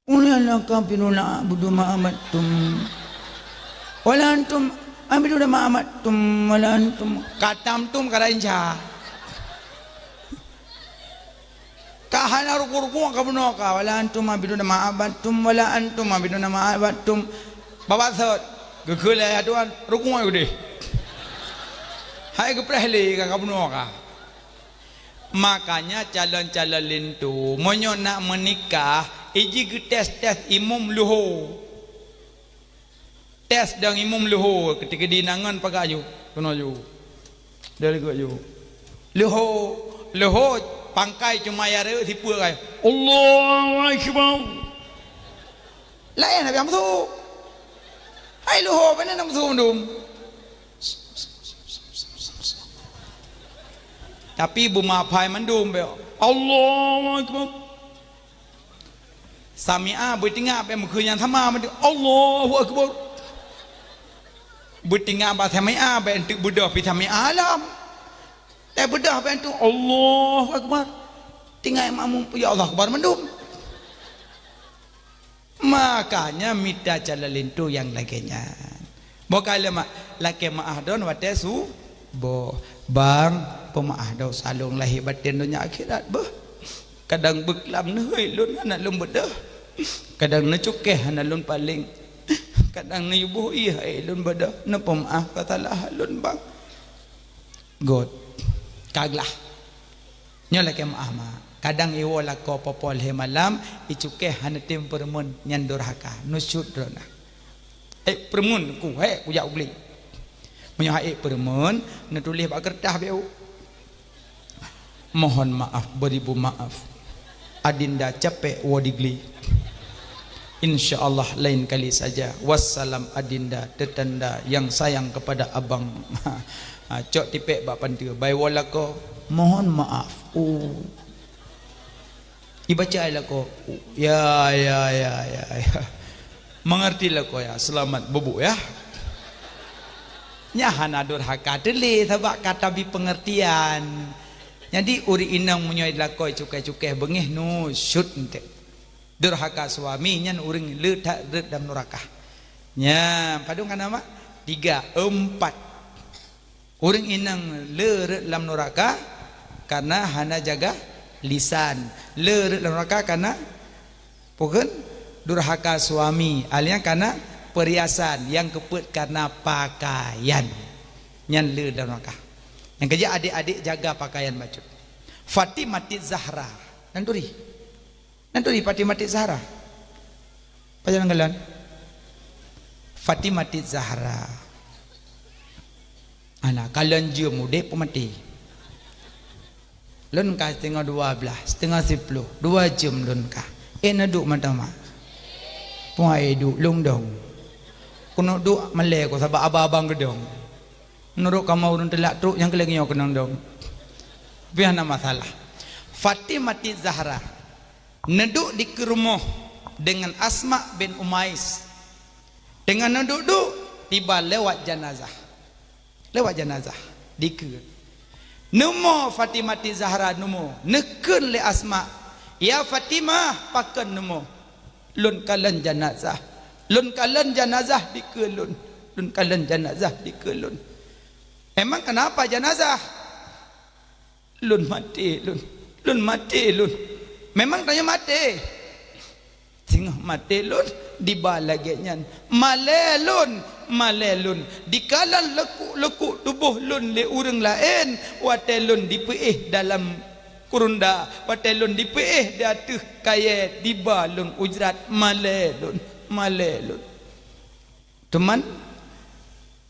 Qul ya ayyuhal kafiruna a'budu ma a'badtum. Wala antum a'budu ma a'badtum, wala antum. Katam tum ka laén ca. Ka hana ruku-ruku ka bunoe ka. Wala antum a'budu ma a'badtum, wala antum a'budu ma a'badtum. Babah sot. Geukheun lé ayah tuan, ruku ai udeh. Hai geupreh lé ka, ka bunoe ka. Makanya calon-calon linto, meunyoe nak meunikah, iji geutés-tés imum luho. Tés dong imum luho, keutike di nangon paga ju, keunoe ju. Dari geuh ju. Leuho, leuho pangkai cuma ya reu sipeue kai. Allahu Akbar. Laén habéh meusu. Hai leuho bana na meusu mandum. Tapi beumaphai mandum beu. Allahu Akbar. Sami'a beutingak bèk meukeue nyang sama, Allahu Akbar. Beutingak bak sami'a bèk enteuk beudôh pi sami'a alam. Teubeudôh bèk enteuk Allahu Akbar. Tinggai makmum, ya Allah Akbar mandum. Makanya mita calon linto nyang lagèe nyan. Boh ka lé mak, lakèe meu'ah droen watèe suboh. Bang, peumaah dosa lôn lahé batén donya akhirat beuh. Kadang beuklam neuhôi lôn hana lôn beudôh. Kadang neucukéh hana lôn paléng. Kadang neuyuboh ié hai lôn beudôh. Neupeumaah keusalahan lôn, Bang. Göt. Ka glah. Nyoe lakèe meu'ah ma. Kadang iwoe lakoe poh-poh lhèe malam, icukéh hana tem peureumeun nyan durhaka. Nusyut droeneuh. Eh, peureumeun ku, hèk kujak u glé. Meunyoe hana ék peureumeun, neutuléh bak keureutah beu. Mohon maaf, beribu maaf. Adinda capek woe di glé. Insya Allah lain kali saja. Wassalam Adinda, tetanda yang sayang kepada abang. Ha, cok tipék bak panteue. Bai woe lakoe, mohon maaf. Oh. Ibaca ai lakoe. Ya, ya, ya, ya, ya. Mengerti lakoe ya. Selamat bubuk ya. Nyan hana durhaka teulé sabab ka tabri pengertian. Jadi ureueng inong meunyoe lakoe cukéh-cukéh beungéh nusyut enteuk. Durhaka suami nyan ureueng le that rhot lam nuraka. Nyan padum ka na mak? Tiga, empat. Ureueng inong le rhot lam nuraka karena hana jaga lisan. Le rhot lam nuraka karena, peue kheun? Durhaka suami, alias karena perhiasan nyang keupeuet karena pakaian. Nyan le lam nuraka. Nyang keujak adék-adék jaga pakaian bacut. Fatimati Zahra. Nan turi. Nan turi Fatimati Zahra. Pajan galon? Fatimati Zahra. Ana kalon jeuem udép peumaté. Lôn ka siteungoh dua blaih, siteungoh siploh, dua jeuem lôn ka. Eh, neuduek mantong mak. Puai duek lôn dong. Keuneuk duek malèe ko sabab abang-abang geudong. Meunurot kamoe ureueng teulak trok nyang keu lagèe nyoe keunong dong. Tapi hana masalah. Fatimati Zahra. Neuduek dikeue rumoh deungon Asma bin Umais. Teungoh neuduek-duek, tiba lewat janazah. Lewat janazah, dikeue. Neumo Fatimati Zahra neumo, neukheun lé Asma, "Ya Fatimah, pakon neumo?" "Lôn kalon janazah. Lôn kalon janazah dikeue lôn. Lôn kalon janazah dikeue lôn." "Emang kenapa janazah?" "Lôn maté lôn, lôn maté lôn." "Memang tanyoe maté?" "Singoh maté lôn diba lagèe nyan. Malèe lôn, malèe lôn. Dikalon leukuk-leukuk tuboh lôn lé ureueng laén watèe lôn dipeuéh dalam kurunda, watèe lôn dipeuéh di ateueh kayèe diba lôn ujrat. Malèe lôn, malèe lôn." Teuma,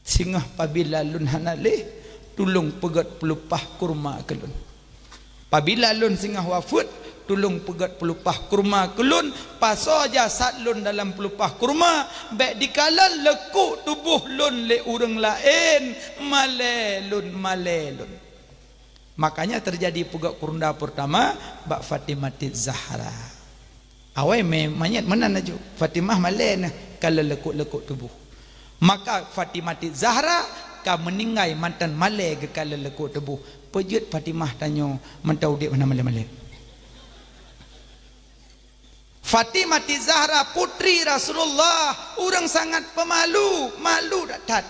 singoh pabila lôn hana lé, tulông peugöt peulupah kurma keu lôn. Pabila lôn singoh wafeuet, tulông peugöt peulupah kurma keu lôn, pasoe jasad lôn dalam peulupah kurma, bèk dikalon leukuk tuboh lôn lé ureueng laén, malèe lôn, malèe lôn. Makanya teujadi peugöt kurunda peurtama bak Fatimati Zahra. Awai mé-, manyét meunan laju. Fatimah malèe neuh kalon leukuk-leukuk tuboh. Maka Fatimati Zahra ka meuninggai mantong malèe geukalon leukuk tuboh. Peue jeuet Fatimah tanyoe mantong udép hana malèe-malèe. Fatimati Zahra putri Rasulullah, ureueng sangat peumalu, malu that-that.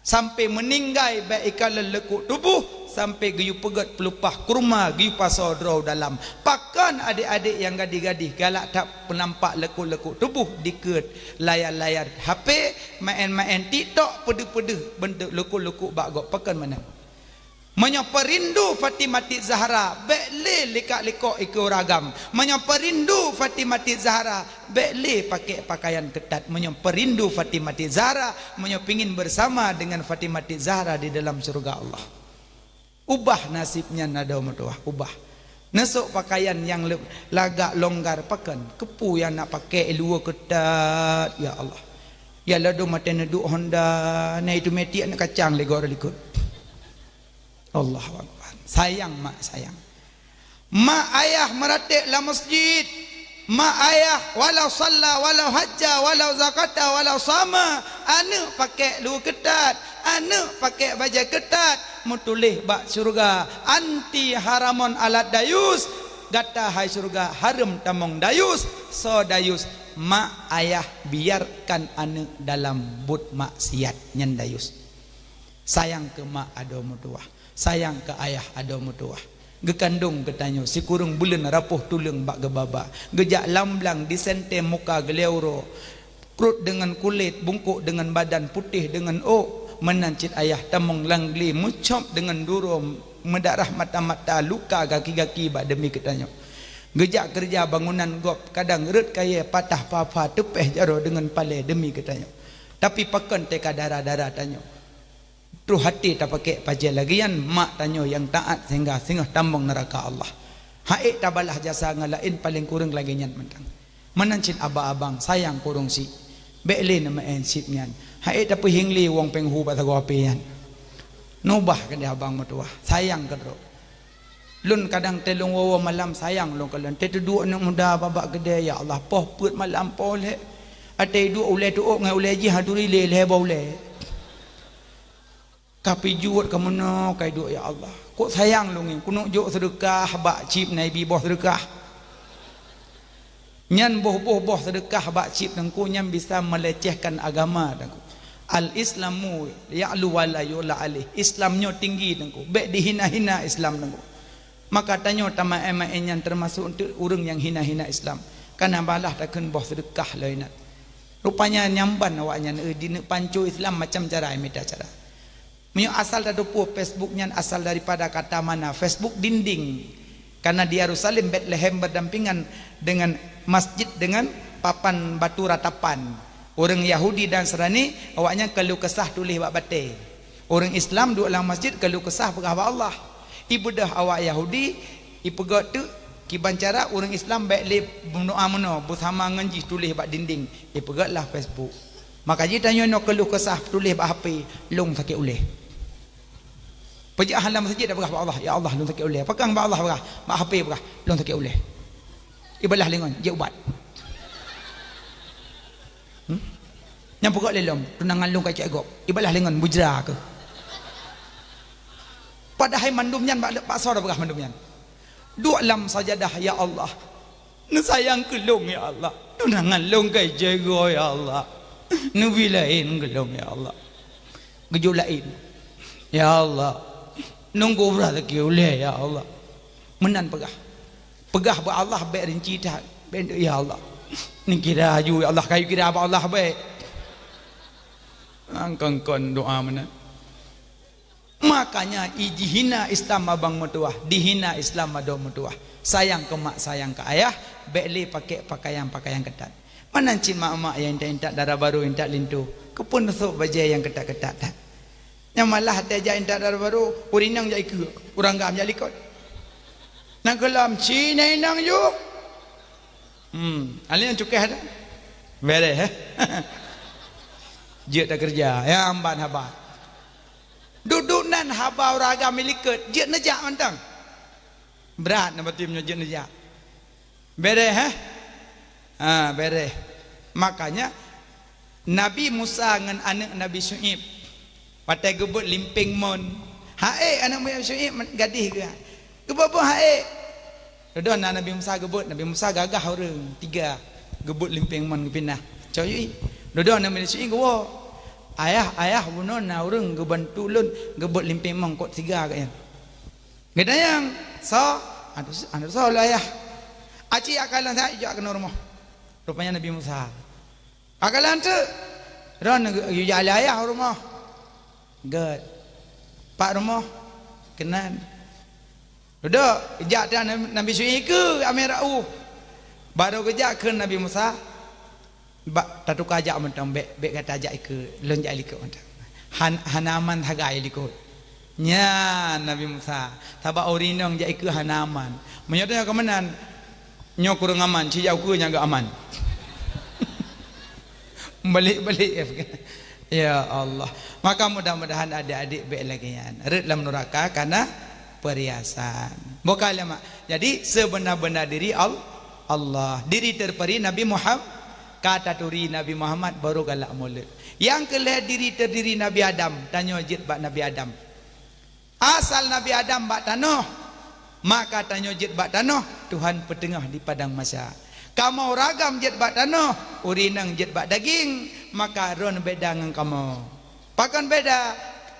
Sampai meuninggai bèk ikalon leukuk tuboh, sampai geuyue peugöt peulupah kurma, geuyue pasoe droe dalam. Pakon adék-adék nyang gadih-gadih galak that peunampak leukuk-leukuk tuboh dikeue layar-layar H P, maén-maén TikTok, peudeuh-peudeuh beuntuk leukuk-leukuk bak gob, pakon meunan? Meunyoe peurindu Fatimati Zahra, bèk lé likak-likok ikeue ureueng agam. Meunyoe peurindu Fatimati Zahra, bèk lé pakék pakaian keutat. Meunyoe peurindu Fatimati Zahra, meunyoe pingin bersama dengan Fatimati Zahra di dalam syeuruga Allah. Ubah naseb nyan adoe meutuwah, ubah. Neusok pakaian nyang le-, lagak longgar pakon, keupeue nyang na pake luweue keutat, ya Allah. Ya ladom maté neuduek honda, na itu meutiek neukacang lé goe likot. Allahu Akbar. Sayang mak, sayang. Mak ayah meuratéb lam masjid. Mak ayah walau shalla, walau hajja, walau zakata, walau shama. Aneuk pake luweue keutat, aneuk pake bajée keutat. Meutuléh bak syeuruga, "Anti haramun alat dayus." Gata hai syeuruga hareuem tamong dayus. Soe dayus? Mak ayah biarkan aneuk dalam buet maksiat, nyan dayus. Sayang keu mak adoe meutuwah, sayang keu ayah adoe meutuwah. Geukandong geutanyoe sikureueng buleuen rapoh tuleueng bak geubaba, geujak lam blang diseuntée muka geulée uroe, pruet deungon kulét, bungkôk deungon badan, putéh deungon ôk, meunan cit ayah tamong lam glé meucôb deungon duroe, meudarah mata-mata, luka gaki-gaki bak deumi geutanyoe. Geujak keureuja bangunan gob, kadang rhot kayée, patah pha-pha, teupéh jaroe deungon palée deumi geutanyoe. Tapi pakon teuka dara-dara tanyoe? Troh até tapakée pajée lagée nyan, mak tanyoe nyang taát sehingga singoh tamong neuraka Allah. Ha'ék tabalah jasa ngon laén, paleng kureueng lagée nyan mantong. Meunan cit abang-abang sayang keu ureueng syiek, bék lé neumeu'en syiek nyan. Ha'ék tapeuhieng lé wong péng hu bak sagoe hapé nyan. Nubah keudeh abang meutuwah, sayang keu droe. Lôn kadang teuh lôn woe-woe malam sayang lôn keu lôn. Teuh teuduek aneuk muda babah keudè, ya Allah, poh peuet malam poh lhèe. Até iduek ulèe tu'ôk ngon ulèe jih haturi lé lhèe boh ulèe. Ka pijuet ka meunoe ka iduek, ya Allah. Kok sayang lôn ngieng, keuneuk jok seudeukah bak cit na ibi boh seudeukah. Nyan boh-boh boh seudeukah bak cit Teungku nyan bisa melecehkan agama Teungku. Al-Islamu ya'lu wa la yu'la alaih. Islam nyoe tinggi Teungku, bèk dihina-hina Islam Teungku. Maka tanyoe tameu'èn-meu'èn nyan teumasok eunteuk ureueng nyang hina-hina Islam. Kana balah takheun boh seudeukah lom inan. Rupanya nyamban awaknyan, eh, dineuk panco Islam macam cara, mita cara. Meunyoe asal tateupeue Facebook nyan asal daripada kata mana? Facebook dinding. Karena di Yerusalem, Betlehem berdampingan dengan masjid dengan papan batu ratapan. Ureueng Yahudi dan Nasrani, awaknyan keuluh kesah tuléh bak batèe. Ureueng Islam duek lam masjid keuluh kesah peugah bak Allah. Ibeudôh awak Yahudi, ipeugöt teuk kiban cara ureueng Islam bèk lé meudoa meunoe beusama ngon jih tuléh bak dinding, ipeugöt lam Facebook. Maka jih tanyoe nyoe keuluh kesah tuléh bak H P, "Lôn sakét ulèe." Peujeuet lam masjid dak peugah bak Allah, "Ya Allah, lôn sakét ulèe." Pakon bak Allah peugah, bak H P peugah, "Lôn sakét ulèe." Ibalah lé ngon, jeuet ubat. Hmm? Nyang peugah lé lom, tunangan lôn ka cèk gob. Ibalah lé ngon, bujra keuh. Padahai mandum nyan bak, bak soe peugah mandum nyan. Duek lam sajadah, "Ya Allah, neusayang keu lôn, ya Allah. Tunangan lôn ka ijeuet gob, ya Allah. Neubi laén keu lôn, ya Allah." Geujok laén, "Ya Allah, lôn kubra sakét ulèe, ya Allah." Meunan peugah. Peugah bak Allah bèk rinci that. Bèk, "Ya Allah, neukira aju, ya Allah, kayue kira bak Allah bèk." Angkon-kon doa meunan. Makanya ijihina Islam abang meutuwah, dihina Islam adoe meutuwah. Sayang keu mak, sayang keu ayah, bèk lé pakèk pakaian-pakaian keutat. Meunan cit mak-mak nyang intat-intat dara barô, intat linto, keupeue neusok bajèe nyang keutat-keutat that. Nyang malah até jak intat dara barô, ureueng inong jak ikeue, ureueng agam jak likot. Nyang keulam ci na inong ju. Hmm, alèh nyang cukéh dah. Bèrèh, eh? Jeuet takeureuja, ya amban haba. Dudoe nan haba ureueng agam likot, jeuet neujak mantong. Brat na batin nyoe jeuet neujak. Bèrèh, eh? Ha, bèrèh. Makanya Nabi Musa ngon aneuk Nabi Syu'aib watèe geubeuet limpéng mon. Ha'ék aneuk Nabi Syu'aib gadih geuh. Geubeuet-beuet ha'ék. Dudoe na Nabi Musa geubeuet, Nabi Musa gagah ureueng tiga geubeuet limpéng mon geupinah. Cok yui. Dudoe na Nabi Syu'aib geuwoe. "Ayah, ayah, bunoe na ureueng geubantu lôn geubeuet limpéng mon kot tiga," kheun. Geutanyong, "Soe?" "Aneuk, aneuk soe lôn ayah?" "Aci akai lôn that ijak keunoe rumoh." Rupanya Nabi Musa. Akai lôn teuk. Ron geujak lé ayah rumoh. Gèt. Pat rumoh. Keunan. Dudoe, jak that Nabi Syu'aib keu amé ra'uh. Barô geujak kheun Nabi Musa. Bak tatuka jak mantong, bèk, bèk gata jak ikeue, lôn jak likot mantong. Han-, hana aman sagai likot. Nyan Nabi Musa, sabab ureueng inong jak ikeue hana aman. Meunyoe tanyoe keu meunan, nyoe kureueng aman, sijak ukeue nyang geuh aman. Balik-balik. Ya Allah. Maka mudah-mudahan adik-adik bèk lagèe nyan. Rhot lam nuraka kana peuriasan. Bukan lé mak. Jadi sebenar-benar diri Al-, Allah. Diri terperi Nabi Muhammad. Ka taturi Nabi Muhammad baru galak mulod. Nyang keu lhèe diri terdiri Nabi Adam, tanyoe jeuet bak Nabi Adam. Asal Nabi Adam bak tanoh, maka tanyoe jeuet bak tanoh, Tuhan peuteungoh di padang mahsyar. Kamoe ureueng agam jeuet bak tanoh, ureueng inong jeuet bak daging, maka droeneuh beda ngon kamoe. Pakon beda?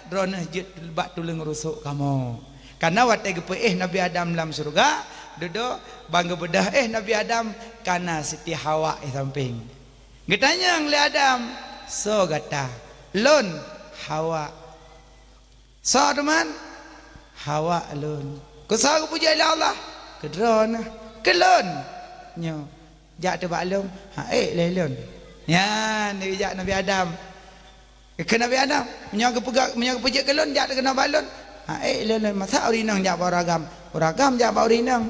Droeneuh jeuet bak tuleueng rusok kamoe. Karena watèe geupeuéh Nabi Adam lam syeuruga, dudoe ban geubeudôh éh Nabi Adam, kana Siti Hawa di sampéng. Geutanyong lé Adam, "Soe gata?" "Lôn Hawa." "Soe teuma?" "Hawa lôn." "Keu soe geupeujeuet lé Allah?" "Keu droeneuh." "Keu lôn?" "Nyoe." "Jak teubak lôn." "Han ék lé lôn." Nyan geujak Nabi Adam. Keu Nabi Adam, "Meunyoe geupeugah, meunyoe geupeujeuet keu lôn, jak teukeunoe bak lôn." "Han ék lé lôn." "Masa ureueng inong jak bak ureueng agam?" "Ureueng agam jak bak ureueng inong."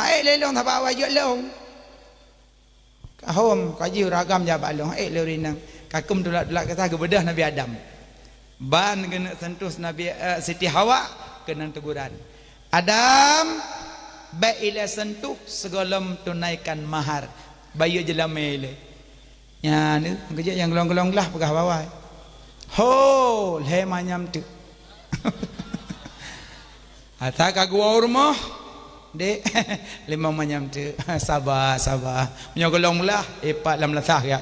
"Han ék lé lôn, sabab awai jeuet lôn." Ka hom, ka jih ureueng agam jak bak lôn, han ék lé ureueng inong. Ka keumeung tulak-tulak kisah geubeudôh Nabi Adam. Ban keuneuk sentuh Nabi, eh, Siti Hawa, keunong teguran. "Adam, bèk ilèe sentuh sigohlom tunaikan mahar." Bayeue jeulamé ilèe. Nyan, eh, geujak nyang geulong-geulong glah peugah bak awai. "Ho, lhèe manyam teuk." Ata ka geuwoe u rumoh, "Dek, limong manyam teuk." "Saba, saba. Meunyoe gohlom lah, ipat lam lasah ya."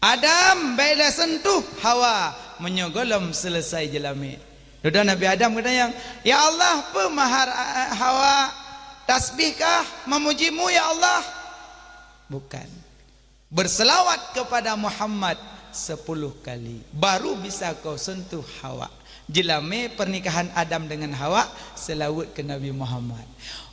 "Adam, bèk ilèe sentuh Hawa, meunyoe gohlom seuleusai jeulamé." Dudoe Nabi Adam geutanyong, "Ya Allah, peue mahar, a, a, Hawa? Tasbih kah, meumuji-Mu, ya Allah?" "Bukan." "Berselawat kepada Muhammad sepuluh kali, baru bisa kau sentuh Hawa." Jeulamé pernikahan Adam dengan Hawa seulaweuet keu Nabi Muhammad.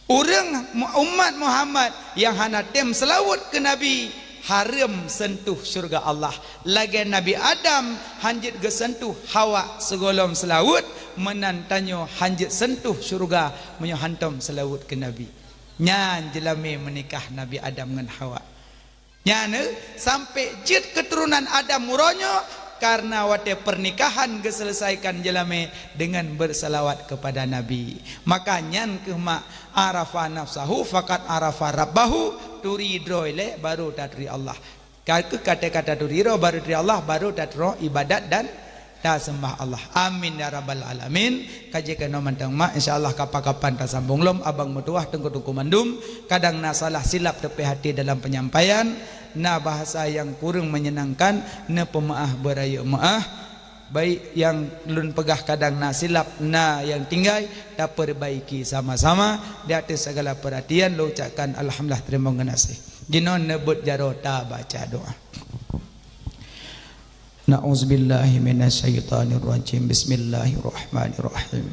Ureueng mu-, umat Muhammad nyang hana tem seulaweuet keu Nabi, hareuem sentuh syeuruga Allah. Lagèe Nabi Adam hanjeuet geusentuh Hawa sigohlom seulaweuet, meunan tanyoe hanjeuet sentuh syeuruga meunyoe hantom seulaweuet keu Nabi. Nyan jeulamé meunikah Nabi Adam ngon Hawa. Nyan, eh, sampai jeuet keuturonan Adam uroe nyoe, karena watèe pernikahan geuseuleusaikan jeulamé dengan bersalawat kepada Nabi. Maka nyan keuh mak, "Arafa nafsahu faqad arafa rabbahu," turi droe lé, baru taturi Allah. Ka keuh kata-kata turi droe, baru turi Allah, baru taturi ibadat dan taseumbah Allah. Amin ya rabbal alamin. Ka jeuet keunoe mantong mak, insya Allah kapan-kapan tasambong lom. Abang meutuwah, teungku-teungku mandum, kadang na salah silap teupeu hati dalam penyampaian, na bahasa nyang kureueng menyenangkan, neupeumaáh beurayeuk meuáh. Baik nyang lôn peugah kadang na silap, na nyang tinggai, tapeurbaiki sama-sama. Di ateueh segala peurhatian, lôn ucapkan alhamdulillah, teurimong geunaséh. Jinoe neubeuet jaroe tabaca doa. Na'udzubillahi minasyaitonirrajim. Bismillahirrahmanirrahim.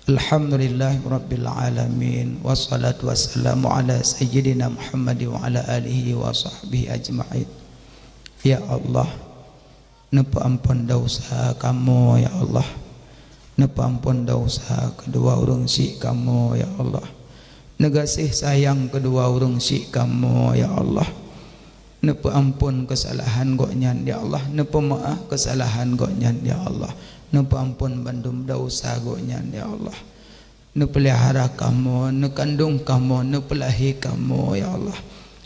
Alhamdulillahirabbil alamin. Wassalatu wassalamu ala sayyidina Muhammad wa ala alihi wa sahbihi ajma'in. Ya Allah, neupeuamphon desya kamoe, ya Allah. Neupeuamphon desya keudua ureueng syik kamoe, ya Allah. Neugaséh sayang keudua ureueng syik kamoe, ya Allah. Neupeuamphon keusalahan gobnyan, ya Allah. Neupeumaáh keusalahan gobnyan, ya Allah. Neupeuamphon bandum desya gobnyan, ya Allah. Neupeulihara kamoe, neukandong kamoe, neupeulahé kamoe, ya Allah.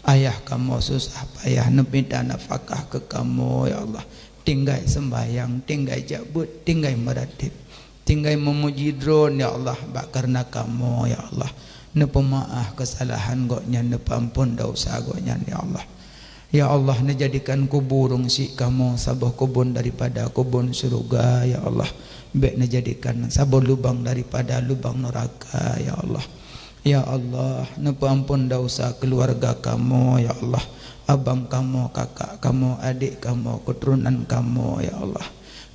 Ayah kamoe susah payah neumita nafakah keu kamoe, ya Allah. Tinggai seumbahyang, tinggai jak beuet, tinggai meuratéb, tinggai meumuji Droe, ya Allah, bak kareuna kamoe, ya Allah. Neupeumaáh keusalahan gobnyan, neupeuamphon desya gobnyan, ya Allah. Ya Allah, neujadikan kubu ureueng syik kamoe saboh keubon daripada keubon syeuruga, ya Allah. Bék neujadikan saboh lubang daripada lubang neuraka, ya Allah. Ya Allah, neupeuamphon desya keuluwarga kamoe, ya Allah. Abang kamoe, kakak kamoe, adék kamoe, keuturonan kamoe, ya Allah.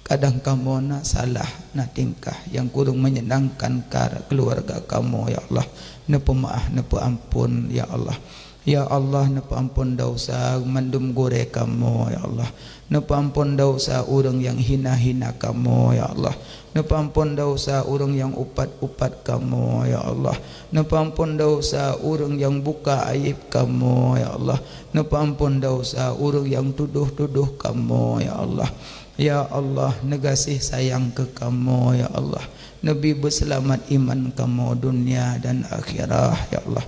Kadang kamoe na salah, na tingkah nyang kureueng meunyenangkan keu keuluwarga kamoe, ya Allah. Neupeumaáh, neupeuamphon, ya Allah. Ya Allah, neupeuamphon desya mandum gurée kamoe, ya Allah. Neupeuamphon desya ureuëng nyang hina-hina kamoe, ya Allah. Neupeuamphon desya ureuëng nyang upat-upat kamoe, ya Allah. Neupeuamphon desya ureuëng nyang buka aieb kamoe, ya Allah. Neupeuamphon desya ureuëng nyang tudoh-tudoh kamoe, ya Allah. Ya Allah, neugaséh sayang keu kamoe, ya Allah. Neubi beuseulamat iman kamoe dunia dan akhirat, ya Allah.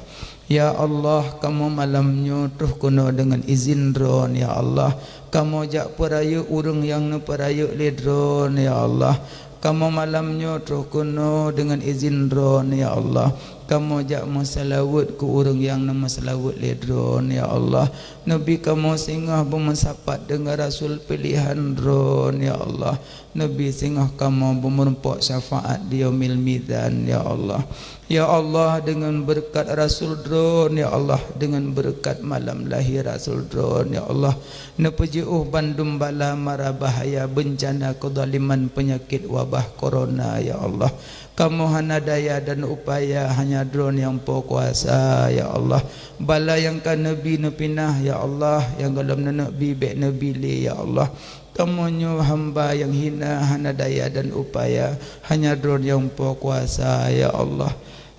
Ya Allah, kamoe malam nyoe troh keunoe deungon izin Droen, ya Allah. Kamoe jak peurayeuk ureuëng nyang neupeurayeuk lé Droen, ya Allah. Kamoe malam nyoe troh keunoe deungon izin Droen, ya Allah. Kamoe jak meuseulaweuet keu ureuëng nyang neumeuseulaweuet lé Droen, ya Allah. Neubi kamoe singoh beumeusapat deungon Rasul pilihan Droen, ya Allah. Neubi singoh kamoe beumeurumpok syafaat di Yaumil Mizan, ya Allah. Ya Allah, deungon beureukat Rasul Droen, ya Allah, deungon beureukat malam lahé Rasul Droen, ya Allah, neupeujiôh bandum bala mara bahaya, beuncana, keuzaliman, peunyakét, wabah corona, ya Allah. Kamoe hana daya dan upaya, hanya Droen nyang po kuasa, ya Allah. Bala nyang ka neubi neupinah, ya Allah, nyang gohlom neuneuk bi bék neubi lé, ya Allah. Kamoe nyoe hamba nyang hina, hana daya dan upaya, hanya Droen nyang po kuasa, ya Allah.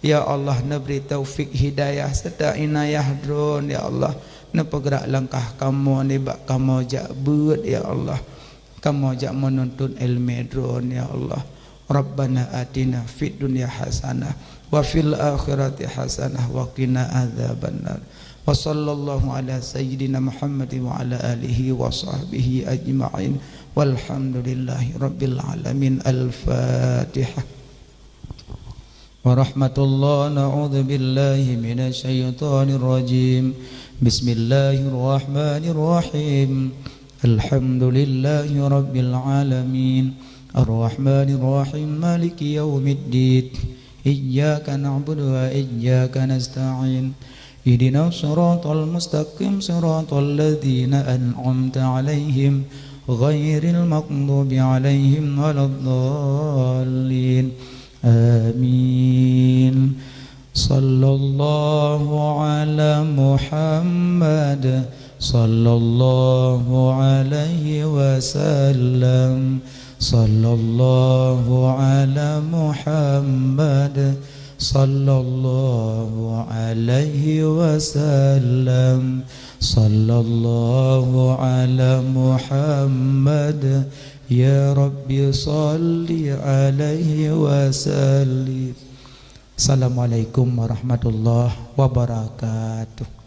Ya Allah, neubri taufik hidayah serta inayah Droen, ya Allah. Neupeugerak langkah kamoe nibak kamoe jak beuet, ya Allah. Kamoe jak meununtut iéleumé Droen, ya Allah. Rabbana atina fid dunya hasanah wa fil akhirati hasanah wa qina adzabannar. Wa sallallahu ala sayyidina Muhammadin wa ala alihi wa sahbihi ajma'in. Walhamdulillahi rabbil alamin. Al-Fatihah. Wa rahmatullah, na'udzu billahi minasy syaithanir rajim. Bismillahirrahmanirrahim. Alhamdulillahi rabbil alamin. Arrahmanirrahim. Maliki yaumiddin. Iyyaka na'budu wa iyyaka nasta'in. Ihdinas siratal mustaqim, siratal ladzina an'amta 'alaihim, ghairil maghdubi 'alaihim waladdallin. Amin. Sallallahu ala Muhammad, sallallahu alaihi wasallam, sallallahu ala Muhammad, sallallahu alaihi wasallam, sallallahu ala Muhammad, ya Rabbi salli alaihi wasallim. Assalamualaikum warahmatullahi wabarakatuh.